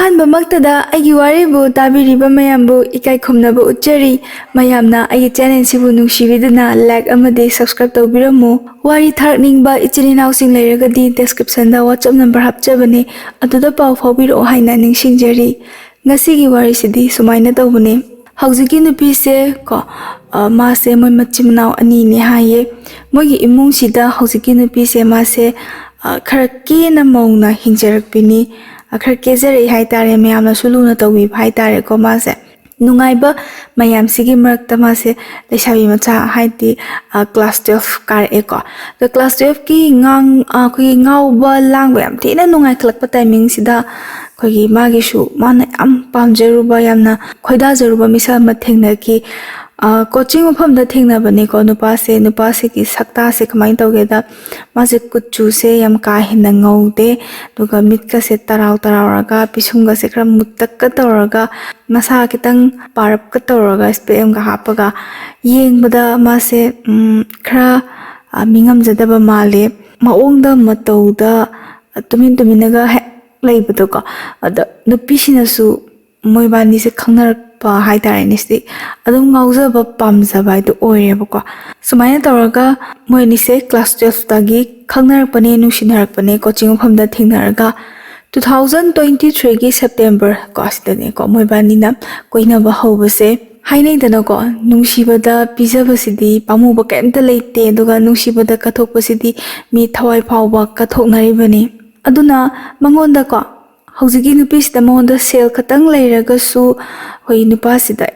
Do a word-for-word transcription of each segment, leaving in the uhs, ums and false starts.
ꯑꯍꯥꯟꯕꯃꯛꯇꯗ ꯑꯩꯒꯤ ꯋꯥꯔꯤꯕꯨ ꯇꯥꯕꯤꯔꯤꯕ ꯃꯌꯥꯝꯕꯨ ꯏꯀꯥꯏ ꯈꯨꯝꯅꯕ ꯎꯠꯆꯔꯤ꯫ ꯃꯌꯥꯝꯅ ꯑꯩꯒꯤ ꯆꯦꯅꯦꯜꯁꯤꯕꯨ ꯅꯨꯡꯁꯤꯕꯤꯗꯨꯅ ꯂꯥꯏꯛ ꯑꯃꯗꯤ ꯁꯕꯁꯀ꯭ꯔꯥꯏꯕ ꯇꯧꯕꯤꯔꯝꯃꯨ꯫ ꯋꯥꯔꯤ ꯊꯥꯔꯛꯅꯤꯡꯕ ꯏꯆꯤꯟ ꯏꯅꯥꯎꯁꯤꯡ ꯂꯩꯔꯒꯗꯤ ꯗꯦꯁꯀ꯭ꯔꯤꯞꯁꯟꯗ ꯋꯥꯆꯞ ꯅꯝꯕꯔ ꯍꯥꯞꯆꯕꯅꯦ, ꯑꯗꯨꯗ ꯄꯥꯎ ꯐꯥꯎꯕꯤꯔꯛꯑꯣ ꯍꯥꯏꯅ ꯅꯤꯡꯁꯤꯡꯖꯔꯤ꯫ ꯉꯁꯤꯒꯤ ꯋꯥꯔꯤꯁꯤꯗꯤ ꯁꯨꯃꯥꯏꯅ ꯇꯧꯕꯅꯦ꯫ ꯍꯧꯖꯤꯛꯀꯤ ꯅꯨꯄꯤꯁꯦ ꯀꯣ, ꯑ, ꯃꯥꯁꯦ ꯃꯣꯏ ꯃꯆꯤꯟ ꯃꯅꯥꯎ ꯑꯅꯤꯅꯦ ꯍꯥꯏꯌꯦ꯫ ꯃꯣꯏꯒꯤ ꯏꯃꯨꯡꯁꯤꯗ ꯍꯧꯖꯤꯛꯀꯤ ꯅꯨꯄꯤꯁꯦ ꯃꯥꯁꯦ, ꯑ, ꯈꯔ ꯀꯦꯅ ꯃꯧꯅ ꯍꯤꯡꯖꯔꯛꯄꯤꯅꯤ꯫ ꯑ, ꯈꯔ ꯀꯦꯖꯔꯛꯏ ꯍꯥꯏꯇꯥꯔꯦ, ꯃꯌꯥꯝꯅꯁꯨ ꯂꯨꯅ ꯇꯧꯕꯤꯕ ꯍꯥꯏꯇꯥꯔꯦꯀꯣ ꯃꯥꯁꯦ꯫ ꯅꯨꯡꯉꯥꯏꯕ ꯃꯌꯥꯝꯁꯤꯒꯤ ꯃꯔꯛꯇ ꯃꯥꯁꯦ ꯂꯩꯁꯥꯕꯤ ꯃꯆꯥ ꯍꯥꯏꯗꯤ, ꯑ, ꯀ꯭ꯂꯥꯁ ꯇꯨꯋꯦꯜꯐ ꯀꯥꯔꯛꯑꯦꯀꯣ꯫ ꯑꯗꯣ ꯀ꯭ꯂꯥꯁ ꯇꯨꯋꯦꯜꯐꯀꯤ ꯉꯥꯡ-, ꯑ, ꯑꯩꯈꯣꯏꯒꯤ ꯉꯥꯎꯕ ꯂꯥꯡꯕ ꯌꯥꯝ ꯊꯤꯅ ꯅꯨꯡꯉꯥꯏꯈꯠꯂꯛꯄ ꯇꯥꯏꯃꯤꯡꯁꯤꯗ ꯑꯩꯈꯣꯏꯒꯤ ꯃꯥꯒꯤꯁꯨ ꯃꯥꯅ ꯌꯥꯝ ꯄꯥꯝꯖꯔꯨꯕ, ꯌꯥꯝꯅ ꯈꯣꯏꯗꯥꯖꯔꯨꯕ ꯃꯤꯁꯛ ꯑꯃ ꯊꯦꯡꯅꯈꯤ꯫ ꯑ, ꯀꯣꯆꯤꯡ ꯃꯐꯝꯗ ꯊꯦꯡꯅꯕꯅꯦꯀꯣ ꯅꯨꯄꯥꯁꯦ꯫ ꯅꯨꯄꯥꯁꯤꯒꯤ ꯁꯛꯇꯥꯁꯦ ꯀꯃꯥꯏꯅ ꯇꯧꯒꯦꯗ, ꯃꯥꯁꯦ ꯀꯨꯆꯨꯁꯦ ꯌꯥꯝ ꯀꯥ ꯍꯦꯟꯅ ꯉꯧꯗꯦ, ꯑꯗꯨꯒ ꯃꯤꯠꯀꯁꯦ ꯇꯔꯥꯎ ꯇꯔꯥꯎꯔꯒ, ꯄꯤꯁꯨꯝꯒꯁꯦ ꯈꯔ ꯃꯨꯠꯇꯛꯀ ꯇꯧꯔꯒ, ꯃꯁꯥ ꯈꯤꯇꯪ ꯄꯥꯔꯞꯀ ꯇꯧꯔꯒ, ꯏꯁꯄꯦꯛ ꯑꯃꯒ ꯍꯥꯞꯄꯒ, ꯌꯦꯡꯕꯗ ꯃꯥꯁꯦ, ꯎꯝ, ꯈꯔ, ꯑ, ꯃꯤꯉꯝꯖꯗꯕ ꯃꯥꯜꯂꯦ꯫ ꯃꯑꯣꯡꯗ ꯃꯇꯧꯗ ꯇꯨꯃꯤꯟ ꯇꯨꯃꯤꯟꯅꯒ ꯍꯦꯛ ꯂꯩꯕꯗꯣꯀꯣ꯫ ꯑꯗ ꯅꯨꯄꯤꯁꯤꯅꯁꯨ ꯃꯣꯏꯕꯥꯅꯤꯁꯦ ꯈꯪꯅꯔꯛꯄ ꯍꯥꯏꯇꯥꯔꯦꯅꯦ, ꯁꯤꯗꯤ ꯑꯗꯨꯝ ꯉꯥꯎꯖꯕ ꯄꯥꯝꯖꯕ ꯍꯥꯏꯗꯣ ꯑꯣꯏꯔꯦꯕꯀꯣ꯫ ꯁꯨꯃꯥꯏꯅ ꯇꯧꯔꯒ ꯃꯣꯏ ꯑꯅꯤꯁꯦ ꯀ꯭ꯂꯥꯁ ꯇꯨꯋꯦꯜꯐꯇꯒꯤ ꯈꯪꯅꯔꯛꯄꯅꯦ, ꯅꯨꯡꯁꯤꯅꯔꯛꯄꯅꯦ ꯀꯣꯆꯤꯡ ꯃꯐꯝꯗ ꯊꯦꯡꯅꯔꯒ꯫ ꯇꯨ ꯊꯥꯎꯖꯟ ꯇ꯭ꯋꯦꯟꯇꯤ ꯊ꯭ꯔꯤꯒꯤ ꯁꯦꯞꯇꯦꯝꯕꯔ ꯀꯣ, ꯑꯁꯤꯗꯅꯦꯀꯣ ꯃꯣꯏꯕꯥꯅꯤꯅ ꯀꯣꯏꯅꯕ ꯍꯧꯕꯁꯦ꯫ ꯍꯥꯏꯅꯩꯗꯅꯀꯣ, ꯅꯨꯡꯁꯤꯕꯗ ꯄꯤꯖꯕꯁꯤꯗꯤ ꯄꯥꯝꯃꯨꯕ ꯀꯩꯝꯇ ꯂꯩꯇꯦ, ꯑꯗꯨꯒ ꯅꯨꯡꯁꯤꯕꯗ ꯀꯠꯊꯣꯛꯄꯁꯤꯗꯤ ꯃꯤ ꯊꯋꯥꯏ ꯐꯥꯎꯕ ꯀꯠꯊꯣꯛꯅꯔꯤꯕꯅꯤ꯫ ꯑꯗꯨꯅ ꯃꯉꯣꯟꯗꯀꯣ, ꯍꯧꯖꯤꯛꯀꯤ ꯅꯨꯄꯤꯁꯤꯗ ꯃꯉꯣꯟꯗ ꯁꯦꯜ ꯈꯛꯇꯪ ꯂꯩꯔꯒꯁꯨ, ꯑꯩꯈꯣꯏ ꯅꯨꯄꯥꯁꯤꯗ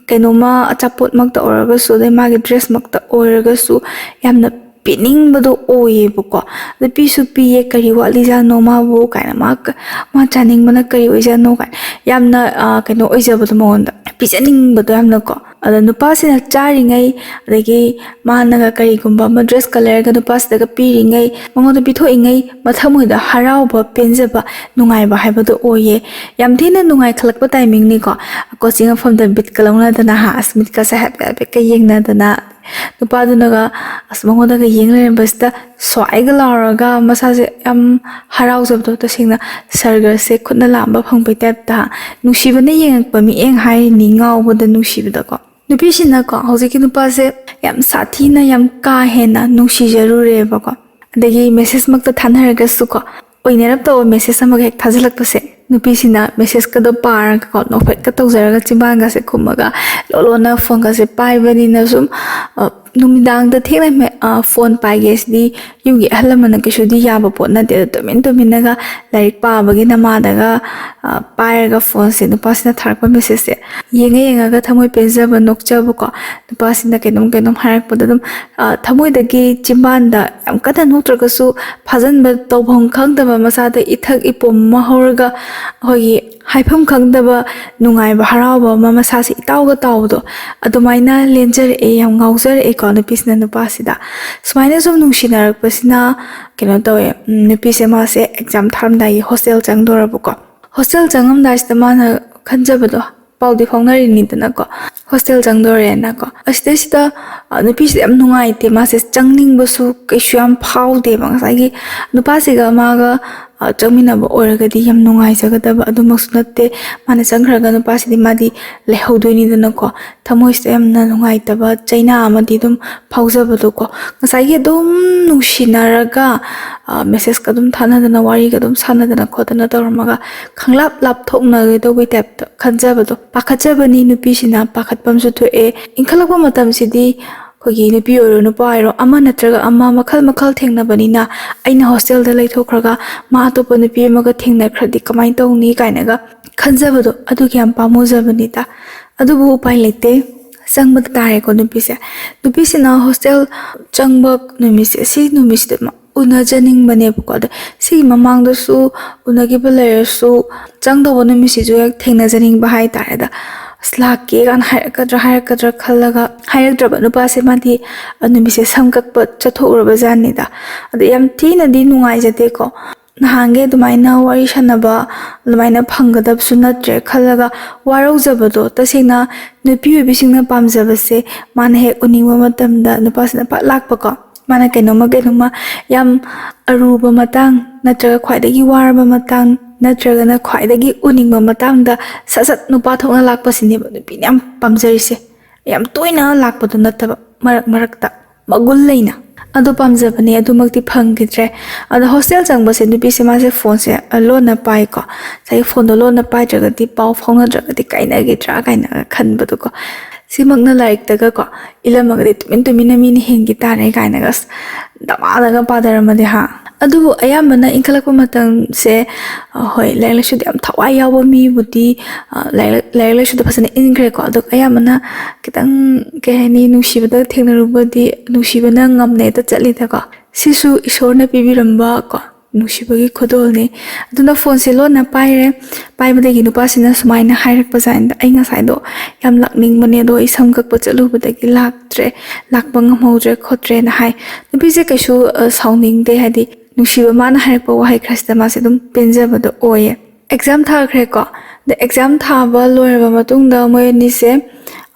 ꯀꯩꯅꯣꯝꯃ ꯑꯆꯥꯄꯣꯠꯃꯛꯇ ꯑꯣꯏꯔꯒꯁꯨ, ꯑꯗꯩ ꯃꯥꯒꯤ ꯗ꯭ꯔꯦꯁꯃꯛꯇ ꯑꯣꯏꯔꯒꯁꯨ ꯌꯥꯝꯅ ꯄꯤꯅꯤꯡꯕꯗꯣ ꯑꯣꯏꯌꯦꯕꯀꯣ꯫ ꯑꯗ ꯄꯤꯁꯨ ꯄꯤꯌꯦ, ꯀꯔꯤ ꯋꯥꯠꯂꯤꯖꯥꯠꯅꯣ ꯃꯥꯕꯨ ꯀꯥꯏꯅ, ꯃꯥ ꯀ-, ꯃꯥ ꯆꯥꯅꯤꯡꯕꯅ ꯀꯔꯤ ꯑꯣꯏꯖꯥꯠꯅꯣ ꯀꯥꯏꯅ ꯌꯥꯝꯅ, ꯑ, ꯀꯩꯅꯣ ꯑꯣꯏꯖꯕꯗꯣ ꯃꯉꯣꯟꯗ, ꯄꯤꯖꯅꯤꯡꯕꯗꯣ ꯌꯥꯝꯅꯀꯣ꯫ ꯑꯗ ꯅꯨꯄꯥꯁꯤꯅ ꯆꯥꯔꯤꯉꯩ, ꯑꯗꯒꯤ ꯃꯥꯅꯒ ꯀꯔꯤꯒꯨꯝꯕ ꯑꯃ ꯗ꯭ꯔꯦꯁꯀ ꯂꯩꯔꯒ ꯅꯨꯄꯥꯁꯤꯗꯒ ꯄꯤꯔꯤꯉꯩ, ꯃꯉꯣꯟꯗ ꯄꯤꯊꯣꯛꯏꯉꯩ ꯃꯊꯃꯣꯏꯗ ꯍꯔꯥꯎꯕ, ꯄꯦꯟꯖꯕ, ꯅꯨꯡꯉꯥꯏꯕ ꯍꯥꯏꯕꯗꯣ ꯑꯣꯏꯌꯦ꯫ ꯌꯥꯝ ꯊꯤꯅ ꯅꯨꯡꯉꯥꯏꯈꯠꯂꯛꯄ ꯇꯥꯏꯃꯤꯡꯅꯤꯀꯣ꯫ ꯀꯣꯆꯤꯡ ꯃꯐꯝꯗ ꯕꯤꯠꯀ ꯂꯧꯅꯗꯅ ꯍꯥ, ꯑꯁ, ꯃꯤꯠꯀꯁꯦ ꯍꯥꯏꯐꯦꯠ ꯍꯥꯏꯐꯦꯠꯀ ꯌꯦꯡꯅꯗꯅ, ꯅꯨꯄꯥꯗꯨꯅꯒ ꯑꯁ ꯃꯉꯣꯟꯗꯒ ꯌꯦꯡ ꯂꯩꯔꯝꯕꯁꯤꯗ ꯁ꯭ꯋꯥꯏꯒ ꯂꯥꯎꯔꯒ ꯃꯁꯥꯁꯦ ꯌꯥꯝ ꯍꯔꯥꯎꯖꯕꯗꯣ, ꯇꯁꯦꯡꯅ ꯁꯔꯒꯁꯦ ꯈꯨꯠꯅ ꯂꯥꯝꯕ ꯐꯪꯕꯩ ꯇꯥꯏꯞꯇ꯫ ꯅꯨꯡꯁꯤꯕꯅ ꯌꯦꯡꯉꯛꯄ ꯃꯤꯠꯌꯦꯡ ꯍꯥꯏꯔꯤꯅꯤ, ꯉꯥꯎꯕꯗ ꯅꯨꯡꯁꯤꯕꯗꯀꯣ꯫ ꯅꯨꯄꯤꯁꯤꯅꯀꯣ ꯍꯧꯖꯤꯛꯀꯤ ꯅꯨꯄꯥꯁꯦ ꯌꯥꯝ ꯁꯥꯊꯤꯅ ꯌꯥꯝ ꯀꯥ ꯍꯦꯟꯅ ꯅꯨꯡꯁꯤꯖꯔꯨꯔꯦꯕꯀꯣ꯫ ꯑꯗꯒꯤ ꯃꯦꯁꯦꯖꯃꯛꯇ ꯊꯥꯅꯔꯒꯁꯨꯀꯣ, ꯑꯣꯏꯅꯔꯞ ꯇꯧꯕ ꯃꯦꯁꯦꯖ ꯑꯃꯒ ꯍꯦꯛ ꯊꯥꯖꯤꯜꯂꯛꯄꯁꯦ, ꯅꯨꯄꯤꯁꯤꯅ ꯃꯦꯁꯦꯖꯀꯗꯣ ꯄꯥꯔꯒꯀꯣ, ꯅꯣꯛꯐꯦꯠꯀ ꯇꯧꯖꯔꯒ ꯆꯤꯝꯕꯥꯟꯒꯁꯦ ꯈꯨꯝꯃꯒ ꯂꯣꯟ ꯂꯣꯟꯅ ꯐꯣꯟꯒꯁꯦ ꯄꯥꯏꯕꯅꯤꯅ ꯁꯨꯝ, ꯑ, ꯅꯨꯃꯤꯗꯥꯡꯗ ꯊꯦꯡꯅ ꯃꯦ-, ꯑ, ꯐꯣꯟ ꯄꯥꯏꯒꯦ ꯁꯤꯗꯤ ꯌꯨꯝꯒꯤ ꯑꯍꯜ ꯂꯃꯟꯅ ꯀꯩꯁꯨꯗꯤ ꯌꯥꯕ ꯄꯣꯠ ꯅꯠꯇꯦ꯫ ꯑꯗꯣ ꯇꯨꯃꯤꯟ ꯇꯨꯃꯤꯟꯅꯒ ꯂꯥꯏꯔꯤꯛ ꯄꯥꯕꯒꯤ ꯅꯃꯥꯗꯒ, ꯑ, ꯄꯥꯏꯔꯒ ꯐꯣꯟꯁꯦ, ꯅꯨꯄꯥꯁꯤꯅ ꯊꯥꯔꯛꯄ ꯃꯦꯁꯦꯖꯁꯦ ꯌꯦꯡꯉ ꯌꯦꯡꯉꯒ ꯊꯃꯣꯏ ꯄꯦꯟꯖꯕ, ꯅꯣꯛꯆꯕꯀꯣ, ꯅꯨꯄꯥꯁꯤꯅ ꯀꯩꯅꯣꯝ ꯀꯩꯅꯣꯝ ꯍꯥꯏꯔꯛꯄꯗ ꯑꯗꯨꯝ, ꯑ, ꯊꯃꯣꯏꯗꯒꯤ ꯆꯤꯝꯕꯥꯟꯗ ꯌꯥꯝ ꯀꯟꯅ ꯅꯣꯛꯇ꯭ꯔꯒꯁꯨ ꯐꯥꯖꯟꯕ, ꯇꯧꯐꯝ ꯈꯪꯗꯕ, ꯃꯁꯥꯗ ꯏꯊꯛ ꯏꯄꯣꯝ ꯑꯃ ꯍꯧꯔꯒ ꯑꯩꯈꯣꯏꯒꯤ ꯍꯥꯏꯐꯝ ꯈꯪꯗꯕ ꯅꯨꯡꯉꯥꯏꯕ, ꯍꯔꯥꯎꯕ ꯑꯃ ꯃꯁꯥꯁꯦ ꯏꯇꯥꯎꯒ ꯇꯥꯎꯕꯗꯣ, ꯑꯗꯨꯃꯥꯏꯅ ꯂꯦꯟꯖꯔꯛꯑꯦ, ꯌꯥꯝ ꯉꯥꯎꯖꯔꯛꯑꯦꯀꯣ ꯅꯨꯄꯤꯁꯤꯅ ꯅꯨꯄꯥꯁꯤꯗ꯫ ꯁꯨꯃꯥꯏꯅ ꯁꯨꯝ ꯅꯨꯡꯁꯤꯅꯔꯛꯄꯁꯤꯅ ꯀꯩꯅꯣ ꯇꯧꯋꯦ, ꯎꯝ, ꯅꯨꯄꯤꯁꯦ ꯃꯥꯁꯦ ꯑꯦꯛꯖꯥꯝ ꯊꯥꯔꯝꯗꯥꯏꯒꯤ ꯍꯣꯁꯇꯦꯜ ꯆꯪꯗꯣꯔꯕꯀꯣ꯫ ꯍꯣꯁꯇꯦꯜ ꯆꯪꯉꯝꯗꯥꯏꯁꯤꯗ ꯃꯥꯅ ꯈꯟꯖꯕꯗꯣ, ꯄꯥꯎꯗꯤ ꯐꯥꯎꯅꯔꯤꯅꯤꯗꯅꯀꯣ, ꯍꯣꯁꯇꯦꯜ ꯆꯪꯗꯣꯔꯦꯅꯀꯣ꯫ ꯑꯁꯤꯗꯩꯁꯤꯗ, ꯑ, ꯅꯨꯄꯤꯁꯤꯗ ꯌꯥꯝ ꯅꯨꯡꯉꯥꯏꯇꯦ, ꯃꯥꯁꯦ ꯆꯪꯅꯤꯡꯕꯁꯨ ꯀꯩꯁꯨ ꯌꯥꯝ ꯐꯥꯎꯗꯦꯕ꯫ ꯉꯁꯥꯏꯒꯤ ꯅꯨꯄꯥꯁꯤꯒ ꯃꯥꯒ, ꯑ, ꯆꯪꯃꯤꯟꯅꯕ ꯑꯣꯏꯔꯒꯗꯤ ꯌꯥꯝ ꯅꯨꯡꯉꯥꯏꯖꯒꯗꯕ, ꯑꯗꯨꯃꯛꯁꯨ ꯅꯠꯇꯦ꯫ ꯃꯥꯅ ꯆꯪꯈ꯭ꯔꯒ ꯅꯨꯄꯥꯁꯤꯗꯤ ꯃꯥꯗꯤ ꯂꯩꯍꯧꯗꯣꯏꯅꯤꯗꯅꯀꯣ꯫ ꯊꯃꯣꯏꯁꯤꯗ ꯌꯥꯝꯅ ꯅꯨꯡꯉꯥꯏꯇꯕ ꯆꯩꯅꯥ ꯑꯃꯗꯤ ꯑꯗꯨꯝ ꯐꯥꯎꯖꯕꯗꯣꯀꯣ꯫ ꯉꯁꯥꯏꯒꯤ ꯑꯗꯨꯝ ꯅꯨꯡꯁꯤꯅꯔꯒ, ꯑ, ꯃꯦꯁꯦꯖꯀ ꯑꯗꯨꯝ ꯊꯥꯅꯗꯅ, ꯋꯥꯔꯤꯒ ꯑꯗꯨꯝ ꯁꯥꯟꯅꯗꯅ ꯈꯣꯠꯇꯅ ꯇꯧꯔꯝꯃꯒ ꯈꯪꯂꯥꯞ ꯂꯥꯞꯊꯣꯛꯅꯒꯗꯧꯕꯩ ꯇꯥꯏꯞꯇ ꯈꯟꯖꯕꯗꯣ, ꯄꯥꯈꯠꯆꯕꯅꯤ꯫ ꯅꯨꯄꯤꯁꯤꯅ ꯄꯥꯈꯠꯄ ꯑꯃꯁꯨ ꯊꯣꯛꯑꯦ꯫ ꯏꯟꯈꯠꯂꯛꯄ ꯃꯇꯝꯁꯤꯗꯤ ꯑꯩꯈꯣꯏꯒꯤ ꯅꯨꯄꯤ ꯑꯣꯏꯔꯣ ꯅꯨꯄꯥ ꯑꯣꯏꯔꯣ ꯑꯃ ꯅꯠꯇ꯭ꯔꯒ ꯑꯃ ꯃꯈꯜ ꯃꯈꯜ ꯊꯦꯡꯅꯕꯅꯤꯅ, ꯑꯩꯅ ꯍꯣꯁꯇꯦꯜꯗ ꯂꯩꯊꯣꯛꯈ꯭ꯔꯒ ꯃꯥ ꯑꯇꯣꯞꯄ ꯅꯨꯄꯤ ꯑꯃꯒ ꯊꯦꯡꯅꯈ꯭ꯔꯗꯤ ꯀꯃꯥꯏꯅ ꯇꯧꯅꯤ ꯀꯥꯏꯅꯒ ꯈꯟꯖꯕꯗꯣ, ꯑꯗꯨꯒꯤ ꯌꯥꯝ ꯄꯥꯝꯃꯨꯖꯕꯅꯤꯗ꯫ ꯑꯗꯨꯕꯨ ꯎꯄꯥꯏ ꯂꯩꯇꯦ, ꯆꯪꯕ ꯇꯥꯔꯦꯀꯣ ꯅꯨꯄꯤꯁꯦ꯫ ꯅꯨꯄꯤꯁꯤꯅ ꯍꯣꯁꯇꯦꯜ ꯆꯪꯕ ꯅꯨꯃꯤꯠꯁꯦ, ꯁꯤ ꯅꯨꯃꯤꯠꯁꯤꯗ ꯃꯥ ꯎꯅꯖꯅꯤꯡꯕꯅꯦꯕꯀꯣ꯫ ꯑꯗ ꯁꯤꯒꯤ ꯃꯃꯥꯡꯗꯁꯨ ꯎꯅꯈꯤꯕ ꯂꯩꯔꯁꯨ, ꯆꯪꯗꯧꯕ ꯅꯨꯃꯤꯠꯁꯤꯁꯨ ꯍꯦꯛ ꯊꯦꯡꯅꯖꯅꯤꯡꯕ ꯍꯥꯏꯇꯥꯔꯦ꯫ ꯑꯗ ꯑꯁ, ꯂꯥꯛꯀꯦ ꯀꯥꯏꯅ ꯍꯥꯏꯔꯛꯀꯗ꯭ꯔꯥ ꯍꯥꯏꯔꯛꯀꯗ꯭ꯔꯥ ꯈꯜꯂꯒ ꯍꯥꯏꯔꯛꯇ꯭ꯔꯕ꯫ ꯅꯨꯄꯥꯁꯦ ꯃꯥꯗꯤ, ꯑ, ꯅꯨꯃꯤꯠꯁꯦ ꯁꯝ ꯀꯛꯄ ꯆꯠꯊꯣꯛꯎꯔꯕ ꯖꯥꯠꯅꯤꯗ꯫ ꯑꯗ ꯌꯥꯝ ꯊꯤꯅꯗꯤ ꯅꯨꯡꯉꯥꯏꯖꯗꯦꯀꯣ꯫ ꯅꯍꯥꯟꯒꯩ ꯑꯗꯨꯃꯥꯏꯅ ꯋꯥꯔꯤ ꯁꯥꯟꯅꯕ ꯑꯗꯨꯃꯥꯏꯅ ꯐꯪꯒꯗꯕꯁꯨ ꯅꯠꯇ꯭ꯔꯦ ꯈꯜꯂꯒ ꯋꯥꯔꯧꯖꯕꯗꯣ꯫ ꯇꯁꯦꯡꯅ ꯅꯨꯄꯤ ꯑꯣꯏꯕꯤꯁꯤꯡꯅ ꯄꯥꯝꯖꯕꯁꯦ ꯃꯥꯅ ꯍꯦꯛ ꯎꯅꯤꯡꯕ ꯃꯇꯝꯗ ꯅꯨꯄꯥꯁꯤꯅ ꯐꯠ ꯂꯥꯛꯄꯀꯣ꯫ ꯃꯥꯅ ꯀꯩꯅꯣꯝꯃ ꯀꯩꯅꯣꯝꯃ ꯌꯥꯝ ꯑꯔꯨꯕ ꯃꯇꯥꯡ ꯅꯠꯇ꯭ꯔꯒ ꯈ꯭ꯋꯥꯏꯗꯒꯤ ꯋꯥꯔꯕ ꯃꯇꯥꯡ ꯅꯠꯇ꯭ꯔꯒꯅ ꯈ꯭ꯋꯥꯏꯗꯒꯤ ꯎꯅꯤꯡꯕ ꯃꯇꯥꯡꯗ ꯁꯠ ꯁꯠ ꯅꯨꯄꯥ ꯊꯣꯛꯅ ꯂꯥꯛꯄꯁꯤꯅꯦꯕ ꯅꯨꯄꯤꯅ ꯌꯥꯝ ꯄꯥꯝꯖꯔꯤꯁꯦ꯫ ꯌꯥꯝ ꯇꯣꯏꯅ ꯂꯥꯛꯄꯗꯣ ꯅꯠꯇꯕ, ꯃꯔꯛ ꯃꯔꯛꯇ ꯃꯒꯨꯟ ꯂꯩꯅ꯫ ꯑꯗꯣ ꯄꯥꯝꯖꯕꯅꯦ, ꯑꯗꯨꯃꯛꯇꯤ ꯐꯪꯈꯤꯗ꯭ꯔꯦ꯫ ꯑꯗꯣ ꯍꯣꯁꯇꯦꯜ ꯆꯪꯕꯁꯦ ꯅꯨꯄꯤꯁꯦ ꯃꯥꯁꯦ ꯐꯣꯟꯁꯦ ꯂꯣꯟꯅ ꯄꯥꯏꯀꯣ꯫ ꯉꯁꯥꯏꯒꯤ ꯐꯣꯟꯗꯣ ꯂꯣꯟꯅ ꯄꯥꯏꯗ꯭ꯔꯒꯗꯤ ꯄꯥꯎ ꯐꯥꯎꯅꯗ꯭ꯔꯒꯗꯤ ꯀꯥꯏꯅꯒꯤꯗ꯭ꯔꯥ ꯀꯥꯏꯅꯒ ꯈꯟꯕꯗꯣꯀꯣ꯫ ꯁꯤꯃꯛꯅ ꯂꯥꯏꯔꯤꯛꯇꯒꯀꯣ ꯏꯜꯂꯝꯃꯒꯗꯤ ꯇꯨꯃꯤꯟ ꯇꯨꯃꯤꯟꯅ ꯃꯤꯅ ꯍꯦꯟꯈꯤ ꯇꯥꯔꯦ ꯀꯥꯏꯅꯒ ꯑꯁ ꯗꯃꯥꯗꯒ ꯄꯥꯗꯔꯝꯃꯗꯤ ꯍꯥ꯫ ꯑꯗꯨꯕꯨ ꯑꯌꯥꯝꯕꯅ ꯏꯟꯈꯠꯂꯛꯄ ꯃꯇꯝꯁꯦ, ꯑ, ꯍꯣꯏ, ꯂꯥꯏꯔꯤꯛ ꯂꯥꯏꯁꯨꯗ ꯌꯥꯝ ꯊꯋꯥꯏ ꯌꯥꯎꯕ ꯃꯤꯕꯨꯗꯤ, ꯑ, ꯂꯥꯏꯔꯤꯛ, ꯂꯥꯏꯔꯤꯛ ꯂꯥꯏꯁꯨꯗ ꯐꯖꯅ ꯏꯟꯈ꯭ꯔꯦꯀꯣ꯫ ꯑꯗꯣ ꯑꯌꯥꯝꯕꯅ ꯈꯤꯇꯪ, ꯀꯩ ꯍꯥꯏꯅꯤ, ꯅꯨꯡꯁꯤꯕꯗ ꯊꯦꯡꯅꯔꯨꯕꯗꯤ ꯅꯨꯡꯁꯤꯕꯅ ꯉꯝꯅ ꯍꯦꯛꯇ ꯆꯠꯂꯤꯗꯀꯣ꯫ ꯁꯤꯁꯨ ꯏꯁꯣꯔꯅ ꯄꯤꯕꯤꯔꯝꯕ ꯀꯣ ꯅꯨꯡꯁꯤꯕꯒꯤ ꯈꯨꯗꯣꯜꯅꯤ꯫ ꯑꯗꯨꯅ ꯐꯣꯟꯁꯦ ꯂꯣꯟꯅ ꯄꯥꯏꯔꯦ꯫ ꯄꯥꯏꯕꯗꯒꯤ ꯅꯨꯄꯥꯁꯤꯅ ꯁꯨꯃꯥꯏꯅ ꯍꯥꯏꯔꯛꯄ ꯖꯥꯠꯅꯤꯗ, "ꯑꯩ ꯉꯁꯥꯏꯗꯣ ꯌꯥꯝ ꯂꯥꯛꯅꯤꯡꯕꯅꯦ, ꯑꯗꯣ ꯑꯩ ꯁꯝ ꯀꯛꯄ ꯆꯠꯂꯨꯕꯗꯒꯤ ꯂꯥꯛꯇ꯭ꯔꯦ, ꯂꯥꯛꯄ ꯉꯝꯍꯧꯗ꯭ꯔꯦ ꯈꯣꯠꯇ꯭ꯔꯦꯅ" ꯍꯥꯏ꯫ ꯅꯨꯄꯤꯁꯦ ꯀꯩꯁꯨ, ꯑ, ꯁꯥꯎꯅꯤꯡꯗꯦ, ꯍꯥꯏꯗꯤ ꯅꯨꯡꯁꯤꯕ ꯃꯥꯅ ꯍꯥꯏꯔꯛꯄ ꯋꯥꯍꯩ ꯈꯔꯁꯤꯗ ꯃꯥꯁꯦ ꯑꯗꯨꯝ ꯄꯦꯟꯖꯕꯗꯣ ꯑꯣꯏꯌꯦ꯫ ꯑꯦꯛꯖꯥꯝ ꯊꯥꯈ꯭ꯔꯦꯀꯣ꯫ ꯑꯗ ꯑꯦꯛꯖꯥꯝ ꯊꯥꯕ ꯂꯣꯏꯔꯕ ꯃꯇꯨꯡꯗ ꯃꯣꯏ ꯑꯅꯤꯁꯦ,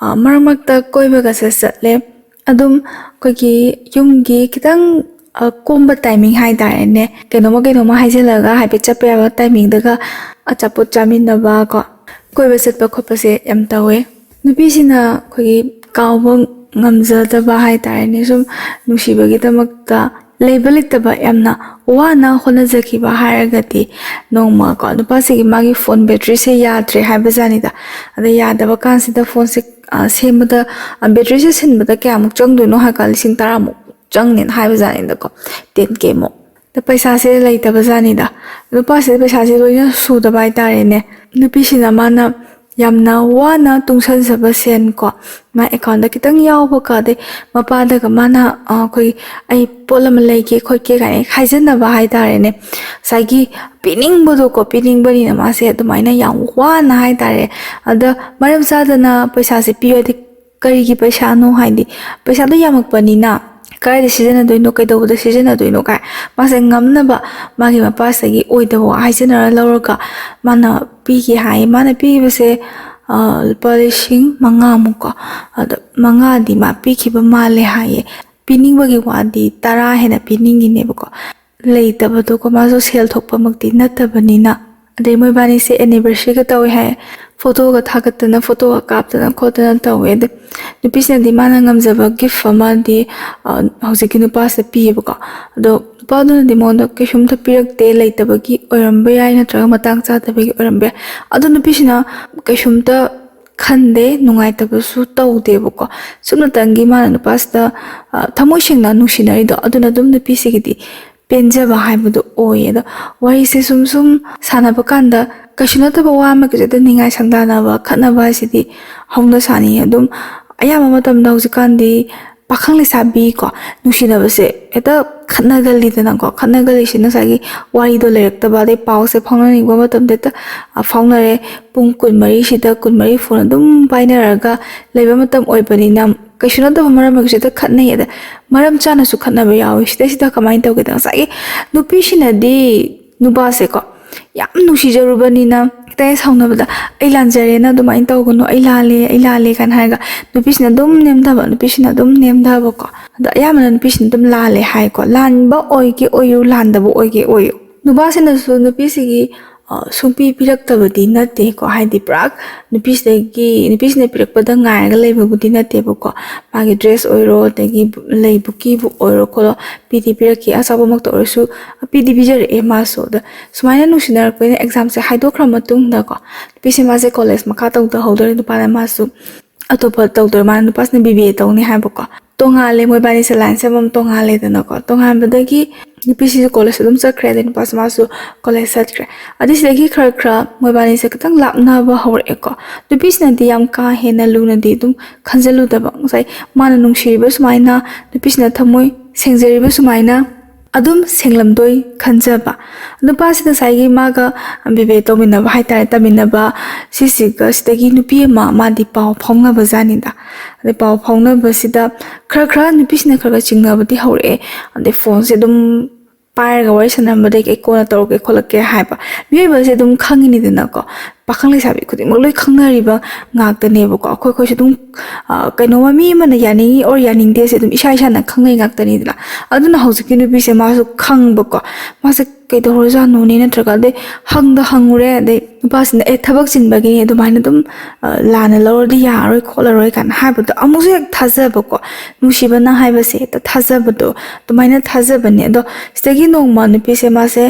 ꯑ, ꯃꯔꯛ ꯃꯔꯛꯇ ꯀꯣꯏꯕꯒꯁꯦ ꯆꯠꯂꯦ꯫ ꯑꯗꯨꯝ ꯑꯩꯈꯣꯏꯒꯤ ꯌꯨꯝꯒꯤ ꯈꯤꯇꯪ, ꯑ, ꯀꯣꯝꯕ ꯇꯥꯏꯃꯤꯡ ꯍꯥꯏꯇꯥꯔꯦꯅꯦ, ꯀꯩꯅꯣꯝꯃ ꯀꯩꯅꯣꯝꯃ ꯍꯥꯏꯖꯤꯜꯂꯒ ꯍꯥꯏꯐꯦꯠ ꯆꯠꯄ ꯌꯥꯕ ꯇꯥꯏꯃꯤꯡꯗꯒ ꯑꯆꯥꯄꯣꯠ ꯆꯥꯃꯤꯟꯅꯕ ꯀꯣ, ꯀꯣꯏꯕ ꯆꯠꯄ ꯈꯣꯠꯄꯁꯦ ꯌꯥꯝ ꯇꯧꯋꯦ꯫ ꯅꯨꯄꯤꯁꯤꯅ ꯑꯩꯈꯣꯏꯒꯤ ꯀꯥꯎꯕ ꯉꯝꯖꯗꯕ ꯍꯥꯏꯇꯥꯔꯦꯅꯦ, ꯁꯨꯝ ꯅꯨꯡꯁꯤꯕꯒꯤꯗꯃꯛꯇ ꯂꯩꯕ ꯂꯩꯇꯕ ꯌꯥꯝꯅ ꯋꯥꯅ ꯍꯣꯠꯅꯖꯈꯤꯕ ꯍꯥꯏꯔꯒꯗꯤ, ꯅꯣꯡꯃ ꯀꯣ ꯅꯨꯄꯥꯁꯤꯒꯤ ꯃꯥꯒꯤ ꯐꯣꯟ ꯕꯦꯇ꯭ꯔꯤꯁꯦ ꯌꯥꯗ꯭ꯔꯦ ꯍꯥꯏꯕꯖꯥꯠꯅꯤꯗ꯫ ꯑꯗ ꯌꯥꯗꯕ ꯀꯥꯟꯁꯤꯗ ꯐꯣꯟꯁꯦ, ꯑ, ꯁꯦꯝꯕꯗ, ꯑ, ꯕꯦꯇ꯭ꯔꯤꯁꯦ ꯁꯤꯟꯕꯗ ꯀꯌꯥꯃꯨꯛ ꯆꯪꯗꯣꯏꯅꯣ ꯍꯥꯏ ꯀꯥꯟꯗ ꯂꯤꯁꯤꯡ ꯇꯔꯥꯃꯨꯛ ꯆꯪꯅꯦꯅ ꯍꯥꯏꯕꯖꯥꯠꯅꯤꯗꯀꯣ, ꯇꯦꯟ ꯀꯦꯃꯨꯛ꯫ ꯑꯗ ꯄꯩꯁꯥꯁꯦ ꯂꯩꯇꯕ ꯖꯥꯠꯅꯤꯗ꯫ ꯅꯨꯄꯥꯁꯤꯗ ꯄꯩꯁꯥꯁꯦ ꯂꯣꯏꯅ ꯁꯨꯗꯕ ꯍꯥꯏꯇꯥꯔꯦꯅꯦ꯫ ꯅꯨꯄꯤꯁꯤꯅ ꯃꯥꯅ ꯌꯥꯝꯅ ꯋꯥꯅ ꯇꯨꯡꯁꯟꯖꯕ ꯁꯦꯟ ꯀꯣ, ꯃꯥ ꯑꯦꯀꯥꯎꯟꯗ ꯈꯤꯇꯪ ꯌꯥꯎꯕꯒ, ꯑꯗꯩ ꯃꯄꯥꯗꯒ ꯃꯥꯅ, ꯑ, ꯑꯩꯈꯣꯏ, "ꯑꯩ ꯄꯣꯠ ꯑꯃ ꯂꯩꯒꯦ ꯈꯣꯠꯀꯦ" ꯀꯥꯏꯅ ꯍꯥꯏꯖꯟꯅꯕ ꯍꯥꯏꯇꯥꯔꯦꯅꯦ꯫ ꯉꯁꯥꯏꯒꯤ ꯄꯤꯅꯤꯡꯕꯗꯣꯀꯣ, ꯄꯤꯅꯤꯡꯕꯅꯤꯅ ꯃꯥꯁꯦ ꯑꯗꯨꯃꯥꯏꯅ ꯌꯥꯝ ꯋꯥꯅ ꯍꯥꯏꯇꯥꯔꯦ꯫ ꯑꯗ ꯃꯔꯝ ꯆꯥꯗꯅ ꯄꯩꯁꯥꯁꯦ ꯄꯤꯌꯣꯗꯤ ꯀꯔꯤꯒꯤ ꯄꯩꯁꯥꯅꯣ? ꯍꯥꯏꯗꯤ ꯄꯩꯁꯥꯗꯣ ꯌꯥꯝꯃꯛꯄꯅꯤꯅ ꯀꯗꯥꯏꯗ ꯁꯤꯖꯤꯟꯅꯗꯣꯏꯅꯣ, ꯀꯩꯗꯧꯕꯗ ꯁꯤꯖꯤꯟꯅꯗꯣꯏꯅꯣ ꯀꯥꯏ ꯃꯥꯁꯦ ꯉꯝꯅꯕ ꯃꯥꯒꯤ ꯃꯄꯥꯁꯤꯗꯒꯤ ꯑꯣꯏꯗꯕ ꯋꯥ ꯍꯥꯏꯖꯤꯟꯅꯔ ꯂꯧꯔꯒ ꯃꯥꯅ ꯄꯤꯒꯦ ꯍꯥꯏꯌꯦ꯫ ꯃꯥꯅ ꯄꯤꯈꯤꯕꯁꯦ ꯂꯨꯄꯥ ꯂꯤꯁꯤꯡ ꯃꯉꯥꯃꯨꯛꯀꯣ, ꯑꯗꯣ ꯃꯉꯥꯗꯤ ꯃꯥ ꯄꯤꯈꯤꯕ ꯃꯥꯜꯂꯦ ꯍꯥꯏꯌꯦ꯫ ꯄꯤꯅꯤꯡꯕꯒꯤ ꯋꯥꯗꯤ ꯇꯔꯥ ꯍꯦꯟꯅ ꯄꯤꯅꯤꯡꯉꯤꯅꯦꯕꯀꯣ꯫ ꯂꯩꯇꯕꯗꯣꯀꯣ, ꯃꯥꯁꯨ ꯁꯦꯜ ꯊꯣꯛꯄꯃꯛꯇꯤ ꯅꯠꯇꯕꯅꯤꯅ꯫ ꯑꯗꯩ ꯃꯣꯏꯕꯥꯅꯤꯁꯦ ꯑꯦꯅꯤꯚꯔꯁꯔꯤꯒ ꯇꯧꯋꯦ ꯍꯥꯏ, ꯐꯣꯇꯣꯒ ꯊꯥꯒꯠꯇꯅ, ꯐꯣꯇꯣꯒ ꯀꯥꯞꯇꯅ ꯈꯣꯠꯇꯅ ꯇꯧꯋꯦ꯫ ꯑꯗꯩ ꯅꯨꯄꯤꯁꯤꯅꯗꯤ ꯃꯥꯅ ꯉꯝꯖꯕ ꯒꯤꯐ ꯑꯃꯗꯤ ꯍꯧꯖꯤꯛꯀꯤ ꯅꯨꯄꯥꯁꯤꯗ ꯄꯤꯌꯦꯕꯀꯣ꯫ ꯑꯗꯣ ꯅꯨꯄꯥꯗꯨꯅꯗꯤ ꯃꯉꯣꯟꯗ ꯀꯩꯁꯨꯝꯇ ꯄꯤꯔꯛꯇꯦ, ꯂꯩꯇꯕꯒꯤ ꯑꯣꯏꯔꯝꯕ ꯌꯥꯏ, ꯅꯠꯇ꯭ꯔꯒ ꯃꯇꯥꯡ ꯆꯥꯗꯕꯒꯤ ꯑꯣꯏꯔꯝꯕ ꯌꯥꯏ꯫ ꯑꯗꯣ ꯅꯨꯄꯤꯁꯤꯅ ꯀꯩꯁꯨꯝꯇ ꯈꯟꯗꯦ, ꯅꯨꯡꯉꯥꯏꯇꯕꯁꯨ ꯇꯧꯗꯦꯕꯀꯣ꯫ ꯁꯨꯞꯅꯇꯪꯒꯤ ꯃꯥꯅ ꯅꯨꯄꯥꯁꯤꯗ ꯊꯃꯣꯏ ꯁꯦꯡꯅ ꯅꯨꯡꯁꯤꯅꯔꯤꯗꯣ, ꯑꯗꯨꯅ ꯑꯗꯨꯝ ꯅꯨꯄꯤꯁꯤꯒꯤꯗꯤ ꯄꯦꯟꯖꯕ ꯍꯥꯏꯕꯗꯣ ꯑꯣꯏꯌꯦ꯫ ꯑꯗꯣ ꯋꯥꯔꯤꯁꯦ ꯁꯨꯝ ꯁꯨꯝ ꯁꯥꯟꯅꯕ ꯀꯥꯟꯗ ꯀꯩꯁꯨ ꯅꯠꯇꯕ ꯋꯥ ꯑꯃꯒꯤꯁꯨ ꯍꯦꯛꯇ ꯅꯤꯡꯉꯥꯏ ꯁꯪꯗꯥꯅꯕ, ꯈꯠꯅꯕ ꯍꯥꯏꯁꯤꯗꯤ ꯍꯧꯅ ꯁꯥꯅꯤꯡꯉꯦ꯫ ꯑꯗꯨꯝ ꯑꯌꯥꯝꯕ ꯃꯇꯝꯗ ꯍꯧꯖꯤꯛꯀꯥꯟꯗꯤ ꯄꯥꯈꯪ ꯂꯩꯁꯥꯕꯤꯀꯣ, ꯅꯨꯡꯁꯤꯅꯕꯁꯦ ꯍꯦꯛꯇ ꯈꯠꯅꯒꯜꯂꯤꯗꯅꯀꯣ꯫ ꯈꯠꯅꯒꯜꯂꯤꯁꯦ ꯉꯁꯥꯏꯒꯤ ꯋꯥꯔꯤꯗꯣ ꯂꯩꯔꯛꯇꯕ, ꯑꯗꯩ ꯄꯥꯎꯁꯦ ꯐꯥꯎꯅꯅꯤꯡꯕ ꯃꯇꯝꯗ ꯍꯦꯛꯇ ꯐꯥꯎꯅꯔꯦ꯫ ꯄꯨꯡ ꯀꯨꯟꯃꯔꯤꯁꯤꯗ ꯀꯨꯟꯃꯔꯤ ꯐꯣꯟ ꯑꯗꯨꯝ ꯄꯥꯏꯅꯔꯒ ꯂꯩꯕ ꯃꯇꯝ ꯑꯣꯏꯕꯅꯤꯅ ꯀꯩꯁꯨ ꯅꯠꯇꯕ ꯃꯔꯝ ꯑꯃꯒꯤꯁꯨ ꯍꯦꯛꯇ ꯈꯠꯅꯩ꯫ ꯑꯗ ꯃꯔꯝ ꯆꯥꯅꯁꯨ ꯈꯠꯅꯕ ꯌꯥꯎꯋꯤ꯫ ꯁꯤꯗꯩꯁꯤꯗ ꯀꯃꯥꯏꯅ ꯇꯧꯒꯦꯗ, ꯉꯁꯥꯏꯒꯤ ꯅꯨꯄꯤꯁꯤꯅꯗꯤ ꯅꯨꯄꯥꯁꯦꯀꯣ ꯌꯥꯝ ꯅꯨꯡꯁꯤꯖꯔꯨꯕꯅꯤꯅ ꯈꯤꯇꯪ ꯍꯦꯛ ꯁꯥꯎꯅꯕꯗ "ꯑꯩ ꯂꯥꯟꯖꯔꯦꯅ ꯑꯗꯨꯃꯥꯏꯅ ꯇꯧꯒꯅꯨ, ꯑꯩ ꯂꯥꯜꯂꯦ, ꯑꯩ ꯂꯥꯜꯂꯦ" ꯀꯥꯏꯅ ꯍꯥꯏꯔꯒ ꯅꯨꯄꯤꯁꯤꯅ ꯑꯗꯨꯝ ꯅꯦꯝꯊꯕ, ꯅꯨꯄꯤꯁꯤꯅ ꯑꯗꯨꯝ ꯅꯦꯝꯊꯕꯀꯣ꯫ ꯑꯗꯣ ꯑꯌꯥꯝꯕꯅ ꯅꯨꯄꯤꯁꯤꯅ ꯑꯗꯨꯝ ꯂꯥꯜꯂꯦ ꯍꯥꯏꯀꯣ꯫ ꯂꯥꯟꯕ ꯑꯣꯏꯒꯦ ꯑꯣꯏꯌꯨ, ꯂꯥꯟꯗꯕ ꯑꯣꯏꯒꯦ ꯑꯣꯏꯌꯨ, ꯅꯨꯄꯥꯁꯤꯅꯁꯨ ꯅꯨꯄꯤꯁꯤꯒꯤ ꯁꯨꯡꯄꯤ ꯄꯤꯔꯛꯇꯕꯗꯤ ꯅꯠꯇꯦꯀꯣ꯫ ꯍꯥꯏꯗꯤ ꯄꯨꯔꯥ ꯅꯨꯄꯤꯁꯤꯗꯒꯤ, ꯅꯨꯄꯤꯁꯤꯅ ꯄꯤꯔꯛꯄꯗ ꯉꯥꯏꯔꯒ ꯂꯩꯕꯕꯨꯗꯤ ꯅꯠꯇꯦꯕꯀꯣ꯫ ꯃꯥꯒꯤ ꯗ꯭ꯔꯦꯁ ꯑꯣꯏꯔꯣ, ꯑꯗꯒꯤ ꯂꯩ ꯕꯨꯀꯤꯕꯨ ꯑꯣꯏꯔꯣ ꯈꯣꯠꯂꯣ, ꯄꯤꯗꯤ ꯄꯤꯔꯛꯈꯤ, ꯑꯆꯥꯄꯣꯠꯃꯛꯇ ꯑꯣꯏꯔꯁꯨ ꯄꯤꯗꯤ ꯄꯤꯖꯔꯛꯑꯦ ꯃꯥꯁꯨ꯫ ꯑꯗ ꯁꯨꯃꯥꯏꯅ ꯅꯨꯡꯁꯤꯅꯔꯛꯄꯅꯤꯅ ꯑꯦꯛꯖꯥꯝꯁꯦ ꯍꯥꯏꯗꯣꯛꯈ꯭ꯔ ꯃꯇꯨꯡꯗꯀꯣ, ꯅꯨꯄꯤꯁꯦ ꯃꯥꯁꯦ ꯀꯣꯂꯦꯖ ꯃꯈꯥ ꯇꯧꯗꯍꯧꯗꯣꯔꯦ, ꯅꯨꯄꯥꯅ ꯃꯥꯁꯨ ꯑꯇꯣꯞꯄ ꯇꯧꯗꯣꯔꯦ꯫ ꯃꯥꯅ, ꯅꯨꯄꯥꯁꯤꯅ ꯕꯤ ꯕꯤ ꯑꯦ ꯇꯧꯅꯤ ꯍꯥꯏꯕꯀꯣ꯫ ꯇꯣꯉꯥꯜꯂꯦ ꯃꯣꯏꯕꯥꯅꯤꯁꯦ, ꯂꯥꯏꯟꯁꯦ ꯑꯃꯃꯝ ꯇꯣꯉꯥꯜꯂꯦꯗꯅꯀꯣ꯫ ꯇꯣꯉꯥꯟꯕꯗꯒꯤ ꯅꯨꯄꯤꯁꯤꯁꯨ ꯀꯣꯂꯦꯖ ꯑꯗꯨꯝ ꯆꯠꯈ꯭ꯔꯦ, ꯑꯗꯩ ꯅꯨꯄꯥꯁꯨ ꯃꯥꯁꯨ ꯀꯣꯂꯦꯖ ꯆꯠꯈ꯭ꯔꯦ꯫ ꯑꯗꯩ ꯁꯤꯗꯒꯤ ꯈꯔ ꯈꯔ ꯃꯣꯏꯕꯥꯅꯤꯁꯦ ꯈꯤꯇꯪ ꯂꯥꯞꯅꯕ ꯍꯧꯔꯛꯑꯦꯀꯣ꯫ ꯅꯨꯄꯤꯁꯤꯅꯗꯤ ꯌꯥꯝ ꯀꯥ ꯍꯦꯟꯅ ꯂꯨꯅꯗꯤ ꯑꯗꯨꯝ ꯈꯟꯖꯜꯂꯨꯗꯕ, ꯉꯁꯥꯏ ꯃꯥꯅ ꯅꯨꯡꯁꯤꯔꯤꯕ ꯁꯨꯃꯥꯏꯅ, ꯅꯨꯄꯤꯁꯤꯅ ꯊꯃꯣꯏ ꯁꯦꯡꯖꯔꯤꯕ ꯁꯨꯃꯥꯏꯅ, ꯑꯗꯨꯝ ꯁꯦꯡꯂꯝꯗꯣꯏ ꯈꯟꯖꯕ꯫ ꯅꯨꯄꯥꯁꯤ ꯉꯁꯥꯏꯒꯤ ꯃꯥꯒ ꯕꯤ ꯕꯤ ꯑꯦ ꯇꯧꯃꯤꯟꯅꯕ ꯍꯥꯏꯇꯥꯔꯦ, ꯇꯝꯃꯤꯟꯅꯕ ꯁꯤꯁꯤꯒ ꯁꯤꯗꯒꯤ ꯅꯨꯄꯤ ꯑꯃ ꯃꯥꯗꯤ ꯄꯥꯎ ꯐꯥꯎꯅꯕ ꯖꯥꯠꯅꯤꯗ꯫ ꯑꯗꯩ ꯄꯥꯎ ꯐꯥꯎꯅꯕꯁꯤꯗ ꯈꯔ ꯈꯔ ꯅꯨꯄꯤꯁꯤꯅ ꯈꯔ ꯈꯔ ꯆꯤꯡꯅꯕꯗꯤ ꯍꯧꯔꯛꯑꯦ꯫ ꯑꯗꯩ ꯐꯣꯟꯁꯦ ꯑꯗꯨꯝ ꯄꯥꯏꯔꯒ ꯋꯥꯔꯤ ꯁꯥꯟꯅꯔꯝꯕꯗꯒꯤ ꯑꯩ ꯀꯣꯟꯅ ꯇꯧꯔꯛꯀꯦ ꯈꯣꯠꯂꯛꯀꯦ ꯍꯥꯏꯕ꯫ ꯃꯤꯑꯣꯏꯕꯁꯦ ꯑꯗꯨꯝ ꯈꯪꯉꯤꯅꯤꯗꯅꯀꯣ, ꯄꯥꯈꯪ ꯂꯩꯁꯥꯕꯤ ꯈꯨꯗꯤꯡꯃꯛ ꯂꯣꯏ ꯈꯪꯅꯔꯤꯕ ꯉꯥꯛꯇꯅꯦꯕꯀꯣ꯫ ꯑꯩꯈꯣꯏ ꯑꯩꯈꯣꯏꯁꯨ ꯑꯗꯨꯝ ꯑ, ꯀꯩꯅꯣꯝꯃ ꯃꯤ ꯑꯃꯅ ꯌꯥꯅꯤꯡꯉꯤ or ꯌꯥꯅꯤꯡꯗꯦꯁꯦ ꯑꯗꯨꯝ ꯏꯁꯥ ꯏꯁꯥꯅ ꯈꯪꯅꯩ ꯉꯥꯛꯇꯅꯤꯗꯅ꯫ ꯑꯗꯨꯅ ꯍꯧꯖꯤꯛꯀꯤ ꯅꯨꯄꯤꯁꯦ ꯃꯥꯁꯨ ꯈꯪꯕꯀꯣ, ꯃꯥꯁꯦ ꯀꯩꯗꯧꯔꯖꯥꯠꯅꯣꯅꯦ, ꯅꯠꯇ꯭ꯔꯒ ꯑꯗꯩ ꯍꯪꯗ ꯍꯪꯉꯨꯔꯦ, ꯑꯗꯩ ꯅꯨꯄꯥꯁꯤꯅ "ꯑꯦ, ꯊꯕꯛ ꯆꯤꯟꯕꯒꯤꯅꯦ, ꯑꯗꯨꯃꯥꯏꯅ ꯑꯗꯨꯝ ꯑ, ꯂꯥꯟꯅ ꯂꯧꯔꯗꯤ ꯌꯥꯔꯣꯏ ꯈꯣꯠꯂꯔꯣꯏ" ꯀꯥꯏꯅ ꯍꯥꯏꯕꯗꯣ ꯑꯃꯨꯛꯁꯨ ꯍꯦꯛ ꯊꯥꯖꯕꯀꯣ꯫ ꯅꯨꯡꯁꯤꯕꯅ ꯍꯥꯏꯕꯁꯦ ꯍꯦꯛꯇ ꯊꯥꯖꯕꯗꯣ, ꯑꯗꯨꯃꯥꯏꯅ ꯊꯥꯖꯕꯅꯦ꯫ ꯑꯗꯣ ꯁꯤꯗꯒꯤ ꯅꯣꯡꯃ ꯅꯨꯄꯤꯁꯦ ꯃꯥꯁꯦ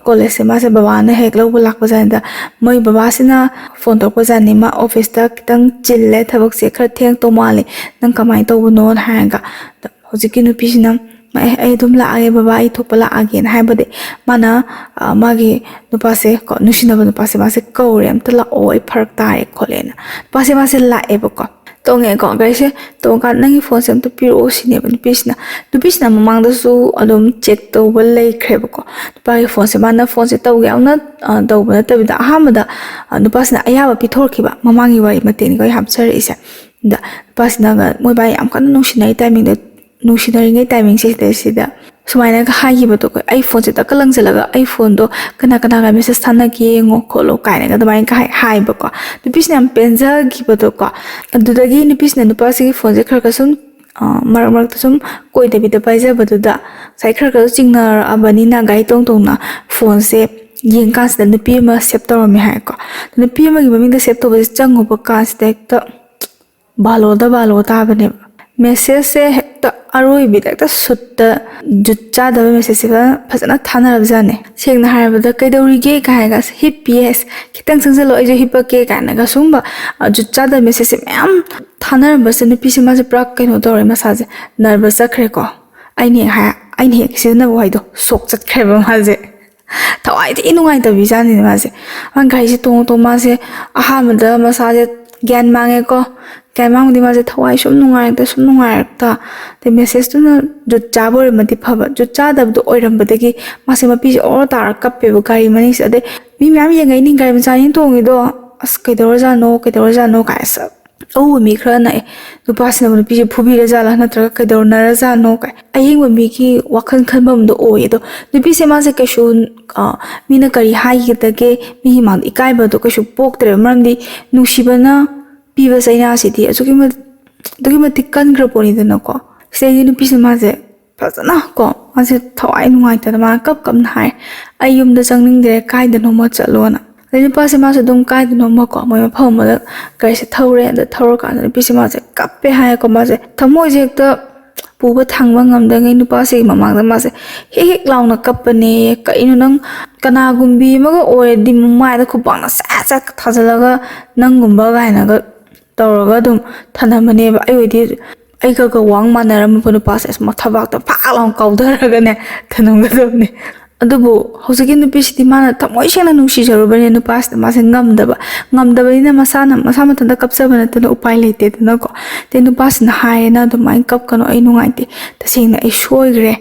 ꯀꯣꯂꯦꯖꯁꯦ ꯃꯥꯁꯦ ꯕꯕꯥꯅ ꯍꯦꯛ ꯂꯧꯕ ꯂꯥꯛꯄ ꯖꯥꯠꯅꯤꯗ꯫ ꯃꯣꯏ ꯕꯕꯥꯁꯤꯅ ꯐꯣꯟ ꯇꯧꯔꯛꯄ ꯖꯥꯠꯅꯤ, "ꯃꯥ ꯑꯣꯐꯤꯁꯇ ꯈꯤꯇꯪ ꯆꯤꯜꯂꯦ, ꯊꯕꯛꯁꯦ ꯈꯔ ꯊꯦꯡ ꯇꯧ ꯃꯥꯜꯂꯦ, ꯅꯪ ꯀꯃꯥꯏꯅ ꯇꯧꯕꯅꯣꯅ?" ꯍꯥꯏꯔꯒ꯫ ꯑꯗ ꯍꯧꯖꯤꯛꯀꯤ ꯅꯨꯄꯤꯁꯤꯅ, "ꯑꯦ, ꯑꯩ ꯑꯗꯨꯝ ꯂꯥꯛꯑꯒꯦ ꯕꯕꯥ, ꯑꯩ ꯊꯣꯛꯄ ꯂꯥꯛꯑꯒꯦꯅ" ꯍꯥꯏꯕꯗꯤ ꯃꯥꯅ ꯑ, ꯃꯥꯒꯤ ꯅꯨꯄꯥꯁꯦ ꯀꯣ, ꯅꯨꯡꯁꯤꯅꯕ ꯅꯨꯄꯥꯁꯦ ꯃꯥꯁꯦ ꯀꯧꯔꯦ, "ꯑꯝꯇ ꯂꯥꯛꯑꯣ, ꯑꯩ ꯐꯔꯛ ꯇꯥꯔꯦ" ꯈꯣꯠꯂꯦꯅ꯫ ꯅꯨꯄꯥꯁꯦ ꯃꯥꯁꯦ ꯂꯥꯛꯑꯦꯕꯀꯣ꯫ ꯇꯣꯡꯉꯦꯀꯣ, ꯒꯥꯔꯤꯁꯦ ꯇꯣꯡꯉꯀꯥꯟꯗ "ꯅꯪꯒꯤ ꯐꯣꯟꯁꯦ ꯑꯝꯇ ꯄꯤꯔꯛꯑꯣ" ꯁꯤꯅꯦꯕ ꯅꯨꯄꯤꯁꯤꯅ꯫ ꯅꯨꯄꯤꯁꯤꯅ ꯃꯃꯥꯡꯗꯁꯨ ꯑꯗꯨꯝ ꯆꯦꯛ ꯇꯧꯕ ꯂꯩꯈ꯭ꯔꯦꯕꯀꯣ꯫ ꯅꯨꯄꯥꯒꯤ ꯐꯣꯟꯁꯦ ꯃꯥꯅ ꯐꯣꯟꯁꯦ ꯇꯧꯒꯦ ꯌꯥꯝꯅ ꯑ, ꯇꯧꯕ ꯅꯠꯇꯕꯤꯗ ꯑꯍꯥꯟꯕꯗ ꯑ, ꯅꯨꯄꯥꯁꯤꯅ ꯑꯌꯥꯕ ꯄꯤꯊꯣꯔꯛꯈꯤꯕ꯫ ꯃꯃꯥꯡꯒꯤ ꯋꯥꯔꯤ ꯃꯇꯦꯛꯅꯤꯀꯣ ꯑꯩ ꯍꯥꯞꯆꯔꯛꯏꯁꯦ꯫ ꯑꯗ ꯅꯨꯄꯥꯁꯤꯅꯒ ꯃꯣꯏ ꯕꯥꯏ ꯌꯥꯝ ꯀꯟꯅ ꯅꯨꯡꯁꯤꯅꯔꯤ ꯇꯥꯏꯃꯤꯡꯗ, ꯅꯨꯡꯁꯤꯅꯔꯤꯉꯩ ꯇꯥꯏꯃꯤꯡꯁꯤꯗꯩꯁꯤꯗ ꯁꯨꯃꯥꯏꯅꯒ ꯍꯥꯏꯈꯤꯕꯗꯣ, "ꯑꯩ ꯐꯣꯟꯁꯦ ꯇꯛꯀ ꯂꯪꯁꯤꯜꯂꯒ ꯑꯩ ꯐꯣꯟꯗꯣ ꯀꯅꯥ ꯀꯅꯥꯒ ꯃꯦꯁꯦꯁ ꯊꯥꯅꯒꯦ ꯌꯦꯡꯉꯣ ꯈꯣꯠꯂꯣ" ꯀꯥꯏꯅꯒ ꯑꯗꯨꯃꯥꯏꯅꯒ ꯍꯥꯏ-, ꯍꯥꯏꯕꯀꯣ꯫ ꯅꯨꯄꯤꯁꯤꯅ ꯌꯥꯝ ꯄꯦꯟꯖꯈꯤꯕꯗꯣꯀꯣ꯫ ꯑꯗꯨꯗꯒꯤ ꯅꯨꯄꯤꯁꯤꯅ ꯅꯨꯄꯥꯁꯤꯒꯤ ꯐꯣꯟꯁꯦ ꯈꯔ ꯈꯔ ꯁꯨꯝ ꯑ, ꯃꯔꯛ ꯃꯔꯛꯇ ꯁꯨꯝ ꯀꯣꯏꯗꯕꯤꯗ ꯄꯥꯏꯖꯕꯗꯨꯗ ꯉꯁꯥꯏ ꯈꯔ ꯈꯔ ꯆꯤꯡꯅꯔꯛꯑꯕꯅꯤꯅ ꯒꯥꯔꯤ ꯇꯣꯡ ꯇꯣꯡꯅ ꯐꯣꯟꯁꯦ ꯌꯦꯡꯀꯥꯟꯁꯤꯗ ꯅꯨꯄꯤ ꯑꯃ ꯁꯦꯞ ꯇꯧꯔꯝꯃꯦ ꯍꯥꯏꯀꯣ꯫ ꯅꯨꯄꯤ ꯑꯃꯒꯤ ꯃꯃꯤꯡꯗ ꯁꯦꯞ ꯇꯧꯕꯁꯦ ꯆꯪꯉꯨꯕ ꯀꯥꯟꯁꯤꯗ ꯍꯦꯛꯇ ꯕꯥꯂꯣꯗ ꯕꯥꯂꯣ ꯇꯥꯕꯅꯦꯕ꯫ ꯃꯦꯁꯦꯖꯁꯦ ꯍꯦꯛꯇ ꯑꯔꯣꯏꯕꯤꯗ ꯍꯦꯛꯇ ꯁꯨꯠꯇ ꯖꯨꯠ ꯆꯥꯗꯕ ꯃꯦꯁꯦꯖꯁꯦ ꯐꯖꯅ, ꯐꯖꯅ ꯊꯥꯅꯔꯕꯖꯥꯠꯅꯦ꯫ ꯁꯦꯡꯅ ꯍꯥꯏꯔꯕꯗ "ꯀꯩꯗꯧꯔꯤꯒꯦ?" ꯀꯥꯏꯅꯒ "ꯍꯤꯞꯄꯤꯌꯦ, ꯈꯤꯇꯪ ꯆꯪꯁꯤꯜꯂꯣ, ꯑꯩꯁꯨ ꯍꯤꯞꯄꯛꯀꯦ" ꯀꯥꯏꯅꯒ ꯁꯨꯝꯕ ꯑ, ꯖꯨꯠ ꯆꯥꯗꯕ ꯃꯦꯁꯦꯖꯁꯦ ꯃꯌꯥꯝ ꯊꯥꯅꯔꯝꯕꯁꯦ ꯅꯨꯄꯤꯁꯦ ꯃꯥꯁꯦ ꯄꯨꯔꯥ ꯀꯩꯅꯣ ꯇꯧꯔꯦ, ꯃꯁꯥꯁꯦ ꯅꯔꯚꯁ ꯆꯠꯈ꯭ꯔꯦꯀꯣ꯫ ꯑꯩꯅ ꯍꯦꯛ ꯍꯥꯏ-, ꯑꯩꯅ ꯍꯦꯛ ꯁꯤꯖꯤꯟꯅꯕ ꯋꯥꯍꯩꯗꯣ ꯁꯣꯛ ꯆꯠꯈ꯭ꯔꯦꯕ ꯃꯥꯁꯦ꯫ ꯊꯋꯥꯏ ꯊꯤ ꯅꯨꯡꯉꯥꯏꯇꯕꯤꯖꯥꯠꯅꯤꯅꯦ ꯃꯥꯁꯦ꯫ ꯃꯥ ꯒꯥꯔꯤꯁꯦ ꯇꯣꯡꯉ ꯇꯣꯡꯉ ꯃꯥꯁꯦ ꯑꯍꯥꯟꯕꯗ ꯃꯁꯥꯁꯦ ꯒ꯭ꯌꯥꯟ ꯃꯥꯡꯉꯦꯀꯣ꯫ ꯀꯩ ꯃꯥꯡꯗꯤ ꯃꯥꯁꯦ ꯊꯋꯥꯏ ꯁꯨꯝ ꯅꯨꯡꯉꯥꯏꯔꯛꯇ, ꯁꯨꯝ ꯅꯨꯡꯉꯥꯏꯔꯛꯇ꯫ ꯑꯗꯩ ꯃꯦꯁꯦꯖꯇꯨꯅ ꯖꯨꯠ ꯆꯥꯕ ꯑꯣꯏꯔꯝꯃꯗꯤ ꯐꯕ, ꯖꯨꯠ ꯆꯥꯗꯕꯗꯣ ꯑꯣꯏꯔꯝꯕꯗꯒꯤ ꯃꯥꯁꯦ ꯃꯄꯤꯁꯦ ꯑꯣꯔ ꯇꯥꯔ ꯀꯞꯄꯦꯕ ꯒꯥꯔꯤ ꯃꯅꯤꯡꯁꯦ꯫ ꯑꯗꯩ ꯃꯤ ꯃꯌꯥꯝ ꯌꯦꯡꯉꯛꯏꯅꯤ, ꯒꯥꯔꯤ ꯃꯆꯥꯅꯤ ꯇꯣꯡꯉꯤꯗꯣ, "ꯑꯁ, ꯀꯩꯗꯧꯔꯖꯥꯠꯅꯣ, ꯀꯩꯗꯧꯔꯖꯥꯠꯅꯣ?" ꯀꯥꯏ꯫ ꯑꯁ, ꯑꯎꯕ ꯃꯤ ꯈꯔꯅ, "ꯑꯦ, ꯅꯨꯄꯥꯁꯤꯅꯕꯨ ꯅꯨꯄꯤꯁꯦ ꯐꯨꯕꯤꯔꯖꯥꯠꯂꯥ, ꯅꯠꯇ꯭ꯔꯒ ꯀꯩꯗꯧꯅꯔꯖꯥꯠꯅꯣ?" ꯀꯥꯏ꯫ ꯑꯌꯦꯡꯕ ꯃꯤꯒꯤ ꯋꯥꯈꯜ ꯈꯟꯐꯝꯗꯣ ꯑꯣꯏ꯫ ꯑꯗꯣ ꯅꯨꯄꯤꯁꯦ ꯃꯥꯁꯦ ꯀꯩꯁꯨ, ꯑ, ꯃꯤꯅ ꯀꯔꯤ ꯍꯥꯏꯒꯗꯒꯦ, ꯃꯤꯒꯤ ꯃꯥꯡꯗ ꯏꯀꯥꯏꯕꯗꯣ ꯀꯩꯁꯨ ꯄꯣꯛꯇ꯭ꯔꯦꯕ꯫ ꯃꯔꯝꯗꯤ ꯅꯨꯡꯁꯤꯕꯅ ꯄꯤꯕ ꯆꯩꯅꯥꯁꯤꯗꯤ ꯑꯁꯨꯛꯀꯤ ꯃ-, ꯑꯗꯨꯛꯀꯤ ꯃꯇꯤꯛ ꯀꯟꯈ꯭ꯔ ꯄꯣꯠꯅꯤꯗꯅꯀꯣ꯫ ꯁꯤꯗꯩꯗꯤ ꯅꯨꯄꯤꯁꯦ ꯃꯥꯁꯦ ꯐꯖꯅ ꯀꯣ, ꯃꯥꯁꯦ ꯊꯋꯥꯏ ꯅꯨꯡꯉꯥꯏꯇꯅ ꯃꯥꯅ ꯀꯞ ꯀꯞꯅ ꯍꯥꯏ, "ꯑꯩ ꯌꯨꯝꯗ ꯆꯪꯅꯤꯡꯗ꯭ꯔꯦ, ꯀꯥꯏꯗꯅꯣꯃ ꯆꯠꯂꯣꯅ"꯫ ꯑꯗꯩ ꯅꯨꯄꯥꯁꯦ ꯃꯥꯁꯨ ꯑꯗꯨꯝ ꯀꯥꯏꯗꯅꯣꯃꯀꯣ, ꯃꯣꯏ ꯃꯐꯝ ꯑꯃꯗ ꯒꯥꯔꯤꯁꯦ ꯊꯧꯔꯦ꯫ ꯑꯗ ꯊꯧꯔꯀꯥꯟꯗ ꯅꯨꯄꯤꯁꯦ ꯃꯥꯁꯦ ꯀꯞꯄꯦ ꯍꯥꯏꯌꯦꯀꯣ꯫ ꯃꯥꯁꯦ ꯊꯃꯣꯏꯁꯦ ꯍꯦꯛꯇ ꯄꯨꯕ ꯊꯥꯡꯕ ꯉꯝꯗꯉꯩ ꯅꯨꯄꯥꯁꯤꯒꯤ ꯃꯃꯥꯡꯗ ꯃꯥꯁꯦ ꯍꯦꯛ ꯍꯦꯛ ꯂꯥꯎꯅ ꯀꯞꯄꯅꯦ꯫ "ꯀꯩꯅꯣ ꯅꯪ, ꯀꯅꯥꯒꯨꯝꯕꯤ ꯑꯃꯒ ꯑꯣꯏꯔꯗꯤ ꯃꯃꯥꯏꯗ ꯈꯨꯄꯥꯛꯅ ꯁꯠ ꯁꯠ ꯊꯥꯖꯤꯜꯂꯒ ꯅꯪꯒꯨꯝꯕ" ꯀꯥꯏꯅꯒ ꯇꯧꯔꯒ ꯑꯗꯨꯝ ꯊꯅꯝꯕꯅꯦꯕ꯫ ꯑꯩ ꯑꯣꯏꯗꯤ ꯑꯩꯒꯒ ꯋꯥꯡ ꯃꯥꯟꯅꯔꯝꯕ ꯅꯨꯄꯥꯁꯦ ꯑꯁ ꯃꯊꯕꯥꯛꯇ ꯐꯥꯛ ꯂꯥꯎꯅ ꯀꯥꯎꯊꯔꯒꯅꯦ ꯊꯅꯝꯒꯗꯕꯅꯦ꯫ ꯑꯗꯨꯕꯨ ꯍꯧꯖꯤꯛꯀꯤ ꯅꯨꯄꯤꯁꯤꯗꯤ ꯃꯥꯅ ꯊꯃꯣꯏ ꯁꯦꯡꯅ ꯅꯨꯡꯁꯤꯖꯔꯨꯕꯅꯦ ꯅꯨꯄꯥꯁꯤꯗ, ꯃꯥꯁꯦ ꯉꯝꯗꯕ, ꯉꯝꯗꯕꯅꯤꯅ ꯃꯁꯥꯅ, ꯃꯁꯥ ꯃꯊꯟꯇ ꯀꯞꯆꯕ ꯅꯠꯇꯅ ꯎꯄꯥꯏ ꯂꯩꯇꯦꯗꯅꯀꯣ꯫ ꯑꯗꯩ ꯅꯨꯄꯥꯁꯤꯅ ꯍꯥꯏꯌꯦꯅ, "ꯑꯗꯨꯃꯥꯏꯅ ꯀꯞꯀꯅꯣ, ꯑꯩ ꯅꯨꯡꯉꯥꯏꯇꯦ, ꯇꯁꯦꯡꯅ ꯑꯩ ꯁꯣꯏꯈ꯭ꯔꯦ,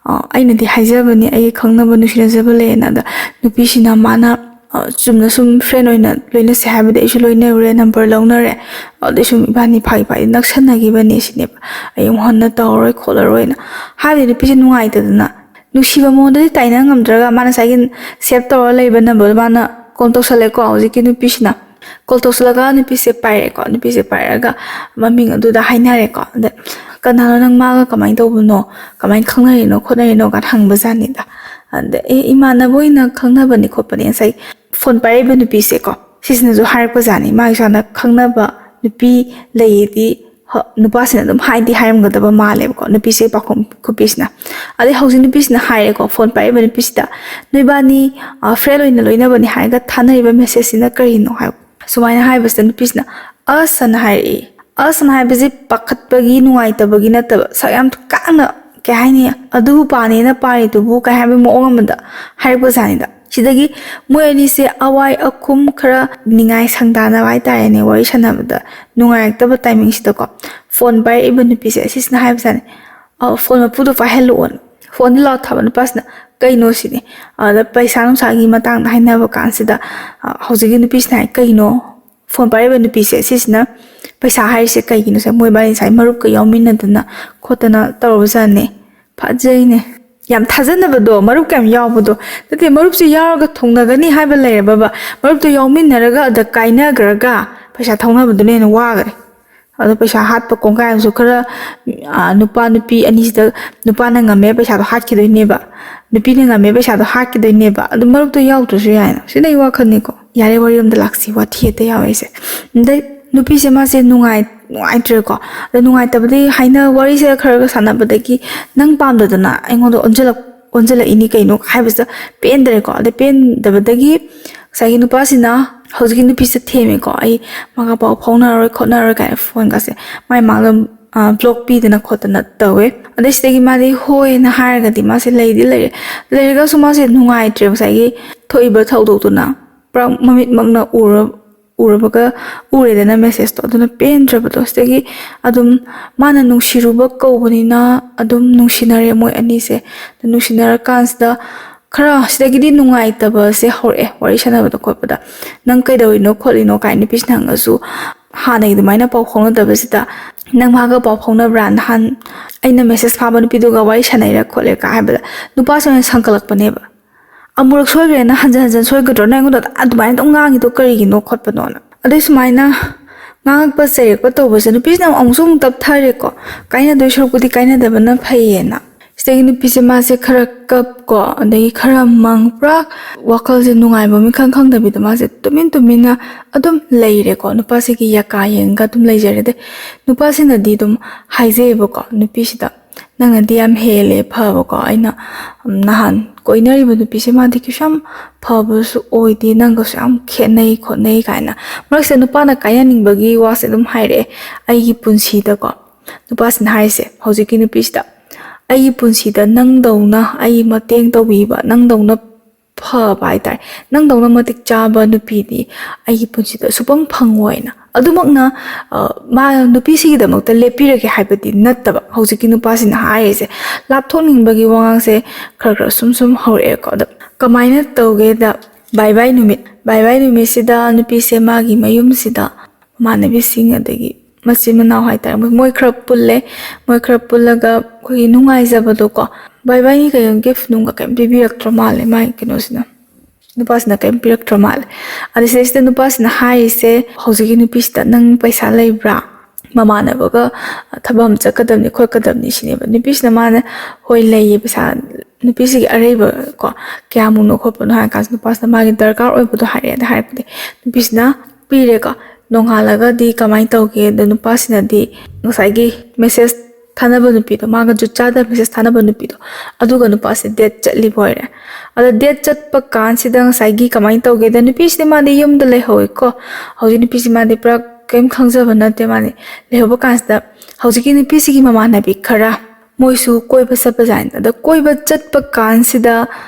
ꯑ, ꯑꯩꯅꯗꯤ ꯍꯥꯏꯖꯕꯅꯤ, ꯑꯩꯒꯤ ꯈꯪꯅꯕ ꯅꯨꯡꯁꯤꯅꯖꯕ ꯂꯩꯌꯦꯅ"꯫ ꯑꯗ ꯅꯨꯄꯤꯁꯤꯅ ꯃꯥꯅ, ꯑ, ꯆꯨꯝꯅ ꯁꯨꯝ ꯐ꯭ꯔꯦꯟ ꯑꯣꯏꯅ ꯂꯣꯏꯅꯁꯦ ꯍꯥꯏꯕꯗꯤ ꯑꯩꯁꯨ ꯂꯣꯏꯅꯔꯨꯔꯦ, ꯅꯝꯕꯔ ꯂꯧꯅꯔꯦ, ꯑꯗꯩ ꯁꯨꯝ ꯏꯕꯥꯅꯤ ꯐꯥꯒꯤ ꯐꯥꯒꯤ ꯅꯛꯁꯟꯅꯈꯤꯕꯅꯦ ꯁꯤꯅꯦꯕ꯫ "ꯑꯩ ꯑꯃꯨꯛ ꯍꯟꯅ ꯇꯧꯔꯔꯣꯏ ꯈꯣꯠꯂꯔꯣꯏꯅ" ꯍꯥꯏꯕꯗꯤ ꯅꯨꯄꯤꯁꯦ ꯅꯨꯡꯉꯥꯏꯇꯗꯅ, ꯅꯨꯡꯁꯤꯕ ꯃꯉꯣꯟꯗꯗꯤ ꯇꯥꯏꯅ ꯉꯝꯗ꯭ꯔꯒ ꯃꯥꯅ ꯉꯁꯥꯏꯒꯤ ꯁꯦꯞ ꯇꯧꯔ ꯂꯩꯕ ꯅꯝꯕꯔꯗꯣ ꯃꯥꯅ ꯀꯣꯜ ꯇꯧꯁꯜꯂꯦꯀꯣ ꯍꯧꯖꯤꯛꯀꯤ ꯅꯨꯄꯤꯁꯤꯅ꯫ ꯀꯣꯜ ꯇꯧꯁꯜꯂꯒ ꯅꯨꯄꯤꯁꯦ ꯄꯥꯏꯔꯛꯑꯦꯀꯣ꯫ ꯅꯨꯄꯤꯁꯦ ꯄꯥꯏꯔꯛꯑꯒ ꯃꯃꯤꯡ ꯑꯗꯨꯗ ꯍꯥꯏꯅꯔꯦꯀꯣ꯫ ꯑꯗ, "ꯀꯅꯥꯅꯣ ꯅꯪ, ꯃꯥꯒ ꯀꯃꯥꯏꯅ ꯇꯧꯕꯅꯣ, ꯀꯃꯥꯏꯅ ꯈꯪꯅꯔꯤꯅꯣ ꯈꯣꯠꯅꯔꯤꯅꯣ?" ꯀꯥꯏꯅ ꯍꯪꯕ ꯖꯥꯠꯅꯤꯗ꯫ ꯑꯗ, "ꯑꯦ, ꯏꯃꯥꯟꯅꯕ ꯑꯣꯏꯅ ꯈꯪꯅꯕꯅꯤ ꯈꯣꯠꯄꯅꯤ", ꯉꯁꯥꯏ ꯐꯣꯟ ꯄꯥꯏꯔꯛꯏꯕ ꯅꯨꯄꯤꯁꯦꯀꯣ, ꯁꯤꯁꯤꯅꯁꯨ ꯍꯥꯏꯔꯛꯄ ꯖꯥꯠꯅꯤ, ꯃꯥꯒꯤ ꯁꯨꯃꯥꯏꯅ ꯈꯪꯅꯕ ꯅꯨꯄꯤ ꯂꯩꯌꯦꯗꯤ꯫ ꯍ-, ꯅꯨꯄꯥꯁꯤꯅ ꯑꯗꯨꯝ ꯍꯥꯏꯗꯤ ꯍꯥꯏꯔꯝꯒꯗꯕ ꯃꯥꯜꯂꯦꯕꯀꯣ, ꯅꯨꯄꯤꯁꯦ, ꯄꯥꯈꯣꯡ ꯈꯨꯄꯤꯁꯤꯅ꯫ ꯑꯗꯩ ꯍꯧꯖꯤꯛ ꯅꯨꯄꯤꯁꯤꯅ ꯍꯥꯏꯔꯦꯀꯣ, ꯐꯣꯟ ꯄꯥꯏꯔꯛꯏꯕ ꯅꯨꯄꯤꯁꯤꯗ, "ꯅꯣꯏꯕꯥꯅꯤ, ꯑ, ꯐ꯭ꯔꯦꯟ ꯑꯣꯏꯅ ꯂꯣꯏꯅꯕꯅꯤ ꯍꯥꯏꯔꯒ ꯊꯥꯅꯔꯤꯕ ꯃꯦꯁꯦꯖꯁꯤꯅ ꯀꯔꯤꯅꯣ?" ꯍꯥꯏꯕ꯫ ꯁꯨꯃꯥꯏꯅ ꯍꯥꯏꯕꯁꯤꯗ ꯅꯨꯄꯤꯁꯤꯅ "ꯑꯁ" ꯑꯅ ꯍꯥꯏꯔꯛꯏ꯫ "ꯑꯁ" ꯑꯅ ꯍꯥꯏꯕꯁꯤ ꯄꯥꯈꯠꯄꯒꯤ, ꯅꯨꯡꯉꯥꯏꯇꯕꯒꯤ ꯅꯠꯇꯕ, ꯁꯛ ꯌꯥꯝ ꯀꯥꯡꯅ, ꯀꯩ ꯍꯥꯏꯅꯤ, "ꯑꯗꯨꯕꯨ ꯄꯥꯅꯦꯅ ꯄꯥꯔꯤꯗꯨꯕꯨ" ꯀꯩ ꯍꯥꯏꯕꯒꯤ ꯃꯑꯣꯡ ꯑꯃꯗ ꯍꯥꯏꯔꯛꯄ ꯖꯥꯠꯅꯤꯗ꯫ ꯁꯤꯗꯒꯤ ꯃꯣꯏ ꯑꯅꯤꯁꯦ ꯑꯋꯥꯏ ꯑꯈꯨꯝ ꯈꯔ ꯅꯤꯡꯉꯥꯏ ꯁꯪꯗꯥꯅꯕ ꯍꯥꯏꯇꯥꯔꯦꯅꯦ, ꯋꯥꯔꯤ ꯁꯥꯟꯅꯕꯗ ꯅꯨꯡꯉꯥꯏꯔꯛꯇꯕ ꯇꯥꯏꯃꯤꯡꯁꯤꯗꯀꯣ, ꯐꯣꯟ ꯄꯥꯏꯔꯛꯏꯕ ꯅꯨꯄꯤꯁꯦ ꯑꯁꯤꯁꯤꯅ ꯍꯥꯏꯕꯖꯥꯠꯅꯦ, "ꯑ, ꯐꯣꯟ ꯃꯄꯨꯗꯣ ꯄꯥꯏꯍꯜꯂꯛꯑꯣꯅ"꯫ ꯐꯣꯟꯗꯤ ꯂꯥꯎ ꯊꯥꯕ ꯅꯨꯄꯥꯁꯤꯅ "ꯀꯩꯅꯣ?" ꯁꯤꯅꯤ꯫ ꯑꯗ ꯄꯩꯁꯥ ꯅꯨꯡꯁꯥꯒꯤ ꯃꯇꯥꯡꯗ ꯍꯥꯏꯅꯕ ꯀꯥꯟꯁꯤꯗ, ꯑ, ꯍꯧꯖꯤꯛꯀꯤ ꯅꯨꯄꯤꯁꯤꯅ ꯍꯥꯏ, "ꯀꯩꯅꯣ?" ꯐꯣꯟ ꯄꯥꯏꯔꯛꯏꯕ ꯅꯨꯄꯤꯁꯦ ꯁꯤꯁꯤꯅ ꯄꯩꯁꯥ ꯍꯥꯏꯔꯤꯁꯦ ꯀꯩꯒꯤꯅꯣꯁꯦ, ꯃꯣꯏꯕꯥꯅꯤ ꯉꯁꯥꯏ ꯃꯔꯨꯞꯀ ꯌꯥꯎꯃꯤꯟꯅꯗꯅ ꯈꯣꯠꯇꯅ ꯇꯧꯔꯕꯖꯥꯠꯅꯦ꯫ ꯐꯖꯩꯅꯦ꯫ ꯌꯥꯝ ꯊꯥꯖꯅꯕꯗꯣ, ꯃꯔꯨꯞ ꯀꯌꯥꯝ ꯌꯥꯎꯕꯗꯣ꯫ ꯅꯠꯇꯦ, ꯃꯔꯨꯞꯁꯦ ꯌꯥꯎꯔꯒ ꯊꯨꯡꯅꯒꯅꯤ ꯍꯥꯏꯕ ꯂꯩꯔꯕꯕ? ꯃꯔꯨꯞꯇꯣ ꯌꯥꯎꯃꯤꯟꯅꯔꯒ ꯑꯗ ꯀꯥꯏꯅꯈ꯭ꯔꯒ ꯄꯩꯁꯥ ꯊꯧꯅꯕꯗꯨꯅ ꯍꯦꯟꯅ ꯋꯥꯈ꯭ꯔꯦ꯫ ꯑꯗꯣ ꯄꯩꯁꯥ ꯍꯥꯠꯄ ꯀꯣꯡꯒꯥꯏ ꯑꯃꯁꯨ ꯈꯔ, ꯑ, ꯅꯨꯄꯥ ꯅꯨꯄꯤ ꯑꯅꯤꯁꯤꯗ ꯅꯨꯄꯥꯅ ꯉꯝꯃꯦ, ꯄꯩꯁꯥꯗꯣ ꯍꯥꯠꯈꯤꯗꯣꯏꯅꯦꯕ, ꯅꯨꯄꯤꯅ ꯉꯝꯃꯦ, ꯄꯩꯁꯥꯗꯣ ꯍꯥꯠꯈꯤꯗꯣꯏꯅꯦꯕ꯫ ꯑꯗꯣ ꯃꯔꯨꯞꯇꯣ ꯌꯥꯎꯗ꯭ꯔꯁꯨ ꯌꯥꯏꯅ, ꯁꯤꯅ ꯑꯩ ꯋꯥꯈꯜꯅꯤꯀꯣ꯫ ꯌꯥꯔꯦ, ꯋꯥꯔꯤ ꯑꯝꯗ ꯂꯥꯛꯁꯤ, ꯋꯥꯊꯤ ꯍꯦꯛꯇ ꯌꯥꯎꯋꯦ ꯑꯩꯁꯦ꯫ ꯑꯗꯩ ꯅꯨꯄꯤꯁꯦ ꯃꯥꯁꯦ ꯅꯨꯡꯉꯥꯏ-, ꯅꯨꯡꯉꯥꯏꯇ꯭ꯔꯦꯀꯣ꯫ ꯑꯗ ꯅꯨꯡꯉꯥꯏꯇꯕꯗꯤ ꯍꯥꯏꯅ, ꯋꯥꯔꯤꯁꯦ ꯈꯔ ꯈꯔ ꯁꯥꯟꯅꯕꯗꯒꯤ ꯅꯪ ꯄꯥꯝꯗꯗꯅ ꯑꯩꯉꯣꯟꯗ ꯑꯣꯟꯁꯤꯜꯂꯛ-, ꯑꯣꯟꯁꯤꯜꯂꯛꯏꯅꯤ ꯀꯩꯅꯣ ꯍꯥꯏꯕꯁꯤꯗ ꯄꯦꯟꯗ꯭ꯔꯦꯀꯣ꯫ ꯑꯗꯩ ꯄꯦꯟꯗꯕꯗꯒꯤ ꯉꯁꯥꯏꯒꯤ ꯅꯨꯄꯥꯁꯤꯅ ꯍꯧꯖꯤꯛꯀꯤ ꯅꯨꯄꯤꯁꯤꯗ ꯊꯦꯝꯃꯦꯀꯣ, "ꯑꯩ ꯃꯥꯒ ꯄꯥꯎ ꯐꯥꯎꯅꯔꯔꯣꯏ ꯈꯣꯠꯅꯔꯔꯣꯏ" ꯀꯥꯏꯅ ꯐꯣꯟꯒꯁꯦ ꯃꯥꯏ ꯃꯥꯡꯗ, ꯑ, ꯕ꯭ꯂꯣꯛ ꯄꯤꯗꯅ ꯈꯣꯠꯇꯅ ꯇꯧꯋꯦ꯫ ꯑꯗꯩ ꯁꯤꯗꯒꯤ ꯃꯥꯗꯤ ꯍꯣꯏꯅ ꯍꯥꯏꯔꯒꯗꯤ ꯃꯥꯁꯦ ꯂꯩꯗꯤ ꯂꯩꯔꯦ꯫ ꯂꯩꯔꯒꯁꯨ ꯃꯥꯁꯦ ꯅꯨꯡꯉꯥꯏꯇ꯭ꯔꯦ, ꯉꯁꯥꯏꯒꯤ ꯊꯣꯛꯏꯕ ꯊꯧꯗꯣꯛꯇꯨꯅ ꯄꯨꯔꯥ ꯃꯃꯤꯠꯃꯛꯅ ꯎꯔ-, ꯎꯔꯕꯒ ꯎꯔꯦꯗꯅ ꯃꯦꯁꯦꯖꯇꯣ꯫ ꯑꯗꯨꯅ ꯄꯦꯟꯗ꯭ꯔꯕꯗꯣ꯫ ꯁꯤꯗꯒꯤ ꯑꯗꯨꯝ ꯃꯥꯅ ꯅꯨꯡꯁꯤꯔꯨꯕ ꯀꯧꯕꯅꯤꯅ ꯑꯗꯨꯝ ꯅꯨꯡꯁꯤꯅꯔꯦ ꯃꯣꯏ ꯑꯅꯤꯁꯦ꯫ ꯑꯗꯨ ꯅꯨꯡꯁꯤꯅꯔꯀꯥꯟꯁꯤꯗ ꯈꯔ ꯁꯤꯗꯒꯤꯗꯤ ꯅꯨꯡꯉꯥꯏꯇꯕꯁꯦ ꯍꯧꯔꯛꯑꯦ, ꯋꯥꯔꯤ ꯁꯥꯟꯅꯕꯗ ꯈꯣꯠꯄꯗ꯫ "ꯅꯪ ꯀꯩꯗꯧꯔꯤꯅꯣ ꯈꯣꯠꯂꯤꯅꯣ?" ꯀꯥꯏꯅ ꯅꯨꯄꯤꯁꯤꯅ ꯍꯪꯉꯁꯨ, ꯍꯥꯟꯅꯒꯤ ꯑꯗꯨꯃꯥꯏꯅ ꯄꯥꯎ ꯐꯥꯎꯅꯗꯕꯁꯤꯗ, "ꯅꯪ ꯃꯥꯒ ꯄꯥꯎ ꯐꯥꯎꯅꯕ꯭ꯔꯥ? ꯅꯍꯥꯟ ꯑꯩꯅ ꯃꯦꯁꯦꯖ ꯊꯥꯕ ꯅꯨꯄꯤꯗꯨꯒ ꯋꯥꯔꯤ ꯁꯥꯟꯅꯩꯔꯥ ꯈꯣꯠꯂꯦ?" ꯀꯥꯏ ꯍꯥꯏꯕꯗ ꯅꯨꯄꯥꯁꯤꯅ ꯑꯣꯏꯅ ꯁꯪꯒꯠꯂꯛꯄꯅꯦꯕ꯫ "ꯑꯃꯨꯔꯛ ꯁꯣꯏꯈ꯭ꯔꯦꯅ ꯍꯟꯖꯟ ꯍꯟꯖꯟ ꯁꯣꯏꯒꯗ꯭ꯔꯣ? ꯅꯪ ꯑꯩꯉꯣꯟꯗ ꯑꯗꯨꯃꯥꯏꯅ ꯑꯗꯨꯝ ꯉꯥꯡꯉꯤꯗꯣ ꯀꯔꯤꯒꯤꯅꯣ ꯈꯣꯠꯄꯅꯣꯅ?" ꯑꯗꯩ ꯁꯨꯃꯥꯏꯅ ꯉꯥꯡꯉꯛꯄ ꯆꯩꯔꯛꯄ ꯇꯧꯕꯁꯦ ꯅꯨꯄꯤꯁꯤꯅ ꯑꯃꯨꯛꯁꯨ ꯑꯃꯨꯛ ꯇꯞꯊꯔꯦꯀꯣ꯫ ꯀꯥꯏꯅꯗꯣꯏ ꯁꯔꯨꯛꯄꯨꯗꯤ ꯀꯥꯏꯅꯗꯕꯅ ꯐꯩꯌꯦꯅ꯫ ꯁꯤꯗꯒꯤ ꯅꯨꯄꯤꯁꯦ ꯃꯥꯁꯦ ꯈꯔ ꯀꯞꯀꯣ, ꯑꯗꯒꯤ ꯈꯔ ꯃꯪ, ꯄꯨꯔꯥ ꯋꯥꯈꯜꯁꯦ ꯅꯨꯡꯉꯥꯏꯕ ꯃꯤꯈꯪ ꯈꯪꯗꯕꯤꯗ ꯃꯥꯁꯦ ꯇꯨꯃꯤꯟ ꯇꯨꯃꯤꯟꯅ ꯑꯗꯨꯝ ꯂꯩꯔꯦꯀꯣ꯫ ꯅꯨꯄꯥꯁꯤꯒꯤ ꯌꯀꯥ ꯌꯦꯡꯉꯒ ꯑꯗꯨꯝ ꯂꯩꯖꯔꯦ꯫ ꯑꯗꯩ ꯅꯨꯄꯥꯁꯤꯅꯗꯤ ꯑꯗꯨꯝ ꯍꯥꯏꯖꯩꯌꯦꯕꯀꯣ ꯅꯨꯄꯤꯁꯤꯗ, "ꯅꯪꯅꯗꯤ ꯌꯥꯝ ꯍꯦꯜꯂꯦ ꯐꯕꯀꯣ, ꯑꯩꯅ, ꯎꯝ, ꯅꯍꯥꯟ ꯀꯣꯏꯅꯔꯤꯕ ꯅꯨꯄꯤꯁꯦ ꯃꯥꯗꯤ ꯀꯩꯁꯨ ꯌꯥꯝ ꯐꯕꯁꯨ ꯑꯣꯏꯗꯦ, ꯅꯪꯒꯁꯨ ꯌꯥꯝ ꯈꯦꯠꯅꯩ ꯈꯣꯠꯅꯩ" ꯀꯥꯏꯅ꯫ ꯃꯔꯛꯁꯤꯗ ꯅꯨꯄꯥꯅ ꯀꯥꯏꯅꯅꯤꯡꯕꯒꯤ ꯋꯥꯁꯦ ꯑꯗꯨꯝ ꯍꯥꯏꯔꯛꯑꯦ꯫ "ꯑꯩꯒꯤ ꯄꯨꯟꯁꯤꯗꯀꯣ", ꯅꯨꯄꯥꯁꯤꯅ ꯍꯥꯏꯔꯤꯁꯦ ꯍꯧꯖꯤꯛꯀꯤ ꯅꯨꯄꯤꯁꯤꯗ, "ꯑꯩꯒꯤ ꯄꯨꯟꯁꯤꯗ ꯅꯪꯗꯧꯅ ꯑꯩ ꯃꯇꯦꯡ ꯇꯧꯕꯤꯕ, ꯅꯪꯗꯧꯅ ꯐꯕ ꯍꯥꯏꯇꯥꯔꯦ꯫ "ꯅꯪꯗꯧꯅ ꯃꯇꯤꯛ ꯆꯥꯕ ꯅꯨꯄꯤꯗꯤ ꯑꯩꯒꯤ ꯄꯨꯟꯁꯤꯗ ꯁꯨꯐꯪ ꯐꯪꯉꯣꯏꯅ"꯫ ꯑꯗꯨꯃꯛꯅ, ꯑ, ꯃꯥ ꯅꯨꯄꯤꯁꯤꯒꯤꯗꯃꯛꯇ ꯂꯦꯞꯄꯤꯔꯒꯦ ꯍꯥꯏꯕꯗꯤ ꯅꯠꯇꯕ꯫ ꯍꯧꯖꯤꯛꯀꯤ ꯅꯨꯄꯥꯁꯤꯅ ꯍꯥꯏꯔꯤꯁꯦ, ꯂꯥꯞꯊꯣꯛꯅꯤꯡꯕꯒꯤ ꯋꯥꯉꯥꯡꯁꯦ ꯈꯔ ꯈꯔ ꯁꯨꯝ ꯁꯨꯝ ꯍꯧꯔꯛꯑꯦꯀꯣ꯫ ꯑꯗ ꯀꯃꯥꯏꯅ ꯇꯧꯒꯦꯗ, ꯕꯥꯏ ꯕꯥꯏ ꯅꯨꯃꯤꯠ, ꯕꯥꯏ ꯕꯥꯏ ꯅꯨꯃꯤꯠꯁꯤꯗ ꯅꯨꯄꯤꯁꯦ ꯃꯥꯒꯤ ꯃꯌꯨꯝꯁꯤꯗ ꯃꯃꯥꯟꯅꯕꯤꯁꯤꯡ, ꯑꯗꯒꯤ ꯃꯆꯤꯟ ꯃꯅꯥꯎ ꯍꯥꯏꯇꯥꯔꯦ, ꯃꯣꯏ, ꯃꯣꯏ ꯈꯔ ꯄꯨꯜꯂꯦ꯫ ꯃꯣꯏ ꯈꯔ ꯄꯨꯜꯂꯒ ꯑꯩꯈꯣꯏꯒꯤ ꯅꯨꯡꯉꯥꯏꯖꯕꯗꯣꯀꯣ, ꯕꯥꯏ ꯕꯥꯏꯅꯤ ꯀꯩꯅꯣ, ꯒꯤꯐ ꯅꯨꯡꯒ ꯀꯩꯝ ꯄꯤꯕꯤꯔꯛꯇ꯭ꯔ ꯃꯥꯜꯂꯦ ꯃꯥꯏ ꯀꯩꯅꯣꯁꯤꯅ, ꯅꯨꯄꯥꯁꯤꯅ ꯀꯩꯝ ꯄꯤꯔꯛꯇ꯭ꯔ ꯃꯥꯜꯂꯦ꯫ ꯑꯗ ꯁꯤꯗꯩꯁꯤꯗ ꯅꯨꯄꯥꯁꯤꯅ ꯍꯥꯏꯔꯤꯁꯦ, ꯍꯧꯖꯤꯛꯀꯤ ꯅꯨꯄꯤꯁꯤꯗ, "ꯅꯪ ꯄꯩꯁꯥ ꯂꯩꯕ꯭ꯔꯥ? ꯃꯃꯥꯟꯅꯕꯒ ꯊꯕꯛ ꯑꯃ ꯆꯠꯀꯗꯕꯅꯤ ꯈꯣꯠꯀꯗꯕꯅꯤ" ꯁꯤꯅꯦꯕ꯫ ꯅꯨꯄꯤꯁꯤꯅ ꯃꯥꯅ, "ꯍꯣꯏ, ꯂꯩꯌꯦ ꯄꯩꯁꯥ"꯫ ꯅꯨꯄꯤꯁꯤꯒꯤ ꯑꯔꯩꯕ ꯀꯣ, ꯀꯌꯥꯃꯨꯛꯅꯣ ꯈꯣꯠꯄꯅꯣ ꯍꯥꯏꯔ ꯀꯥꯟꯁꯤꯗ ꯅꯨꯄꯥꯁꯤꯅ ꯃꯥꯒꯤ ꯗꯔꯀꯥꯔ ꯑꯣꯏꯕꯗꯣ ꯍꯥꯏꯔꯛꯑꯦ꯫ ꯑꯗ ꯍꯥꯏꯔꯛꯄꯗꯤ ꯅꯨꯄꯤꯁꯤꯅ ꯄꯤꯔꯦꯀꯣ꯫ ꯅꯣꯡꯉꯥꯜꯂꯒꯗꯤ ꯀꯃꯥꯏꯅ ꯇꯧꯒꯦꯗ, ꯅꯨꯄꯥꯁꯤꯅꯗꯤ ꯉꯁꯥꯏꯒꯤ ꯃꯦꯁꯦꯖ ꯊꯥꯅꯕ ꯅꯨꯄꯤꯗꯣ, ꯃꯥꯒ ꯖꯨꯠ ꯆꯥꯗꯕ ꯃꯦꯁꯦꯖ ꯊꯥꯅꯕ ꯅꯨꯄꯤꯗꯣ, ꯑꯗꯨꯒ ꯅꯨꯄꯥꯁꯦ ꯗꯦꯠ ꯆꯠꯂꯤꯕ ꯑꯣꯏꯔꯦ꯫ ꯑꯗ ꯗꯦꯠ ꯆꯠꯄ ꯀꯥꯟꯁꯤꯗ ꯉꯁꯥꯏꯒꯤ ꯀꯃꯥꯏꯅ ꯇꯧꯒꯦꯗ, ꯅꯨꯄꯤꯁꯤꯗꯤ ꯃꯥꯗꯤ ꯌꯨꯝꯗ ꯂꯩꯍꯧꯋꯦꯀꯣ꯫ ꯍꯧꯖꯤꯛ ꯅꯨꯄꯤꯁꯤ ꯃꯥꯗꯤ ꯄꯨꯔꯥ ꯀꯔꯤꯝ ꯈꯪꯖꯕ ꯅꯠꯇꯦ꯫ ꯃꯥꯗꯤ ꯂꯩꯍꯧꯕ ꯀꯥꯟꯁꯤꯗ ꯍꯧꯖꯤꯛꯀꯤ ꯅꯨꯄꯤꯁꯤꯒꯤ ꯃꯃꯥꯟꯅꯕꯤ ꯈꯔ ꯃꯣꯏꯁꯨ ꯀꯣꯏꯕ ꯆꯠꯄꯖꯥꯠꯅꯤ꯫ ꯑꯗ ꯀꯣꯏꯕ ꯆꯠꯄ ꯀꯥꯟꯁꯤꯗ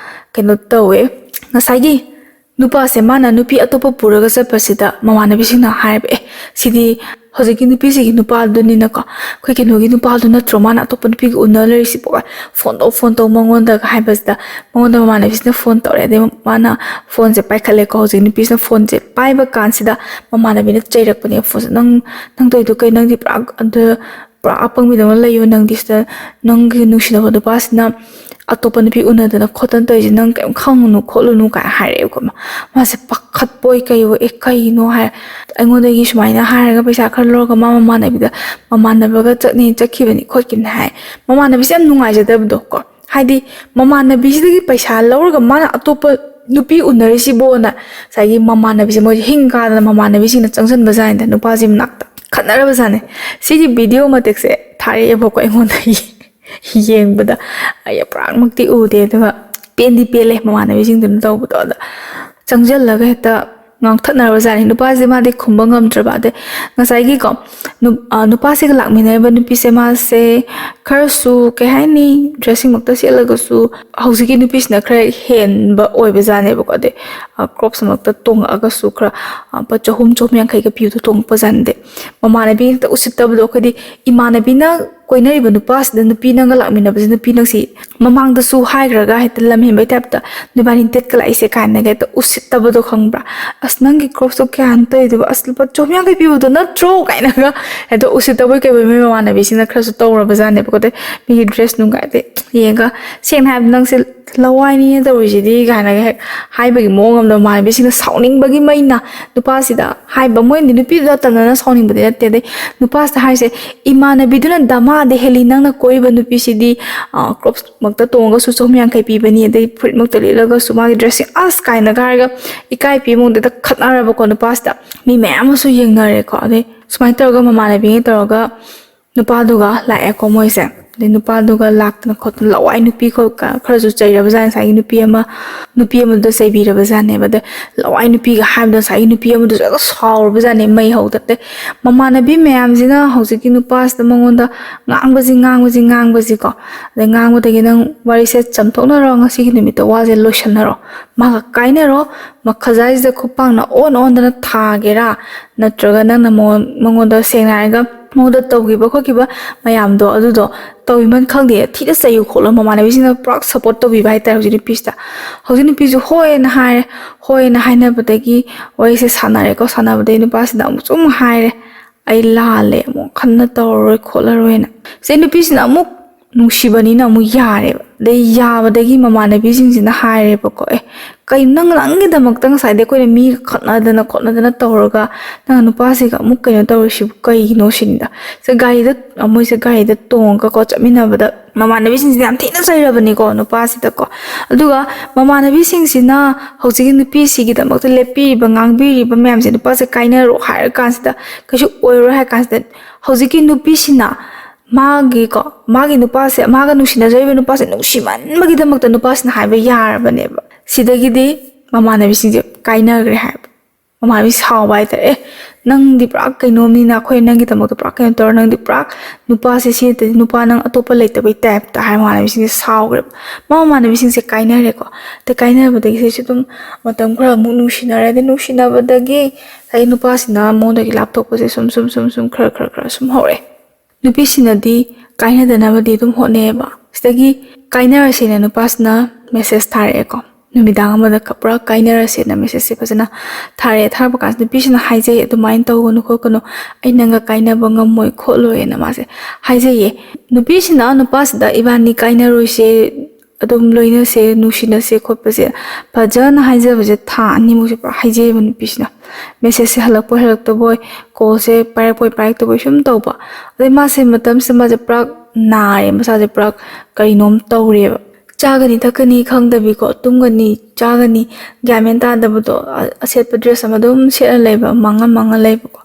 ꯀꯩꯅꯣ ꯇꯧꯋꯦ, ꯉꯁꯥꯏꯒꯤ ꯅꯨꯄꯥꯁꯦ ꯃꯥꯅ ꯅꯨꯄꯤ ꯑꯇꯣꯞꯄ ꯄꯨꯔꯒ ꯆꯠꯄꯁꯤꯗ ꯃꯃꯥꯟꯅꯕꯤꯁꯤꯡꯅ ꯍꯥꯏꯔꯕ, "ꯑꯦ, ꯁꯤꯗꯤ ꯍꯧꯖꯤꯛꯀꯤ ꯅꯨꯄꯤꯁꯤꯒꯤ ꯅꯨꯄꯥꯗꯨꯅꯤꯅꯀꯣ, ꯑꯩꯈꯣꯏ ꯀꯩꯅꯣꯒꯤ ꯅꯨꯄꯥꯗꯨ ꯅꯠꯇ꯭ꯔꯣ ꯃꯥꯅ ꯑꯇꯣꯞꯄ ꯅꯨꯄꯤꯒ ꯎꯅ ꯂꯩꯔꯤꯁꯤꯕꯣ? ꯐꯣꯟ ꯇꯧ, ꯐꯣꯟ ꯇꯧ ꯃꯉꯣꯟꯗꯒ" ꯍꯥꯏꯕꯁꯤꯗ ꯃꯉꯣꯟꯗ ꯃꯃꯥꯟꯅꯕꯤꯁꯤꯅ ꯐꯣꯟ ꯇꯧꯔꯦ꯫ ꯑꯗꯩ ꯃꯥꯅ ꯐꯣꯟꯁꯦ ꯄꯥꯏꯈꯠꯂꯦꯀꯣ꯫ ꯍꯧꯖꯤꯛ ꯅꯨꯄꯤꯁꯤꯅ ꯐꯣꯟꯁꯦ ꯄꯥꯏꯕ ꯀꯥꯟꯁꯤꯗ ꯃꯃꯥꯟꯅꯕꯤꯅ ꯆꯩꯔꯛꯄꯅꯦ ꯐꯣꯟꯁꯦ, "ꯅꯪ, ꯅꯪ ꯇꯧꯔꯤꯗꯣ ꯀꯩ? ꯅꯪꯗꯤ ꯄꯨꯔꯥ ꯑꯗ ꯄꯨꯔꯥ ꯑꯄꯪꯕꯤꯗꯧꯅ ꯂꯩꯌꯣ ꯅꯪꯗꯤ ꯁꯤꯗ, ꯅꯪꯒꯤ ꯅꯨꯡꯁꯤꯅꯕ ꯅꯨꯄꯥꯁꯤꯅ ꯑꯇꯣꯞꯄ ꯅꯨꯄꯤ ꯎꯅꯗꯅ ꯈꯣꯠꯇꯅ ꯇꯧꯔꯤꯁꯦ ꯅꯪ ꯀꯩꯝ ꯈꯪꯉꯨꯅꯨ ꯈꯣꯠꯂꯨꯅꯨ" ꯀꯥꯏꯅ ꯍꯥꯏꯔꯛꯑꯦꯕꯀꯣ꯫ ꯃꯥ-, ꯃꯥꯁꯦ ꯄꯥꯈꯠꯄꯣꯏ ꯀꯩꯕꯣꯏ, "ꯑꯦ, ꯀꯩꯅꯣ?" ꯍꯥꯏ, ꯑꯩꯉꯣꯟꯗꯒꯤ ꯁꯨꯃꯥꯏꯅ ꯍꯥꯏꯔꯒ ꯄꯩꯁꯥ ꯈꯔ ꯂꯧꯔꯒ ꯃꯥ ꯃꯃꯥꯟꯅꯕꯤꯗ, ꯃꯃꯥꯟꯅꯕꯒ ꯆꯠꯅꯤ, ꯆꯠꯈꯤꯕꯅꯤ ꯈꯣꯠꯈꯤꯕꯅꯤ ꯍꯥꯏ꯫ ꯃꯃꯥꯟꯅꯕꯤꯁꯦ ꯌꯥꯝ ꯅꯨꯡꯉꯥꯏꯖꯗꯕꯗꯣ ꯀꯣ, ꯍꯥꯏꯗꯤ ꯃꯃꯥꯟꯅꯕꯤꯁꯤꯗꯒꯤ ꯄꯩꯁꯥ ꯂꯧꯔꯒ ꯃꯥꯅ ꯑꯇꯣꯞꯄ ꯅꯨꯄꯤ ꯎꯅꯔꯤꯁꯤꯕꯣꯅ ꯉꯁꯥꯏꯒꯤ ꯃꯃꯥꯟꯅꯕꯤꯁꯦ, ꯃꯣꯏꯁꯦ ꯍꯤꯡ ꯀꯥꯗꯅ ꯃꯃꯥꯟꯅꯕꯤꯁꯤꯡꯅ ꯆꯪꯁꯤꯟꯕ ꯖꯥꯠꯅꯤꯗ ꯅꯨꯄꯥꯁꯤ ꯃꯅꯥꯛꯇ꯫ ꯈꯠꯅꯔꯕꯖꯥꯠꯅꯤ꯫ ꯁꯤꯒꯤ ꯚꯤꯗꯤꯑꯣ ꯃꯇꯦꯛꯁꯦ ꯊꯥꯔꯛꯑꯦꯕꯀꯣ ꯑꯩꯉꯣꯟꯗ ꯌꯦꯡꯕꯗ꯫ ꯑꯩ ꯄꯨꯔꯥꯃꯛꯇꯤ ꯎꯗꯦ, ꯑꯗꯨꯒ ꯄꯦꯟꯗꯤ ꯄꯦꯜꯂꯦ ꯃꯃꯥꯟꯅꯕꯤꯁꯤꯡꯗꯨꯅ ꯇꯧꯕꯗꯣ꯫ ꯑꯗ ꯆꯪꯁꯤꯜꯂꯒ ꯍꯦꯛꯇ ꯉꯥꯡꯊꯠꯅꯔꯕꯖꯥꯠꯅꯤ꯫ ꯅꯨꯄꯥꯁꯦ ꯃꯥꯗꯤ ꯈꯨꯝꯕ ꯉꯝꯗ꯭ꯔꯕ꯫ ꯑꯗꯩ ꯉꯁꯥꯏꯒꯤꯀꯣ, ꯅꯨ-, ꯑ, ꯅꯨꯄꯥꯁꯤꯒ ꯂꯥꯛꯃꯤꯟꯅꯔꯤꯕ ꯅꯨꯄꯤꯁꯦ, ꯃꯥꯁꯦ ꯈꯔꯁꯨ, ꯀꯩ ꯍꯥꯏꯅꯤ, dressingꯃꯛꯇ ꯁꯦꯠꯂꯒꯁꯨ ꯍꯧꯖꯤꯛꯀꯤ ꯅꯨꯄꯤꯁꯤꯅ ꯈꯔ ꯍꯦꯟꯕ ꯑꯣꯏꯕꯖꯥꯠꯅꯦꯕꯀꯣ꯫ ꯑꯗꯩ, ꯑ, Crocsꯃꯛꯇ ꯇꯣꯡꯉꯛꯑꯒꯁꯨ ꯈꯔ, ꯑ, ꯂꯨꯄꯥ ꯆꯍꯨꯝ, ꯆꯍꯨꯝ ꯌꯥꯡꯈꯩꯒ ꯄꯤꯕꯗꯣ ꯇꯣꯡꯉꯛꯄꯖꯥꯠꯅꯤ꯫ ꯑꯗꯩ ꯃꯃꯥꯟꯅꯕꯤ ꯍꯦꯛꯇ ꯎꯁꯤꯠꯇꯕꯗꯣ, ꯑꯩꯈꯣꯏꯗꯤ ꯏꯃꯥꯟꯅꯕꯤꯅ ꯀꯣꯏꯅꯔꯤꯕ ꯅꯨꯄꯥꯁꯤꯗ ꯅꯨꯄꯤ ꯅꯪꯒ ꯂꯥꯛꯃꯤꯟꯅꯕꯁꯤ, ꯅꯨꯄꯤ ꯅꯪꯁꯤ ꯃꯃꯥꯡꯗꯁꯨ ꯍꯥꯏꯈ꯭ꯔꯒ ꯍꯦꯛꯇ ꯂꯝ ꯍꯦꯟꯕꯩ typeꯇ "ꯅꯣꯏꯕꯥꯅꯤ dateꯀ ꯂꯥꯛꯏꯁꯦ" ꯀꯥꯏꯅꯒ ꯍꯦꯛꯇ ꯎꯁꯤꯠꯇꯕꯗꯣ, ꯈꯪꯕ꯭ꯔꯥ? "ꯑꯁ, ꯅꯪꯒꯤ Crocsꯇꯣ ꯀꯌꯥꯅꯣ ꯇꯧꯔꯤꯗꯨꯕꯣ? ꯑꯁ, ꯂꯨꯄꯥ ꯆꯍꯨꯝ ꯌꯥꯡꯈꯩ ꯄꯤꯕꯗꯣ ꯅꯠꯇ꯭ꯔꯣ?" ꯀꯥꯏꯅꯒ ꯍꯦꯛꯇ ꯎꯁꯤꯠꯇꯕꯣꯏ ꯀꯩꯕꯣꯏ ꯃꯣꯏ ꯃꯃꯥꯟꯅꯕꯤꯁꯤꯡꯅ ꯈꯔꯁꯨ ꯇꯧꯔꯕꯖꯥꯠꯅꯦꯕꯀꯣ꯫ ꯑꯗꯩ ꯃꯤꯒꯤ dress ꯅꯨꯡꯒ ꯍꯥꯏꯗꯤ ꯌꯦꯡꯉꯒ, "ꯁꯦꯡꯅ ꯍꯥꯏꯕꯗ ꯅꯪꯁꯦ ꯂꯋꯥꯏꯅꯤꯅꯦ ꯇꯧꯔꯤꯁꯤꯗꯤ" ꯀꯥꯏꯅꯒ ꯍꯦꯛ ꯍꯥꯏꯕꯒꯤ ꯃꯑꯣꯡ ꯑꯃꯗ ꯃꯃꯥꯟꯅꯕꯤꯁꯤꯡꯅ ꯁꯥꯎꯅꯤꯡꯕꯒꯤ ꯃꯩꯅ ꯅꯨꯄꯥꯁꯤꯗ ꯍꯥꯏꯕ꯫ ꯃꯣꯏꯅꯗꯤ ꯅꯨꯄꯤꯗꯨꯗ ꯇꯝꯅꯅ ꯁꯥꯎꯅꯤꯡꯕꯗꯤ ꯅꯠꯇꯦ꯫ ꯑꯗꯩ ꯅꯨꯄꯥꯁꯤꯗ ꯍꯥꯏꯁꯦ, "ꯏꯃꯥꯟꯅꯕꯤꯗꯨꯅ ꯗꯃꯥꯗ ꯍꯦꯜꯂꯤ, ꯅꯪꯅ ꯀꯣꯏꯔꯤꯕ ꯅꯨꯄꯤꯁꯤꯗꯤ, ꯑ, Crocsꯃꯛꯇ ꯇꯣꯡꯉꯒꯁꯨ ꯆꯍꯨꯝ ꯌꯥꯡꯈꯩ ꯄꯤꯕꯅꯤ, ꯑꯗꯩ ꯐꯨꯔꯤꯠꯃꯛꯇ ꯂꯤꯠꯂꯒꯁꯨ ꯃꯥꯒꯤ dressing ꯑꯁ" ꯀꯥꯏꯅꯒ ꯍꯥꯏꯔꯒ ꯏꯀꯥꯏ ꯄꯤꯕ ꯃꯑꯣꯡꯗ ꯈꯠꯅꯔꯕꯀꯣ ꯅꯨꯄꯥꯁꯤꯗ꯫ ꯃꯤ ꯃꯌꯥꯝ ꯑꯃꯁꯨ ꯌꯦꯡꯅꯔꯦꯀꯣ꯫ ꯑꯗꯩ ꯁꯨꯃꯥꯏꯅ ꯇꯧꯔꯒ ꯃꯃꯥꯟꯅꯕꯤꯉꯩ ꯇꯧꯔꯒ ꯅꯨꯄꯥꯗꯨꯒ ꯂꯥꯛꯑꯦꯀꯣ ꯃꯣꯏꯁꯦ꯫ ꯑꯗꯩ ꯅꯨꯄꯥꯗꯨꯒ ꯂꯥꯛꯇꯅ ꯈꯣꯠꯇꯅ ꯂꯋꯥꯏ ꯅꯨꯄꯤ ꯈꯣ-, ꯈꯔꯁꯨ ꯆꯩꯔꯕꯖꯥꯠꯅꯤ, ꯉꯁꯥꯏꯒꯤ ꯅꯨꯄꯤ ꯑꯃ, ꯅꯨꯄꯤ ꯑꯃꯗꯨꯗ ꯆꯩꯕꯤꯔꯕꯖꯥꯠꯅꯦꯕ꯫ ꯑꯗꯩ ꯂꯋꯥꯏ ꯅꯨꯄꯤꯒ ꯍꯥꯏꯕꯗꯣ ꯉꯁꯥꯏꯒꯤ ꯅꯨꯄꯤ ꯑꯃꯗꯨꯁꯨ ꯍꯦꯛꯇ ꯁꯥꯎꯔꯕꯖꯥꯠꯅꯦ, ꯃꯩ ꯍꯧꯗꯅ꯫ ꯑꯗꯩ ꯃꯃꯥꯟꯅꯕꯤ ꯃꯌꯥꯝꯁꯤꯅ ꯍꯧꯖꯤꯛꯀꯤ ꯅꯨꯄꯥꯁꯤꯗ ꯃꯉꯣꯟꯗ ꯉꯥꯡꯕꯁꯤ, ꯉꯥꯡꯕꯁꯤ, ꯉꯥꯡꯕꯁꯤꯀꯣ꯫ ꯑꯗꯩ ꯉꯥꯡꯕꯗꯒꯤ "ꯅꯪ ꯋꯥꯔꯤꯁꯦ ꯆꯝꯊꯣꯛꯅꯔꯣ, ꯉꯁꯤꯒꯤ ꯅꯨꯃꯤꯠꯇ ꯋꯥꯁꯦ ꯂꯣꯏꯁꯟꯅꯔꯣ, ꯃꯥꯒ ꯀꯥꯏꯅꯔꯣ, ꯃꯈꯖꯥꯏꯁꯤꯗ ꯈꯨꯄꯥꯛꯅ ꯑꯣꯟ ꯑꯣꯟꯗꯅ ꯊꯥꯒꯦꯔꯥ, ꯅꯠꯇ꯭ꯔꯒ ꯅꯪꯅ ꯃꯉꯣꯟ-, ꯃꯉꯣꯟꯗ ꯁꯦꯡꯅ ꯍꯥꯏꯔꯒ ꯃꯉꯣꯟꯗ ꯇꯧꯈꯤꯕ ꯈꯣꯠꯈꯤꯕ ꯃꯌꯥꯝꯗꯣ ꯑꯗꯨꯗꯣ ꯇꯧꯏꯃꯟ ꯈꯪꯗꯦ, ꯊꯤꯅ ꯆꯩꯌꯨ ꯈꯣꯠꯂꯣ", ꯃꯃꯥꯟꯅꯕꯤꯁꯤꯡꯅ ꯄꯨꯔꯥ support ꯇꯧꯕꯤꯕ ꯍꯥꯏꯇꯥꯔꯦ ꯍꯧꯖꯤꯛ ꯅꯨꯄꯤꯁꯤꯗ꯫ ꯍꯧꯖꯤꯛ ꯅꯨꯄꯤꯁꯨ ꯍꯣꯏꯅ ꯍꯥꯏꯔꯦ꯫ ꯍꯣꯏꯅ ꯍꯥꯏꯅꯕꯗꯒꯤ ꯋꯥꯔꯤꯁꯦ ꯁꯥꯟꯅꯔꯦꯀꯣ꯫ ꯁꯥꯟꯅꯕꯗꯒꯤ ꯅꯨꯄꯥꯁꯤꯅ ꯑꯃꯨꯛꯁꯨ ꯑꯃꯨꯛ ꯍꯥꯏꯔꯦ, "ꯑꯩ ꯂꯥꯜꯂꯦ, ꯑꯃꯨꯛ ꯍꯟꯅ ꯇꯧꯔꯔꯣꯏ ꯈꯣꯠꯂꯔꯣꯏꯅ"꯫ ꯁꯤ ꯅꯨꯄꯤꯁꯤꯅ ꯑꯃꯨꯛ ꯅꯨꯡꯁꯤꯕꯅꯤꯅ ꯑꯃꯨꯛ ꯌꯥꯔꯦꯕ꯫ ꯑꯗꯩ ꯌꯥꯕꯗꯒꯤ ꯃꯃꯥꯟꯅꯕꯤꯁꯤꯡꯁꯤꯅ ꯍꯥꯏꯔꯦꯕꯀꯣ, "ꯑꯦ, ꯀꯩꯅꯣ ꯅꯪ, ꯅꯪꯒꯤꯗꯃꯛꯇ ꯉꯁꯥꯏꯗꯩ ꯑꯩꯈꯣꯏꯅ ꯃꯤꯒ ꯈꯠꯅꯗꯅ ꯈꯣꯠꯅꯗꯅ ꯇꯧꯔꯒ ꯅꯪ ꯅꯨꯄꯥꯁꯤꯒ ꯑꯃꯨꯛ ꯀꯩꯅꯣ ꯇꯧꯔꯤꯁꯤꯕꯨ ꯀꯩꯒꯤꯅꯣ?" ꯁꯤꯅꯤꯗ꯫ ꯁꯦ ꯒꯥꯔꯤꯗ, ꯃꯣꯏꯁꯦ ꯒꯥꯔꯤꯗ ꯇꯣꯡꯉꯒꯀꯣ ꯆꯠꯃꯤꯟꯅꯕꯗ ꯃꯃꯥꯟꯅꯕꯤꯁꯤꯡꯁꯤꯅ ꯌꯥꯝ ꯊꯤꯅ ꯆꯩꯔꯕꯅꯤꯀꯣ ꯅꯨꯄꯥꯁꯤꯗꯀꯣ꯫ ꯑꯗꯨꯒ ꯃꯃꯥꯟꯅꯕꯤꯁꯤꯡꯁꯤꯅ ꯍꯧꯖꯤꯛꯀꯤ ꯅꯨꯄꯤꯁꯤꯒꯤꯗꯃꯛꯇ ꯂꯦꯞꯄꯤꯔꯤꯕ, ꯉꯥꯡꯕꯤꯔꯤꯕ ꯃꯌꯥꯝꯁꯦ, ꯅꯨꯄꯥꯁꯦ ꯀꯥꯏꯅꯔꯣ ꯍꯥꯏꯔ ꯀꯥꯟꯁꯤꯗ ꯀꯩꯁꯨ ꯑꯣꯏꯔꯣꯏ ꯍꯥꯏꯔ ꯀꯥꯟꯁꯤꯗ ꯍꯧꯖꯤꯛꯀꯤ ꯅꯨꯄꯤꯁꯤꯅ ꯃꯥꯒꯤꯀꯣ, ꯃꯥꯒꯤ ꯅꯨꯄꯥꯁꯦ, ꯃꯥꯒ ꯅꯨꯡꯁꯤꯅꯖꯔꯤꯕ ꯅꯨꯄꯥꯁꯦ ꯅꯨꯡꯁꯤꯃꯟꯕꯒꯤꯗꯃꯛꯇ ꯅꯨꯄꯥꯁꯤꯅ ꯍꯥꯏꯕ ꯌꯥꯔꯕꯅꯦꯕ꯫ ꯁꯤꯗꯒꯤꯗꯤ ꯃꯃꯥꯟꯅꯕꯤꯁꯤꯡꯁꯦ ꯀꯥꯏꯅꯈ꯭ꯔꯦ ꯍꯥꯏꯕ꯫ ꯃꯃꯥꯟꯅꯕꯤ ꯁꯥꯎꯕ ꯍꯥꯏꯇꯥꯔꯦ꯫ "ꯑꯦ, ꯅꯪꯗꯤ ꯄꯨꯔꯥ ꯀꯩꯅꯣꯝꯅꯤꯅ, ꯑꯩꯈꯣꯏ ꯅꯪꯒꯤꯗꯃꯛꯇ ꯄꯨꯔꯥ ꯀꯩꯅꯣ ꯇꯧꯔ, ꯅꯪꯗꯤ ꯄꯨꯔꯥ ꯅꯨꯄꯥꯁꯦ ꯁꯤ ꯅꯠꯇꯗꯤ ꯅꯨꯄꯥ ꯅꯪ ꯑꯇꯣꯞꯄ ꯂꯩꯇꯕꯩ ꯇꯥꯏꯞꯇ" ꯍꯥꯏ ꯃꯃꯥꯟꯅꯕꯤꯁꯤꯡꯁꯦ ꯁꯥꯎꯈ꯭ꯔꯦꯕ꯫ ꯃꯃꯥꯟꯅꯕꯤꯁꯤꯡꯁꯦ ꯀꯥꯏꯅꯔꯦꯀꯣ꯫ ꯑꯗꯩ ꯀꯥꯏꯅꯕꯗꯒꯤ ꯁꯤꯁꯨ ꯑꯗꯨꯝ ꯃꯇꯝ ꯈꯔ ꯑꯃꯨꯛ ꯅꯨꯡꯁꯤꯅꯔꯦ꯫ ꯑꯗꯩ ꯅꯨꯡꯁꯤꯅꯕꯗꯒꯤ ꯉꯁꯥꯏꯒꯤ ꯅꯨꯄꯥꯁꯤꯅ ꯃꯉꯣꯟꯗꯒꯤ ꯂꯥꯞꯊꯣꯛꯄꯁꯦ ꯁꯨꯝ ꯁꯨꯝ ꯁꯨꯝ ꯁꯨꯝ ꯈꯔ ꯈꯔ ꯈꯔ ꯁꯨꯝ ꯍꯧꯔꯛꯑꯦ꯫ ꯅꯨꯄꯤꯁꯤꯅꯗꯤ ꯀꯥꯏꯅꯗꯅꯕꯗꯤ ꯑꯗꯨꯝ ꯍꯣꯠꯅꯩꯌꯦꯕ꯫ ꯁꯤꯗꯒꯤ ꯀꯥꯏꯅꯔꯁꯦꯅ ꯅꯨꯄꯥꯁꯤꯅ ꯃꯦꯁꯦꯖ ꯊꯥꯔꯛꯑꯦꯀꯣ꯫ ꯅꯨꯃꯤꯗꯥꯡ ꯑꯃꯗ ꯀ-, ꯄꯨꯔꯥ ꯀꯥꯏꯅꯔꯁꯦꯅ ꯃꯦꯁꯦꯖꯁꯦ ꯐꯖꯅ ꯊꯥꯔꯛꯑꯦ꯫ ꯊꯥꯔꯛꯄ ꯀꯥꯟꯁꯤꯗ ꯅꯨꯄꯤꯁꯤꯅ ꯍꯥꯏꯖꯩ, "ꯑꯗꯨꯃꯥꯏꯅ ꯇꯧꯒꯅꯨ ꯈꯣꯠꯀꯅꯨ, ꯑꯩ ꯅꯪꯒ ꯀꯥꯏꯅꯕ ꯉꯝꯃꯣꯏ ꯈꯣꯠꯂꯣꯏꯅ" ꯃꯥꯁꯦ ꯍꯥꯏꯖꯩꯌꯦ꯫ ꯅꯨꯄꯤꯁꯤꯅ ꯅꯨꯄꯥꯁꯤꯗ "ꯏꯕꯥꯅꯤ ꯀꯥꯏꯅꯔꯣꯏꯁꯦ, ꯑꯗꯨꯝ ꯂꯣꯏꯅꯁꯦ, ꯅꯨꯡꯁꯤꯅꯁꯦ" ꯈꯣꯠꯄꯁꯦ ꯐꯖꯅ ꯍꯥꯏꯖꯕꯁꯦ ꯊꯥ ꯑꯅꯤꯃꯨꯛꯁꯦ ꯄꯨꯔꯥ ꯍꯥꯏꯖꯩꯌꯦꯕ ꯅꯨꯄꯤꯁꯤꯅ꯫ ꯃꯦꯁꯦꯖꯁꯦ ꯍꯜꯂꯛꯄꯣꯏ ꯍꯜꯂꯛꯇꯕꯣꯏ, ꯀꯣꯜꯁꯦ ꯄꯥꯏꯔꯛꯄꯣꯏ ꯄꯥꯏꯔꯛꯇꯕꯣꯏ ꯁꯨꯝ ꯇꯧꯕ꯫ ꯑꯗꯩ ꯃꯥꯁꯦ ꯃꯇꯝꯁꯤꯗ ꯃꯥꯁꯦ ꯄꯨꯔꯥ ꯅꯥꯔꯦ, ꯃꯁꯥꯁꯦ ꯄꯨꯔꯥ ꯀꯔꯤꯅꯣꯝ ꯇꯧꯔꯦꯕ꯫ ꯆꯥꯒꯅꯤ ꯊꯛꯀꯅꯤ ꯈꯪꯗꯕꯤꯀꯣ, ꯇꯨꯝꯒꯅꯤ ꯆꯥꯒꯅꯤ ꯒ꯭ꯌꯥꯟ ꯃꯦꯟ ꯇꯥꯗꯕꯗꯣ, ꯑ-, ꯑꯁꯦꯠꯄ ꯗ꯭ꯔꯦꯁ ꯑꯃ ꯑꯗꯨꯝ ꯁꯦꯠꯂ ꯂꯩꯕ, ꯃꯪꯉ ꯃꯪꯉ ꯂꯩꯕꯀꯣ꯫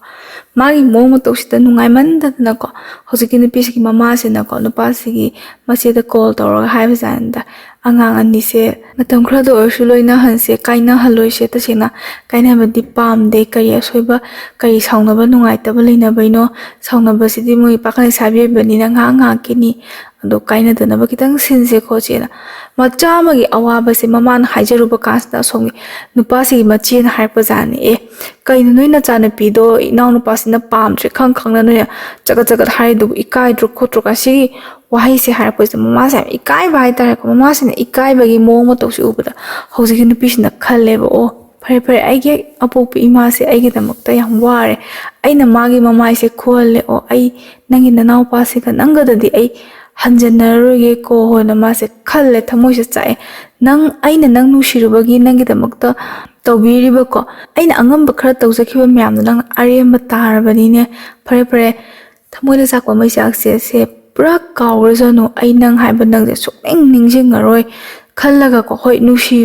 ꯃꯥꯒꯤ ꯃꯑꯣꯡ ꯃꯇꯧꯁꯤꯗ ꯅꯨꯡꯉꯥꯏꯃꯟꯗꯗꯅꯀꯣ, ꯍꯧꯖꯤꯛꯀꯤ ꯅꯨꯄꯤꯁꯤꯒꯤ ꯃꯃꯥꯁꯤꯅꯀꯣ, ꯅꯨꯄꯥꯁꯤꯒꯤ ꯃꯆꯦꯗ ꯀꯣꯜ ꯇꯧꯔꯒ ꯍꯥꯏꯕꯖꯥꯠꯅꯤꯗ, "ꯑꯉꯥꯡ ꯑꯅꯤꯁꯦ ꯃꯇꯝ ꯈꯔꯗ ꯑꯣꯏꯔꯁꯨ ꯂꯣꯏꯅꯍꯟꯁꯦ, ꯀꯥꯏꯅꯍꯜꯂꯣꯏꯁꯦ꯫ ꯇꯁꯦꯡꯅ ꯀꯥꯏꯅꯕꯗꯤ ꯄꯥꯝꯗꯦ꯫ ꯀꯔꯤ ꯑꯁꯣꯏꯕ, ꯀꯔꯤ ꯁꯥꯎꯅꯕ ꯅꯨꯡꯉꯥꯏꯇꯕ ꯂꯩꯅꯕꯩꯅꯣ? ꯁꯥꯎꯅꯕꯁꯤꯗꯤ ꯃꯣꯏ ꯄꯥꯈꯪ ꯂꯩꯁꯥꯕꯤ ꯑꯣꯏꯕꯅꯤꯅ ꯉꯥꯏꯍꯥꯛ ꯉꯥꯏꯍꯥꯛꯀꯤꯅꯤ꯫ ꯑꯗꯣ ꯀꯥꯏꯅꯗꯅꯕ ꯈꯤꯇꯪ ꯁꯤꯟꯁꯦ ꯈꯣꯠꯁꯦꯅ" ꯃꯆꯥ ꯑꯃꯒꯤ ꯑꯋꯥꯕꯁꯦ ꯃꯃꯥꯅ ꯍꯥꯏꯖꯔꯨꯕ ꯀꯥꯟꯁꯤꯗ ꯑꯁꯣꯝꯒꯤ ꯅꯨꯄꯥꯁꯤꯒꯤ ꯃꯆꯦꯅ ꯍꯥꯏꯔꯛꯄ ꯖꯥꯠꯅꯤ, "ꯑꯦ, ꯀꯩꯅꯣ ꯅꯣꯏ ꯅꯆꯥꯅꯨꯄꯤꯗꯣ ꯏꯅꯥꯎꯅꯨꯄꯥꯁꯤꯅ ꯄꯥꯝꯗ꯭ꯔꯦ ꯈꯪ ꯈꯪꯅ ꯅꯣꯏꯅ ꯆꯒꯠ ꯆꯒꯠ ꯍꯥꯏꯔꯤꯗꯨꯕꯨ ꯏꯀꯥꯏꯗ꯭ꯔꯣ ꯈꯣꯠꯇ꯭ꯔꯣ?" ꯀꯥꯏ ꯁꯤꯒꯤ ꯋꯥꯍꯩꯁꯦ ꯍꯥꯏꯔꯛꯄꯁꯤꯗ ꯃꯃꯥꯁꯦ ꯌꯥꯝ ꯏꯀꯥꯏꯕ ꯍꯥꯏꯇꯥꯔꯦꯀꯣ꯫ ꯃꯃꯥꯁꯤꯅ ꯏꯀꯥꯏꯕꯒꯤ ꯃꯑꯣꯡ ꯃꯇꯧꯁꯦ ꯎꯕꯗ ꯍꯧꯖꯤꯛꯀꯤ ꯅꯨꯄꯤꯁꯤꯅ ꯈꯜꯂꯦꯕ, "ꯑꯣ, ꯐꯔꯦ ꯐꯔꯦ, ꯑꯩꯒꯤ ꯑꯄꯣꯛꯄ ꯏꯃꯥꯁꯦ ꯑꯩꯒꯤꯗꯃꯛꯇ ꯌꯥꯝ ꯋꯥꯔꯦ, ꯑꯩꯅ ꯃꯥꯒꯤ ꯃꯃꯥꯏꯁꯦ ꯈꯨꯍꯜꯂꯦ, ꯑꯣ, ꯑꯩ ꯅꯪꯒꯤ ꯅꯅꯥꯎꯄꯥꯁꯤꯒ ꯅꯪꯒꯗꯗꯤ ꯑꯩ ꯍꯟꯖꯟꯅꯔꯔꯣꯏꯒꯦꯀꯣ" ꯍꯥꯏꯅ ꯃꯥꯁꯦ ꯈꯜꯂꯦ, ꯊꯃꯣꯏꯁꯦ ꯆꯥꯛꯑꯦ꯫ "ꯅꯪ, ꯑꯩꯅ ꯅꯪ ꯅꯨꯡꯁꯤꯔꯨꯕꯒꯤ ꯅꯪꯒꯤꯗꯃꯛꯇ ꯇꯧꯕꯤꯔꯤꯕꯀꯣ, ꯑꯩꯅ ꯑꯉꯝꯕ ꯈꯔ ꯇꯧꯖꯈꯤꯕ ꯃꯌꯥꯝꯗꯣ ꯅꯪꯅ ꯑꯔꯦꯝꯕ ꯇꯥꯔꯕꯅꯤꯅꯦ꯫ ꯐꯔꯦ ꯐꯔꯦ, ꯊꯃꯣꯏꯗ ꯆꯥꯛꯄ ꯃꯩꯆꯥꯛꯁꯦ ꯁꯦ ꯄꯨꯔꯥ ꯀꯥꯎꯔꯖꯅꯨ, ꯑꯩ ꯅꯪ ꯍꯥꯏꯕ ꯅꯪꯁꯦ ꯁꯨꯛꯅꯤꯡ ꯅꯤꯡꯁꯤꯡꯉꯔꯣꯏ, ꯈꯜꯂꯒꯀꯣ, ꯍꯣꯏ, ꯅꯨꯡꯁꯤ,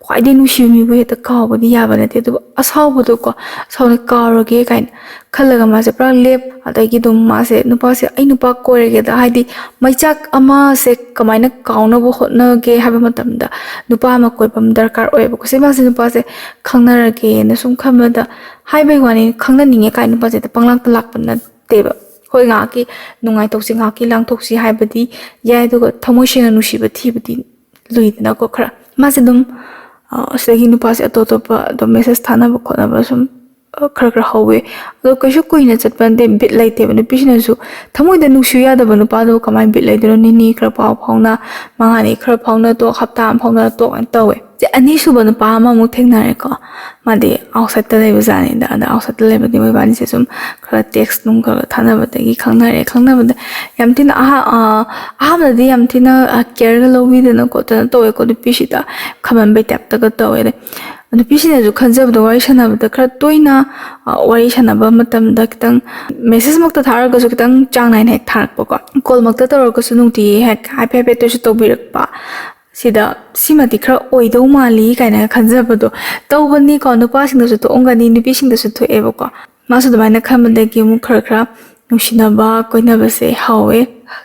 ꯈ꯭ꯋꯥꯏꯗꯒꯤ ꯅꯨꯡꯁꯤꯕ ꯃꯤꯕꯨ ꯍꯦꯛꯇ ꯀꯥꯎꯕꯗꯤ ꯌꯥꯕ ꯅꯠꯇꯦ, ꯑꯗꯨꯕꯨ ꯑꯁꯥꯎꯕꯗꯣ ꯀꯣ, "ꯁꯥꯎꯅ ꯀꯥꯎꯔꯒꯦ" ꯀꯥꯏꯅ ꯈꯜꯂꯒ ꯃꯥꯁꯦ ꯄꯨꯔꯥ ꯂꯦꯞ, ꯑꯗꯒꯤ ꯑꯗꯨꯝ ꯃꯥꯁꯦ, ꯅꯨꯄꯥꯁꯦ, "ꯑꯩ ꯅꯨꯄꯥ ꯀꯣꯏꯔꯒꯦꯗ", ꯍꯥꯏꯗꯤ ꯃꯩꯆꯥꯛ ꯑꯃꯁꯦ ꯀꯃꯥꯏꯅ ꯀꯥꯎꯅꯕ ꯍꯣꯠꯅꯒꯦ ꯍꯥꯏꯕ ꯃꯇꯝꯗ ꯅꯨꯄꯥ ꯑꯃ ꯀꯣꯏꯕ ꯑꯃ ꯗꯔꯀꯥꯔ ꯑꯣꯏꯌꯦꯕꯀꯣ꯫ ꯁꯤ ꯃꯥꯁꯦ ꯅꯨꯄꯥꯁꯦ ꯈꯪꯅꯔꯒꯦꯅ ꯁꯨꯝ ꯈꯟꯕꯗ, ꯍꯥꯏꯕꯩ ꯋꯥꯅꯤ, ꯈꯪꯅꯅꯤꯡꯉꯦ ꯀꯥꯏꯅ ꯅꯨꯄꯥꯁꯦ ꯍꯦꯛꯇ ꯄꯪꯂꯥꯛꯇ ꯂꯥꯛꯄ ꯅꯠꯇꯦꯕ꯫ ꯍꯣꯏ, ꯉꯥꯏꯍꯥꯛꯀꯤ ꯅꯨꯡꯉꯥꯏꯊꯣꯛꯁꯤ, ꯉꯥꯏꯍꯥꯛꯀꯤ ꯂꯥꯡꯊꯣꯛꯁꯤ ꯍꯥꯏꯕꯗꯤ ꯌꯥꯏ, ꯑꯗꯨꯒ ꯊꯃꯣꯏ ꯁꯦꯡꯅ ꯅꯨꯡꯁꯤꯕ ꯊꯤꯕꯗꯤ ꯂꯨꯏꯗꯅꯀꯣ ꯈꯔ꯫ ꯃꯥꯁꯦ ꯑꯗꯨꯝ, ꯑ, ꯑꯁꯤꯗꯒꯤ ꯅꯨꯄꯥꯁꯦ ꯑꯇꯣꯞ ꯑꯇꯣꯞꯄ ꯑꯗꯨꯝ ꯃꯦꯁꯦꯖ ꯊꯥꯅꯕ ꯈꯣꯠꯅꯕ ꯁꯨꯝ, ꯑ, ꯈꯔ ꯈꯔ ꯍꯧꯋꯦ꯫ ꯑꯗꯣ ꯀꯩꯁꯨ ꯀꯨꯏꯅ ꯆꯠꯄ ꯅꯠꯇꯦ, ꯕꯤꯠ ꯂꯩꯇꯦꯕ꯫ ꯅꯨꯄꯤꯁꯤꯅꯁꯨ ꯊꯃꯣꯏꯗ ꯅꯨꯡꯁꯤꯌꯨ ꯌꯥꯗꯕ ꯅꯨꯄꯥꯗꯨꯕꯨ ꯀꯃꯥꯏꯅ ꯕꯤꯠ ꯂꯩꯗꯣꯏꯅꯣ? ꯅꯤꯅꯤ ꯈꯔ ꯄꯥꯎ ꯐꯥꯎꯅ, ꯃꯉꯥꯅꯤ ꯈꯔ ꯐꯥꯎꯅ ꯇꯣꯛ, ꯍꯞꯇꯥ ꯑꯃ ꯐꯥꯎꯅ ꯇꯣꯛ ꯍꯥꯏꯅ ꯇꯧꯋꯦ꯫ ꯆꯦ, ꯑꯅꯤꯁꯨꯕ ꯅꯨꯄꯥ ꯑꯃꯃꯨꯛ ꯊꯦꯡꯅꯔꯦꯀꯣ꯫ ꯃꯥꯗꯤ ꯑꯥꯎꯠꯁꯥꯏꯠꯇ ꯂꯩꯕ ꯖꯥꯠꯅꯤꯗ꯫ ꯑꯗ ꯑꯥꯎꯠꯁꯥꯏꯠꯇ ꯂꯩꯕꯗꯤ ꯃꯣꯏꯕꯥꯅꯤꯁꯦ ꯁꯨꯝ ꯈꯔ ꯇꯦꯛꯁ ꯅꯨꯡ ꯈꯔ ꯈꯔ ꯊꯥꯅꯕꯗꯒꯤ ꯈꯪꯅꯔꯦ꯫ ꯈꯪꯅꯕꯗ ꯌꯥꯝ ꯊꯤꯅ ꯑꯍꯥ-, ꯑ, ꯑꯍꯥꯟꯕꯗꯗꯤ ꯌꯥꯝ ꯊꯤꯅ, ꯑ, ꯀꯦꯌꯔꯒ ꯂꯧꯕꯤꯗꯅ ꯈꯣꯠꯇꯅ ꯇꯧꯋꯦꯀꯣ꯫ ꯅꯨꯄꯤꯁꯤꯗ ꯈꯝꯍꯟꯕꯩ ꯇꯥꯏꯞꯇꯒ ꯇꯧꯋꯦ꯫ ꯑꯗꯩ ꯅꯨꯄꯤꯁꯤꯅꯁꯨ ꯈꯟꯖꯕꯗꯣ, ꯋꯥꯔꯤ ꯁꯥꯟꯅꯕꯗ ꯈꯔ ꯇꯣꯏꯅ, ꯑ, ꯋꯥꯔꯤ ꯁꯥꯟꯅꯕ ꯃꯇꯝꯗ ꯈꯤꯇꯪ ꯃꯦꯁꯦꯖꯃꯛꯇ ꯊꯥꯔꯒꯁꯨ ꯈꯤꯇꯪ ꯆꯥꯡ ꯅꯥꯏꯅ ꯍꯦꯛ ꯊꯥꯔꯛꯄꯀꯣ꯫ ꯀꯣꯜꯃꯛꯇ ꯇꯧꯔꯒꯁꯨ ꯅꯨꯡꯇꯤꯒꯤ ꯍꯦꯛ ꯍꯥꯏꯐꯦꯠ ꯍꯥꯏꯐꯦꯠꯇ ꯑꯣꯏꯁꯨ ꯇꯧꯕꯤꯔꯛꯄ꯫ ꯁꯤꯗ ꯁꯤꯃꯗꯤ ꯈꯔ ꯑꯣꯏꯗꯧ ꯃꯥꯜꯂꯤ ꯀꯥꯏꯅ ꯈꯟꯖꯕꯗꯣ ꯇꯧꯕꯅꯤꯀꯣ꯫ ꯅꯨꯄꯥꯁꯤꯡꯗꯁꯨ ꯊꯣꯛꯑꯝꯒꯅꯤ, ꯅꯨꯄꯤꯁꯤꯡꯗꯁꯨ ꯊꯣꯛꯑꯦꯕꯀꯣ꯫ ꯃꯥꯁꯨ ꯑꯗꯨꯃꯥꯏꯅ ꯈꯟꯕꯗꯒꯤ ꯑꯃꯨꯛ ꯈꯔ ꯈꯔ ꯅꯨꯡꯁꯤꯅꯕ, ꯀꯣꯏꯅꯕꯁꯦ ꯍꯧꯋꯦ꯫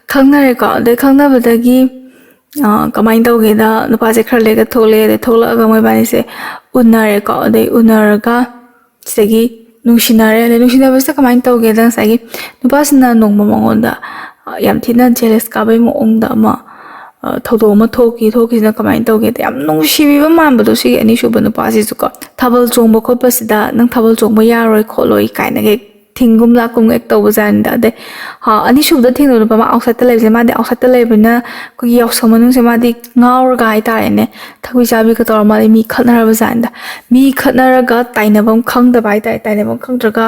ꯈꯪꯅꯔꯦꯀꯣ꯫ ꯑꯗꯩ ꯈꯪꯅꯕꯗꯒꯤ, ꯑ, ꯀꯃꯥꯏꯅ ꯇꯧꯒꯦꯗ, ꯅꯨꯄꯥꯁꯦ ꯈꯔ ꯂꯩꯔꯒ ꯊꯣꯛꯂꯛꯑꯦ꯫ ꯑꯗꯩ ꯊꯣꯛꯂꯛꯑꯒ ꯃꯣꯏꯕꯥꯅꯤꯁꯦ ꯎꯅꯔꯦꯀꯣ꯫ ꯑꯗꯩ ꯎꯅꯔꯒ ꯁꯤꯗꯒꯤ ꯅꯨꯡꯁꯤꯅꯔꯦ꯫ ꯑꯗꯩ ꯅꯨꯡꯁꯤꯅꯕꯁꯤꯗ ꯀꯃꯥꯏꯅ ꯇꯧꯒꯦꯗ, ꯉꯁꯥꯏꯒꯤ ꯅꯨꯄꯥꯁꯤꯅ ꯅꯣꯡꯃ ꯃꯉꯣꯟꯗ, ꯑ, ꯌꯥꯝ ꯊꯤꯅ ꯖꯦꯂꯁ ꯀꯥꯕꯩ ꯃꯑꯣꯡꯗ ꯑꯃ, ꯑ, ꯊꯧꯗꯣꯛ ꯑꯃ ꯊꯣꯛꯈꯤ꯫ ꯊꯣꯛꯈꯤꯁꯤꯅ ꯀꯃꯥꯏꯅ ꯇꯧꯒꯦꯗ, ꯌꯥꯝ ꯅꯨꯡꯁꯤꯕꯤꯕ ꯃꯥꯟꯕꯗꯣ ꯁꯤꯒꯤ ꯑꯅꯤꯁꯨꯕ ꯅꯨꯄꯥꯁꯤꯁꯨꯀꯣ꯫ ꯊꯥꯕꯜ ꯆꯣꯡꯕ ꯈꯣꯠꯄꯁꯤꯗ "ꯅꯪ ꯊꯥꯕꯜ ꯆꯣꯡꯕ ꯌꯥꯔꯣꯏ ꯈꯣꯠꯂꯣꯏ" ꯀꯥꯏꯅꯒ ꯍꯦꯛ ꯊꯤꯡꯒꯨꯝ ꯂꯥꯛꯀꯨꯝ ꯍꯦꯛ ꯇꯧꯕ ꯖꯥꯠꯅꯤꯗ꯫ ꯑꯗꯩ, ꯑ, ꯑꯅꯤꯁꯨꯕꯗ ꯊꯦꯡꯅꯕ ꯅꯨꯄꯥ ꯑꯃ ꯑꯥꯎꯠꯁꯥꯏꯠꯇ ꯂꯩꯕꯁꯦ, ꯃꯥꯗꯤ ꯑꯥꯎꯠꯁꯥꯏꯠꯇ ꯂꯩꯕꯅꯤꯅ ꯑꯩꯈꯣꯏꯒꯤ ꯌꯥꯎꯁꯪ ꯃꯅꯨꯡꯁꯦ ꯃꯥꯗꯤ ꯉꯥꯎꯔꯒ ꯍꯥꯏꯇꯥꯔꯦꯅꯦ, ꯊꯛꯄꯤ ꯆꯥꯕꯤꯒ ꯇꯧꯔ ꯃꯥꯗꯤ ꯃꯤ ꯈꯠꯅꯔꯕ ꯖꯥꯠꯅꯤꯗ꯫ ꯃꯤ ꯈꯠꯅꯔꯒ ꯇꯥꯏꯅꯐꯝ ꯈꯪꯗꯕ ꯍꯥꯏꯇꯥꯔꯦ, ꯇꯥꯏꯅꯐꯝ ꯈꯪꯗ꯭ꯔꯒ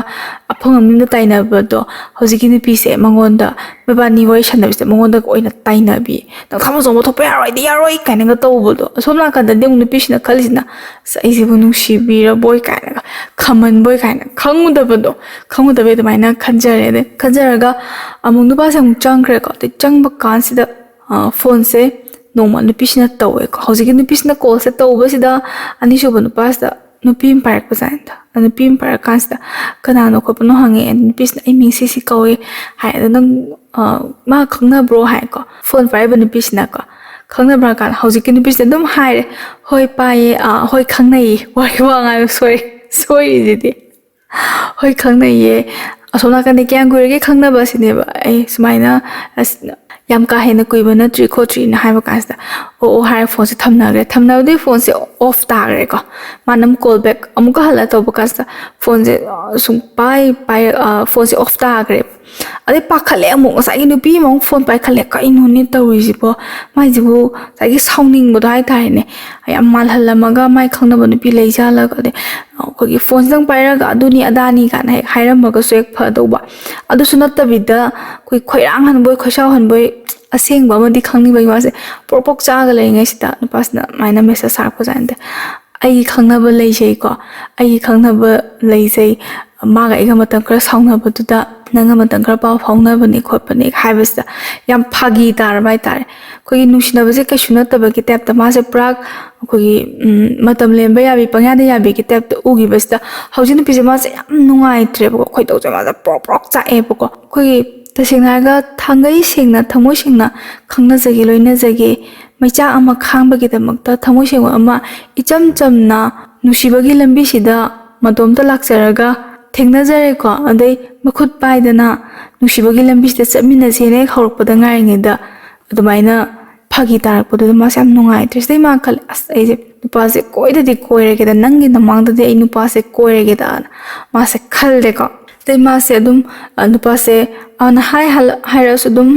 ꯑꯐꯪ ꯑꯐꯪꯕꯗ ꯇꯥꯏꯅꯕꯗꯣ ꯍꯧꯖꯤꯛꯀꯤ ꯅꯨꯄꯤꯁꯦ ꯃꯉꯣꯟꯗ, ꯃꯕꯥꯅꯤ ꯋꯥꯔꯤ ꯁꯥꯟꯅꯕꯁꯤꯗ ꯃꯉꯣꯟꯗ ꯑꯣꯏꯅ ꯇꯥꯏꯅꯕꯤ꯫ "ꯅꯪ ꯊꯥꯕꯜ ꯆꯣꯡꯕ ꯊꯣꯛꯄ ꯌꯥꯔꯣꯏꯗꯤ ꯌꯥꯔꯣꯏ" ꯀꯥꯏꯅꯒ ꯇꯧꯕꯗꯣ꯫ ꯑꯁꯣꯝ ꯅꯥꯀꯟꯗꯗꯤ ꯑꯃꯨꯛ ꯅꯨꯄꯤꯁꯤꯅ ꯈꯜꯂꯤꯁꯤꯅ, "ꯑꯁ, ꯑꯩꯁꯤꯕꯨ ꯅꯨꯡꯁꯤꯕꯤꯔꯕꯣꯏ" ꯀꯥꯏꯅꯒ, ꯈꯝꯍꯟꯕꯣꯏ ꯀꯥꯏꯅ ꯈꯪꯉꯨꯗꯕꯗꯣ, ꯈꯪꯉꯨꯗꯕꯩ ꯑꯗꯨꯃꯥꯏꯅ ꯈꯟꯖꯔꯦ꯫ ꯑꯗꯩ ꯈꯟꯖꯔꯒ ꯑꯃꯨꯛ ꯅꯨꯄꯥꯁꯦ ꯑꯃꯨꯛ ꯆꯪꯈ꯭ꯔꯦꯀꯣ꯫ ꯑꯗꯩ ꯆꯪꯕ ꯀꯥꯟꯁꯤꯗ, ꯑ, ꯐꯣꯟꯁꯦ ꯅꯣꯡꯃ ꯅꯨꯄꯤꯁꯤꯅ ꯇꯧꯋꯦꯀꯣ꯫ ꯍꯧꯖꯤꯛꯀꯤ ꯅꯨꯄꯤꯁꯤꯅ ꯀꯣꯜꯁꯦ ꯇꯧꯕꯁꯤꯗ ꯑꯅꯤꯁꯨꯕ ꯅꯨꯄꯥꯁꯤꯗ ꯅꯨꯄꯤ ꯑꯃ ꯄꯥꯏꯔꯛꯄꯖꯥꯠꯅꯤꯗ꯫ ꯅꯨꯄꯤ ꯑꯃ ꯄꯥꯏꯔꯛꯀꯥꯟꯁꯤꯗ "ꯀꯅꯥꯅꯣ ꯈꯣꯠꯄꯅꯣ?" ꯍꯪꯉꯛꯑꯦ꯫ ꯅꯨꯄꯤꯁꯤꯅ "ꯑꯩ ꯃꯤꯡ ꯁꯤꯁꯤ ꯀꯧꯏ" ꯍꯥꯏ꯫ "ꯑꯗꯣ ꯅꯪ, ꯑ, ꯃꯥ ꯈꯪꯅꯕ꯭ꯔꯣ?" ꯍꯥꯏꯀꯣ꯫ ꯐꯣꯟ ꯄꯥꯏꯔꯤꯕ ꯅꯨꯄꯤꯁꯤꯅꯀꯣ, ꯈꯪꯅꯕ꯭ꯔꯥ ꯀꯥꯟꯗ ꯍꯧꯖꯤꯛꯀꯤ ꯅꯨꯄꯤꯁꯤꯅ ꯑꯗꯨꯝ ꯍꯥꯏꯔꯦ, "ꯍꯣꯏ ꯄꯥꯏꯌꯦ, ꯑ, ꯍꯣꯏ ꯈꯪꯅꯩꯌꯦ"꯫ ꯋꯥ, ꯋꯥ ꯉꯥꯡꯕ ꯁꯣꯏ-, ꯁꯣꯏꯔꯤꯁꯤꯗꯤ꯫ "ꯍꯣꯏ ꯈꯪꯅꯩꯌꯦ꯫ ꯑꯁꯣꯝ ꯅꯥꯀꯟꯗ ꯀꯌꯥꯝ ꯀꯨꯏꯔꯒꯦ ꯈꯪꯅꯕ?" ꯁꯤꯅꯦꯕ꯫ ꯑꯩ ꯁꯨꯃꯥꯏꯅ, ꯑꯁ, "ꯌꯥꯝ ꯀꯥ ꯍꯦꯟꯅ ꯀꯨꯏꯕ ꯅꯠꯇ꯭ꯔꯤ ꯈꯣꯠꯇ꯭ꯔꯤꯅ" ꯍꯥꯏꯕ ꯀꯥꯟꯁꯤꯗ, "ꯑꯣ, ꯑꯣ" ꯍꯥꯏꯔꯒ ꯐꯣꯟꯁꯦ ꯊꯝꯅꯈ꯭ꯔꯦ꯫ ꯊꯝꯅꯕꯗꯤ ꯐꯣꯟꯁꯦ ꯑꯣꯐ ꯇꯥꯈ꯭ꯔꯦꯀꯣ꯫ ꯃꯥꯅ ꯑꯃꯨꯛ ꯀꯣꯜ ꯕꯦꯛ ꯑꯃꯨꯛꯀ ꯍꯜꯂ ꯇꯧꯕ ꯀꯥꯟꯁꯤꯗ ꯐꯣꯟꯁꯦ, ꯑ, ꯁꯨꯡ ꯄꯥꯏ ꯄꯥꯏ-, ꯑ, ꯐꯣꯟꯁꯦ ꯑꯣꯐ ꯇꯥꯈ꯭ꯔꯦ꯫ ꯑꯗꯩ ꯄꯥꯈꯠꯂꯦ ꯑꯃꯨꯛ, ꯉꯁꯥꯏꯒꯤ ꯅꯨꯄꯤ ꯑꯃꯨꯛ ꯐꯣꯟ ꯄꯥꯏꯈꯠꯂꯦ꯫ "ꯀꯩꯅꯣꯅꯦ ꯇꯧꯔꯤꯁꯤꯕꯣ? ꯃꯥꯏꯁꯤꯕꯨ?" ꯉꯁꯥꯏꯒꯤ ꯁꯥꯎꯅꯤꯡꯕꯗꯣ ꯍꯥꯏꯇꯥꯔꯦꯅꯦ꯫ ꯌꯥꯝ ꯃꯥꯜꯍꯜꯂꯝꯃꯒ ꯃꯥꯏ ꯈꯪꯅꯕ ꯅꯨꯄꯤ ꯂꯩꯖꯥꯠꯂꯒ, ꯑꯗꯩ ꯑꯩꯈꯣꯏꯒꯤ ꯐꯣꯟꯁꯤꯗꯪ ꯄꯥꯏꯔꯒ "ꯑꯗꯨꯅꯤ ꯑꯗꯥꯅꯤ" ꯀꯥꯏꯅ ꯍꯦꯛ ꯍꯥꯏꯔꯝꯃꯒꯁꯨ ꯍꯦꯛ ꯐꯗꯧꯕ꯫ ꯑꯗꯨꯁꯨ ꯅꯠꯇꯕꯤꯗ ꯑꯩꯈꯣꯏ ꯈꯣꯏꯔꯥꯡꯍꯟꯕꯣꯏ ꯈꯣꯏꯁꯥꯎꯍꯟꯕꯣꯏ, ꯑꯁꯦꯡꯕ ꯑꯃꯗꯤ ꯈꯪꯅꯤꯡꯕꯒꯤ ꯃꯥꯁꯦ ꯄ꯭ꯔꯣꯛ ꯄ꯭ꯔꯣꯛ ꯆꯥꯛꯑꯒ ꯂꯩꯔꯤꯉꯩꯁꯤꯗ ꯅꯨꯄꯥꯁꯤꯅ ꯑꯗꯨꯃꯥꯏꯅ ꯃꯦꯁꯦꯖ ꯊꯥꯔꯛꯄꯖꯥꯠꯅꯤꯗ꯫ "ꯑꯩꯒꯤ ꯈꯪꯅꯕ ꯂꯩꯖꯩꯀꯣ, ꯑꯩꯒꯤ ꯈꯪꯅꯕ ꯂꯩꯖꯩ꯫ ꯃꯥꯒ ꯑꯩꯒ ꯃꯇꯝ ꯈꯔ ꯁꯥꯎꯅꯕꯗꯨꯗ ꯅꯪꯒ ꯃꯇꯝ ꯈꯔ ꯄꯥꯎ ꯐꯥꯎꯅꯕꯅꯦ ꯈꯣꯠꯄꯅꯦ" ꯍꯥꯏꯕꯁꯤꯗ ꯌꯥꯝ ꯐꯥꯒꯤ ꯇꯥꯔꯕ ꯍꯥꯏꯇꯥꯔꯦ꯫ ꯑꯩꯈꯣꯏꯒꯤ ꯅꯨꯡꯁꯤꯅꯕꯁꯦ ꯀꯩꯁꯨ ꯅꯠꯇꯕꯒꯤ ꯇꯥꯏꯞꯇ ꯃꯥꯁꯦ ꯄꯨꯔꯥ ꯑꯩꯈꯣꯏꯒꯤ, ꯎꯝ, ꯃꯇꯝ ꯂꯦꯟꯕ ꯌꯥꯕꯤ, ꯄꯪꯌꯥꯗ ꯌꯥꯕꯤꯒꯤ ꯇꯥꯏꯞꯇ ꯎꯈꯤꯕꯁꯤꯗ ꯍꯧꯖꯤꯛ ꯅꯨꯄꯤꯁꯦ ꯃꯥꯁꯦ ꯌꯥꯝ ꯅꯨꯡꯉꯥꯏꯇ꯭ꯔꯦꯕꯀꯣ꯫ ꯈꯣꯏꯗꯧꯁꯦ ꯃꯥꯁꯦ ꯄ꯭ꯔꯣꯛ ꯄ꯭ꯔꯣꯛ ꯆꯥꯛꯑꯦꯕꯀꯣ꯫ ꯑꯩꯈꯣꯏꯒꯤ ꯇꯁꯦꯡꯅ ꯍꯥꯏꯔꯒ ꯊꯥꯡꯒꯩ ꯁꯦꯡꯅ, ꯊꯃꯣꯏ ꯁꯦꯡꯅ ꯈꯪꯅꯖꯒꯦ, ꯂꯣꯏꯅꯖꯒꯦ, ꯃꯩꯆꯥꯛ ꯑꯃ ꯈꯥꯡꯕꯒꯤꯗꯃꯛꯇ ꯊꯃꯣꯏ ꯁꯦꯡꯕ ꯑꯃ ꯏꯆꯝ ꯆꯝꯅ ꯅꯨꯡꯁꯤꯕꯒꯤ ꯂꯝꯕꯤꯁꯤꯗ ꯃꯇꯣꯝꯇ ꯂꯥꯛꯆꯔꯒ ꯊꯦꯡꯅꯖꯔꯦꯀꯣ꯫ ꯑꯗꯩ ꯃꯈꯨꯠ ꯄꯥꯏꯗꯅ ꯅꯨꯡꯁꯤꯕꯒꯤ ꯂꯝꯕꯤꯁꯤꯗ ꯆꯠꯃꯤꯟꯅꯁꯦꯅ ꯍꯦꯛ ꯍꯧꯔꯛꯄꯗ ꯉꯥꯏꯔꯤꯉꯩꯗ ꯑꯗꯨꯃꯥꯏꯅ ꯐꯥꯒꯤ ꯇꯥꯔꯛꯄꯗꯨꯗ ꯃꯥꯁꯦ ꯌꯥꯝ ꯅꯨꯡꯉꯥꯏꯇ꯭ꯔꯦ꯫ ꯁꯤꯗꯩ ꯃꯥ ꯈꯜꯂꯦ, "ꯑꯁ, ꯑꯩꯁꯦ ꯅꯨꯄꯥꯁꯦ ꯀꯣꯏꯗꯗꯤ ꯀꯣꯏꯔꯒꯦꯗ, ꯅꯪꯒꯤ ꯅꯃꯥꯡꯗꯗꯤ ꯑꯩ ꯅꯨꯄꯥꯁꯦ ꯀꯣꯏꯔꯒꯦꯗꯅ" ꯃꯥꯁꯦ ꯈꯜꯂꯦꯀꯣ꯫ ꯑꯗꯩ ꯃꯥꯁꯦ ꯑꯗꯨꯝ, ꯑ, ꯅꯨꯄꯥꯁꯦ, ꯑ, ꯅ ꯍꯥꯏ ꯍꯜ-, ꯍꯥꯏꯔꯛꯑꯁꯨ ꯑꯗꯨꯝ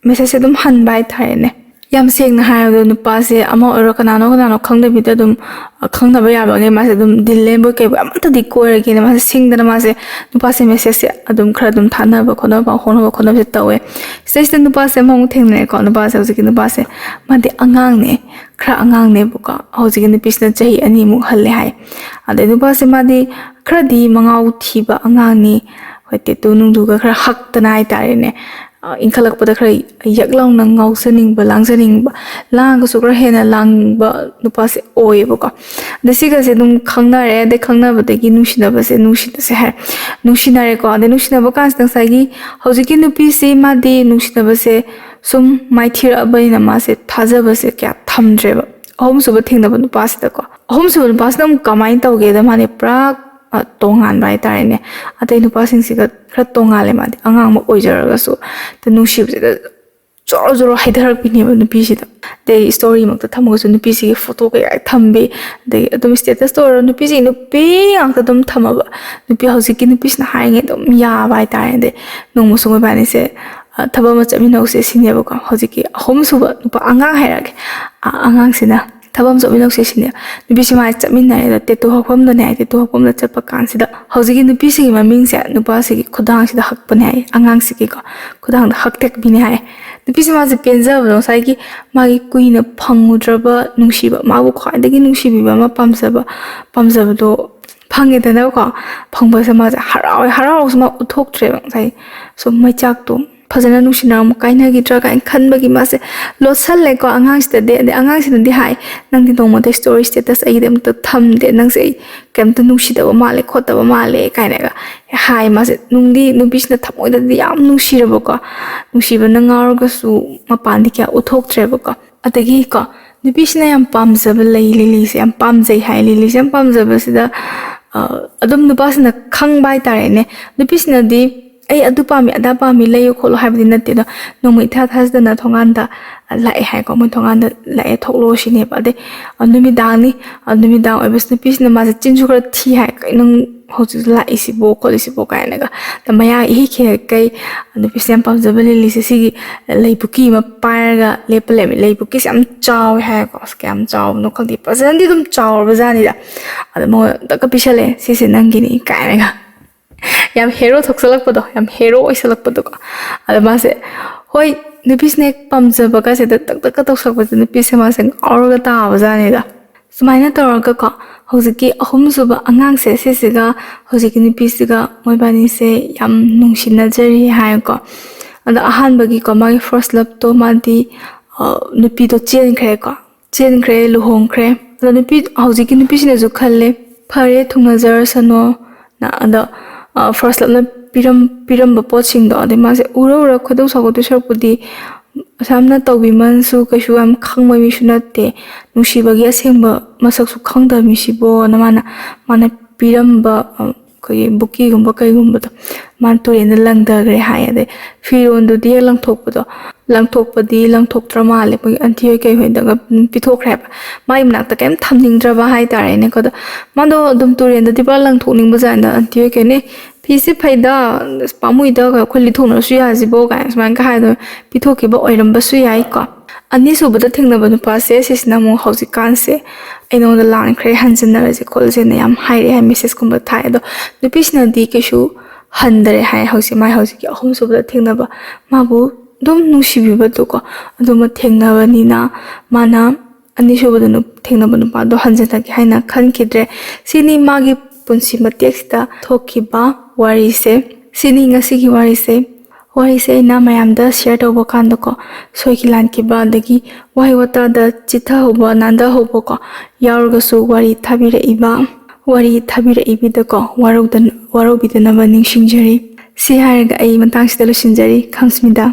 ꯃꯦꯁꯦꯖꯁꯦ ꯑꯗꯨꯝ ꯍꯟꯕ ꯍꯥꯏꯇꯥꯔꯦꯅꯦ꯫ ꯌꯥꯝ ꯁꯦꯡꯅ ꯍꯥꯏꯔꯕꯗ ꯅꯨꯄꯥꯁꯦ ꯑꯃ ꯑꯣꯏꯔꯣ ꯀꯅꯥꯅꯣ ꯀꯅꯥꯅꯣ ꯈꯪꯗꯕꯤꯗ ꯑꯗꯨꯝ, ꯑ, ꯈꯪꯅꯕ ꯌꯥꯕꯉꯩ ꯃꯥꯁꯦ ꯑꯗꯨꯝ ꯗꯤꯜ ꯂꯦꯟꯕꯣꯏ ꯀꯩꯕꯣꯏ ꯑꯃꯠꯇꯗꯤ ꯀꯣꯏꯔꯒꯦꯅ ꯃꯥꯁꯦ ꯁꯤꯡꯗꯅ ꯃꯥꯁꯦ ꯅꯨꯄꯥꯁꯦ ꯃꯦꯁꯦꯖꯁꯦ ꯑꯗꯨꯝ ꯈꯔ ꯑꯗꯨꯝ ꯊꯥꯅꯕ ꯈꯣꯠꯅꯕ, ꯄꯥꯎ ꯐꯥꯎꯅꯕ ꯈꯣꯠꯅꯕꯁꯦ ꯇꯧꯋꯦ꯫ ꯁꯤꯗꯩꯁꯤꯗ ꯅꯨꯄꯥꯁꯦ ꯑꯃꯃꯨꯛ ꯊꯦꯡꯅꯔꯦꯀꯣ꯫ ꯅꯨꯄꯥꯁꯦ, ꯍꯧꯖꯤꯛꯀꯤ ꯅꯨꯄꯥꯁꯦ, ꯃꯥꯗꯤ ꯑꯉꯥꯡꯅꯦ, ꯈꯔ ꯑꯉꯥꯡꯅꯦꯕꯀꯣ꯫ ꯍꯧꯖꯤꯛꯀꯤ ꯅꯨꯄꯤꯁꯤꯅ ꯆꯍꯤ ꯑꯅꯤꯃꯨꯛ ꯍꯜꯂꯦ ꯍꯥꯏ꯫ ꯑꯗꯩ ꯅꯨꯄꯥꯁꯦ ꯃꯥꯗꯤ ꯈꯔꯗꯤ ꯃꯉꯥꯎ ꯊꯤꯕ ꯑꯉꯥꯡꯅꯤ, ꯍꯣꯏ, ꯇꯦꯇꯨ ꯅꯨꯡꯗꯨꯒ ꯈꯔ ꯍꯛꯇꯅ ꯍꯥꯏꯇꯥꯔꯦꯅꯦ꯫ ꯏꯟꯈꯠꯂꯛꯄꯗ ꯈꯔ ꯌꯛ ꯂꯥꯎꯅ ꯉꯥꯎꯖꯅꯤꯡꯕ, ꯂꯥꯡꯖꯅꯤꯡꯕ, ꯂꯥꯡꯉꯒꯁꯨ ꯈꯔ ꯍꯦꯟꯅ ꯂꯥꯡꯕ ꯅꯨꯄꯥꯁꯦ ꯑꯣꯏꯌꯦꯕꯀꯣ꯫ ꯑꯗ ꯁꯤꯒꯁꯦ ꯑꯗꯨꯝ ꯈꯪꯅꯔꯦ꯫ ꯑꯗꯩ ꯈꯪꯅꯕꯗꯒꯤ ꯅꯨꯡꯁꯤꯅꯕꯁꯦ, ꯅꯨꯡꯁꯤꯅꯁꯦ ꯍꯥꯏ, ꯅꯨꯡꯁꯤꯅꯔꯦꯀꯣ꯫ ꯑꯗꯩ ꯅꯨꯡꯁꯤꯅꯕ ꯀꯥꯟꯁꯤꯗ ꯉꯁꯥꯏꯒꯤ ꯍꯧꯖꯤꯛꯀꯤ ꯅꯨꯄꯤꯁꯤ, ꯃꯥꯗꯤ ꯅꯨꯡꯁꯤꯅꯕꯁꯦ ꯁꯨꯝ ꯃꯥꯏꯊꯤꯔꯛꯑꯕꯅꯤꯅ ꯃꯥꯁꯦ ꯊꯥꯖꯕꯁꯦ ꯀꯌꯥ ꯊꯝꯗ꯭ꯔꯦꯕ꯫ ꯑꯍꯨꯝꯁꯨꯕ ꯊꯦꯡꯅꯕ ꯅꯨꯄꯥꯁꯤꯗꯀꯣ꯫ ꯑꯍꯨꯝꯁꯨꯕ ꯅꯨꯄꯥꯁꯤꯅ ꯑꯃꯨꯛ ꯀꯃꯥꯏꯅ ꯇꯧꯒꯦꯗ, ꯃꯥꯗꯤ ꯄꯨꯔꯥ, ꯑ, ꯇꯣꯉꯥꯟꯕ ꯍꯥꯏꯇꯥꯔꯦꯅꯦ꯫ ꯑꯇꯩ ꯅꯨꯄꯥꯁꯤꯡꯁꯤꯒ ꯈꯔ ꯇꯣꯉꯥꯜꯂꯦ꯫ ꯃꯥꯗꯤ ꯑꯉꯥꯡ ꯑꯃ ꯑꯣꯏꯖꯔꯒꯁꯨ ꯅꯨꯡꯁꯤꯕꯁꯤꯗ ꯖꯣꯔꯣ ꯖꯣꯔꯣ ꯍꯩꯊꯔꯛꯄꯤꯅꯦꯕ ꯅꯨꯄꯤꯁꯤꯗ꯫ ꯑꯗꯩ ꯁ꯭ꯇꯣꯔꯤꯃꯛꯇ ꯊꯝꯃꯒꯁꯨ ꯅꯨꯄꯤꯁꯤꯒꯤ ꯐꯣꯇꯣ ꯀꯩꯀꯥ ꯊꯝꯕꯤ, ꯑꯗꯒꯤ ꯑꯗꯨꯝ ꯁ꯭ꯇꯦꯇꯁꯇ ꯑꯣꯏꯔꯣ, ꯅꯨꯄꯤꯁꯤ ꯅꯨꯄꯤ ꯉꯥꯛꯇ ꯑꯗꯨꯝ ꯊꯝꯃꯕ꯫ ꯅꯨꯄꯤ, ꯍꯧꯖꯤꯛꯀꯤ ꯅꯨꯄꯤꯁꯤꯅ ꯍꯥꯏꯔꯤꯉꯩ ꯑꯗꯨꯝ ꯌꯥꯕ ꯍꯥꯏꯇꯥꯔꯦ꯫ ꯑꯗꯩ ꯅꯣꯡꯃꯁꯨ ꯃꯣꯏꯕꯥꯅꯤꯁꯦ, ꯑ, ꯊꯕꯛ ꯑꯃ ꯆꯠꯃꯤꯟꯅꯧꯁꯦ ꯁꯤꯅꯦꯕꯀꯣ꯫ ꯍꯧꯖꯤꯛꯀꯤ ꯑꯍꯨꯝꯁꯨꯕ ꯅꯨꯄꯥ, ꯑꯉꯥꯡ ꯍꯥꯏꯔꯛꯑꯒꯦ, ꯑ, ꯑꯉꯥꯡꯁꯤꯅ ꯊꯕꯛ ꯑꯃ ꯆꯠꯃꯤꯟꯅꯧꯁꯦ ꯁꯤꯅꯦ꯫ ꯅꯨꯄꯤꯁꯤ ꯃꯥ ꯆꯠꯃꯤꯟꯅꯔꯦ꯫ ꯑꯗ ꯇꯦꯇꯨ ꯍꯛꯐꯝꯗꯅꯦ ꯍꯥꯏ, ꯇꯦꯇꯨ ꯍꯛꯐꯝꯗ ꯆꯠꯄ ꯀꯥꯟꯁꯤꯗ ꯍꯧꯖꯤꯛꯀꯤ ꯅꯨꯄꯤꯁꯤꯒꯤ ꯃꯃꯤꯡꯁꯦ ꯅꯨꯄꯥꯁꯤꯒꯤ ꯈꯨꯗꯥꯡꯁꯤꯗ ꯍꯛꯄꯅꯦ ꯍꯥꯏ, ꯑꯉꯥꯡꯁꯤꯒꯤꯀꯣ ꯈꯨꯗꯥꯡꯗ ꯍꯛꯇꯛꯄꯤꯅꯦ ꯍꯥꯏ꯫ ꯅꯨꯄꯤꯁꯦ ꯃꯥꯁꯦ ꯄꯦꯟꯖꯕꯗꯣ, ꯉꯁꯥꯏꯒꯤ ꯃꯥꯒꯤ ꯀꯨꯏꯅ ꯐꯪꯉꯨꯗ꯭ꯔꯕ ꯅꯨꯡꯁꯤꯕ, ꯃꯥꯕꯨ ꯈ꯭ꯋꯥꯏꯗꯒꯤ ꯅꯨꯡꯁꯤꯕꯤꯕ ꯑꯃ ꯄꯥꯝꯖꯕ, ꯄꯥꯝꯖꯕꯗꯣ ꯐꯪꯉꯦꯗꯅꯀꯣ꯫ ꯐꯪꯕꯁꯦ ꯃꯥꯁꯦ ꯍꯔꯥꯎꯋꯦ꯫ ꯍꯔꯥꯎꯔꯒꯁꯨ ꯃꯥ ꯎꯠꯊꯣꯛꯇ꯭ꯔꯦꯕ꯫ ꯉꯁꯥꯏ ꯁꯨꯝ ꯃꯩꯆꯥꯛꯇꯣ, ꯐꯖꯅ ꯅꯨꯡꯁꯤꯅ ꯑꯃꯨꯛ ꯀꯥꯏꯅꯈꯤꯗ꯭ꯔꯥ ꯀꯥꯏꯅ ꯈꯟꯕꯒꯤ ꯃꯥꯁꯦ ꯂꯣꯠꯁꯜꯂꯦꯀꯣ ꯑꯉꯥꯡꯁꯤꯗꯗꯤ꯫ ꯑꯗꯩ ꯑꯉꯥꯡꯁꯤꯅꯗꯤ ꯍꯥꯏ, "ꯅꯪꯗꯤ ꯅꯣꯡꯃꯗ ꯁ꯭ꯇꯣꯔꯤ ꯁ꯭ꯇꯦꯇꯁ ꯑꯩꯒꯤꯗꯤ ꯑꯝꯇ ꯊꯝꯗꯦ, ꯅꯪꯁꯦ ꯑꯩ ꯀꯩꯝꯇ ꯅꯨꯡꯁꯤꯗꯕ ꯃꯥꯜꯂꯦ ꯈꯣꯠꯇꯕ ꯃꯥꯜꯂꯦ" ꯀꯥꯏꯅꯒ ꯍꯥꯏ꯫ ꯃꯥꯁꯦ ꯅꯨꯡꯗꯤ, ꯅꯨꯄꯤꯁꯤꯅ ꯊꯃꯣꯏꯗꯗꯤ ꯌꯥꯝ ꯅꯨꯡꯁꯤꯔꯕꯀꯣ, ꯅꯨꯡꯁꯤꯕꯅ ꯉꯥꯎꯔꯒꯁꯨ ꯃꯄꯥꯟꯗꯤ ꯀꯌꯥ ꯎꯠꯊꯣꯛꯇ꯭ꯔꯦꯕꯀꯣ꯫ ꯑꯗꯒꯤꯀꯣ, ꯅꯨꯄꯤꯁꯤꯅ ꯌꯥꯝ ꯄꯥꯝꯖꯕ ꯂꯩ, ꯂꯤꯂꯤꯁꯦ ꯌꯥꯝ ꯄꯥꯝꯖꯩ ꯍꯥꯏ꯫ ꯂꯤꯂꯤꯁꯦ ꯌꯥꯝ ꯄꯥꯝꯖꯕꯁꯤꯗ, ꯑ, ꯑꯗꯨꯝ ꯅꯨꯄꯥꯁꯤꯅ ꯈꯪꯕ ꯍꯥꯏꯇꯥꯔꯦꯅꯦ꯫ ꯅꯨꯄꯤꯁꯤꯅꯗꯤ "ꯑꯩ ꯑꯗꯨ ꯄꯥꯝꯃꯤ, ꯑꯗꯥ ꯄꯥꯝꯃꯤ, ꯂꯩꯌꯨ ꯈꯣꯠꯂꯨ" ꯍꯥꯏꯕꯗꯤ ꯅꯠꯇꯦ꯫ ꯑꯗꯣ ꯅꯣꯡꯃ ꯏꯊꯥ ꯊꯥꯖꯗꯅ ꯊꯣꯡꯒꯥꯟꯗ ꯂꯥꯛꯑꯦ ꯍꯥꯏꯀꯣ꯫ ꯃꯣꯏ ꯊꯣꯡꯒꯥꯟꯗ ꯂꯥꯛꯑꯦ, "ꯊꯣꯛꯂꯛꯑꯣ" ꯁꯤꯅꯦꯕ꯫ ꯑꯗꯩ, ꯑ, ꯅꯨꯃꯤꯗꯥꯡꯅꯤ, ꯑ, ꯅꯨꯃꯤꯗꯥꯡ ꯑꯣꯏꯕꯁꯤ ꯅꯨꯄꯤꯁꯤꯅ ꯃꯥꯁꯦ ꯆꯤꯟꯁꯨ ꯈꯔ ꯊꯤ ꯍꯥꯏ, "ꯀꯩꯅꯣ ꯅꯪ ꯍꯧꯖꯤꯛ ꯂꯥꯛꯏꯁꯤꯕꯣ ꯈꯣꯠꯂꯤꯁꯤꯕꯣ?" ꯀꯥꯏꯅꯒ꯫ ꯑꯗ ꯃꯌꯥ ꯏꯍꯤ ꯈꯦꯔꯛꯀꯩ, ꯅꯨꯄꯤꯁꯤꯅ ꯌꯥꯝ ꯄꯥꯝꯖꯕ ꯂꯤꯂꯤꯁꯦ ꯁꯤꯒꯤ ꯂꯩ ꯄꯨꯈꯤ ꯑꯃ ꯄꯥꯏꯔꯒ ꯂꯦꯞꯄ ꯂꯩꯔꯝꯃꯤ꯫ ꯂꯩ ꯄꯨꯈꯤꯁꯦ ꯌꯥꯝ ꯆꯥꯎꯋꯦ ꯍꯥꯏꯀꯣ꯫ ꯑꯁ, ꯀꯌꯥꯝ ꯆꯥꯎꯕꯅꯣ ꯈꯪꯗꯦ, ꯐꯖꯅꯗꯤ ꯑꯗꯨꯝ ꯆꯥꯎꯔꯕ ꯖꯥꯠꯅꯤꯗ꯫ ꯑꯗ ꯃꯉꯣꯟꯗ ꯇꯛꯀ ꯄꯤꯁꯜꯂꯛꯑꯦ, "ꯁꯤꯁꯦ ꯅꯪꯒꯤꯅꯤ" ꯀꯥꯏꯅꯒ꯫ ꯌꯥꯝ ꯍꯦꯔꯣ ꯊꯣꯛꯆꯜꯂꯛꯄꯗꯣ, ꯌꯥꯝ ꯍꯦꯔꯣ ꯑꯣꯏꯁꯜꯂꯛꯄꯗꯣꯀꯣ꯫ ꯑꯗ ꯃꯥꯁꯦ, ꯍꯣꯏ, ꯅꯨꯄꯤꯁꯤꯅ ꯍꯦꯛ ꯄꯥꯝꯖꯕꯒꯁꯦ ꯇꯛ ꯇꯛꯀ ꯇꯧꯁꯜꯂꯛꯄꯁꯦ ꯅꯨꯄꯤꯁꯦ ꯃꯥꯁꯦ ꯉꯥꯎꯔꯒ ꯇꯥꯕ ꯖꯥꯠꯅꯤꯗ꯫ ꯁꯨꯃꯥꯏꯅ ꯇꯧꯔꯒꯀꯣ, ꯍꯧꯖꯤꯛꯀꯤ ꯑꯍꯨꯝꯁꯨꯕ ꯑꯉꯥꯡꯁꯦ ꯁꯤꯁꯤꯒ ꯍꯧꯖꯤꯛꯀꯤ ꯅꯨꯄꯤꯁꯤꯒ ꯃꯣꯏꯕꯥꯅꯤꯁꯦ ꯌꯥꯝ ꯅꯨꯡꯁꯤꯅꯖꯔꯤ ꯍꯥꯏꯀꯣ꯫ ꯑꯗ ꯑꯍꯥꯟꯕꯒꯤꯀꯣ, ꯃꯥꯒꯤ first loveꯇꯣ, ꯃꯥꯗꯤ ꯅꯨꯄꯤꯗꯣ ꯆꯦꯟꯈ꯭ꯔꯦꯀꯣ꯫ ꯆꯦꯟꯈ꯭ꯔꯦ, ꯂꯨꯍꯣꯡꯈ꯭ꯔꯦ꯫ ꯑꯗꯣ ꯅꯨꯄꯤ, ꯍꯧꯖꯤꯛꯀꯤ ꯅꯨꯄꯤꯁꯤꯅꯁꯨ ꯈꯜꯂꯦ, ꯐꯔꯦ, ꯊꯨꯡꯅꯖꯔꯁꯅꯣꯅ꯫ ꯑꯗꯣ first loveꯅ ꯄꯤꯔꯝ ꯄꯤꯔꯝꯕ ꯄꯣꯠꯁꯤꯡꯗꯣ, ꯑꯗꯩ ꯃꯥꯁꯦ ꯎꯔ ꯎꯔ ꯈꯣꯏꯗꯧ ꯁꯥꯎꯒꯠꯇꯣꯏ ꯁꯔꯨꯛꯄꯨꯗꯤ, ꯑꯁꯥꯝꯅ ꯇꯧꯕꯤꯃꯟꯁꯨ ꯀꯩꯁꯨ ꯌꯥꯝ ꯈꯪꯕ ꯃꯤꯁꯨ ꯅꯠꯇꯦ, ꯅꯨꯡꯁꯤꯕꯒꯤ ꯑꯁꯦꯡꯕ ꯃꯁꯛꯁꯨ ꯈꯪꯗꯕ ꯃꯤꯁꯤꯕꯣꯅ ꯃꯥꯅ ꯃꯥꯅ ꯄꯤꯔꯝꯕ ꯑꯩꯈꯣꯏꯒꯤ ꯕꯨꯀꯤꯒꯨꯝꯕ ꯀꯩꯒꯨꯝꯕꯗꯣ ꯃꯥꯅ ꯇꯨꯔꯦꯟꯗ ꯂꯪꯊꯈ꯭ꯔꯦ ꯍꯥꯏ꯫ ꯑꯗꯩ ꯐꯤꯔꯣꯟꯗꯨꯗꯤ ꯍꯦꯛ ꯂꯪꯊꯣꯛꯄꯗꯣ, ꯂꯪꯊꯣꯛꯄꯗꯤ ꯂꯪꯊꯣꯛꯇ꯭ꯔ ꯃꯥꯜꯂꯦ, ꯃꯣꯏ ꯑꯟꯇꯤ ꯍꯣꯏ ꯀꯩ ꯍꯣꯏꯗꯒ ꯄꯤꯊꯣꯛꯈ꯭ꯔꯦ ꯍꯥꯏꯕ꯫ ꯃꯥꯒꯤ ꯃꯅꯥꯛꯇ ꯀꯩꯝ ꯊꯝꯅꯤꯡꯗ꯭ꯔꯕ ꯍꯥꯏꯇꯥꯔꯦꯅꯦꯀꯣ꯫ ꯑꯗꯣ ꯃꯥꯗꯣ ꯑꯗꯨꯝ ꯇꯨꯔꯦꯟꯗꯗꯤ ꯄꯨꯔꯥ ꯂꯪꯊꯣꯛꯅꯤꯡꯕ ꯖꯥꯠꯅꯤꯗ, ꯑꯟꯇꯤ ꯍꯣꯏ ꯀꯩꯅꯤ, "ꯐꯤꯁꯦ ꯐꯩꯗ, ꯑꯁ, ꯄꯥꯝꯃꯨꯏꯗ, ꯑꯩꯈꯣꯏ ꯂꯤꯠꯊꯣꯛꯅꯔꯁꯨ ꯌꯥꯁꯤꯕꯣ" ꯀꯥꯏꯅ ꯁꯨꯃꯥꯏꯅꯒ ꯍꯥꯏꯗꯣ ꯄꯤꯊꯣꯛꯈꯤꯕ ꯑꯣꯏꯔꯝꯕꯁꯨ ꯌꯥꯏꯀꯣ꯫ ꯑꯅꯤꯁꯨꯕꯗ ꯊꯦꯡꯅꯕ ꯅꯨꯄꯥꯁꯦ, ꯁꯤꯁꯤꯅ ꯑꯃꯨꯛ ꯍꯧꯖꯤꯛꯀꯥꯟꯁꯦ ꯑꯩ ꯅꯉꯣꯟꯗ ꯂꯥꯟꯈ꯭ꯔꯦ, ꯍꯟꯖꯤꯟꯅꯔꯁꯦ ꯈꯣꯠꯂꯁꯦꯅ ꯌꯥꯝ ꯍꯥꯏꯔꯛꯑꯦ ꯍꯥꯏ, ꯃꯦꯁꯦꯁꯀꯨꯝꯕ ꯊꯥꯏ꯫ ꯑꯗꯣ ꯅꯨꯄꯤꯁꯤꯅꯗꯤ ꯀꯩꯁꯨ ꯍꯟꯗꯔꯦ ꯍꯥꯏ꯫ ꯍꯧꯖꯤꯛ ꯃꯥꯏ ꯍꯧꯖꯤꯛꯀꯤ ꯑꯍꯨꯝꯁꯨꯕꯗ ꯊꯦꯡꯅꯕ ꯃꯥꯕꯨ ꯑꯗꯨꯝ ꯅꯨꯡꯁꯤꯕꯤꯕꯗꯨꯀꯣ, ꯑꯗꯨꯃ ꯊꯦꯡꯅꯕꯅꯤꯅ ꯃꯥꯅ ꯑꯅꯤꯁꯨꯕꯗ ꯅꯨ- ꯊꯦꯡꯅꯕ ꯅꯨꯄꯥꯗꯣ ꯍꯟꯖꯤꯟꯅꯒꯦ ꯍꯥꯏꯅ ꯈꯟꯈꯤꯗ꯭ꯔꯦ꯫ ꯁꯤꯅꯤ ꯃꯥꯒꯤ ꯄꯨꯟꯁꯤ ꯃꯇꯦꯛꯁꯤꯗ ꯊꯣꯛꯈꯤꯕ ꯋꯥꯔꯤꯁꯦ꯫ ꯁꯤꯅꯤ ꯉꯁꯤꯒꯤ ꯋꯥꯔꯤꯁꯦ꯫ ꯋꯥꯔꯤꯁꯦ ꯑꯩꯅ ꯃꯌꯥꯝꯗ ꯁꯤꯌꯔ ꯇꯧꯕ ꯀꯥꯟꯗꯀꯣ, ꯁꯣꯏꯈꯤ ꯂꯥꯟꯈꯤꯕ, ꯑꯗꯒꯤ ꯋꯥꯍꯩ ꯋꯥꯇꯥꯗ ꯆꯤꯠꯊꯍꯧꯕ, ꯅꯥꯟꯊꯍꯧꯕꯀꯣ ꯌꯥꯎꯔꯒꯁꯨ, ꯋꯥꯔꯤ ꯊꯥꯕꯤꯔꯛꯏꯕ, ꯋꯥꯔꯤ ꯊꯥꯕꯤꯔꯛꯏꯕꯤꯗꯀꯣ ꯋꯥꯔꯧꯗ- ꯋꯥꯔꯧꯕꯤꯗꯅꯕ ꯅꯤꯡꯁꯤꯡꯖꯔꯤ꯫ ꯁꯤ ꯍꯥꯏꯔꯒ ꯑꯩ ꯃꯇꯥꯡꯁꯤꯗ ꯂꯣꯏꯁꯤꯟꯖꯔꯤ꯫ ꯈꯝꯁꯃꯤꯗ꯫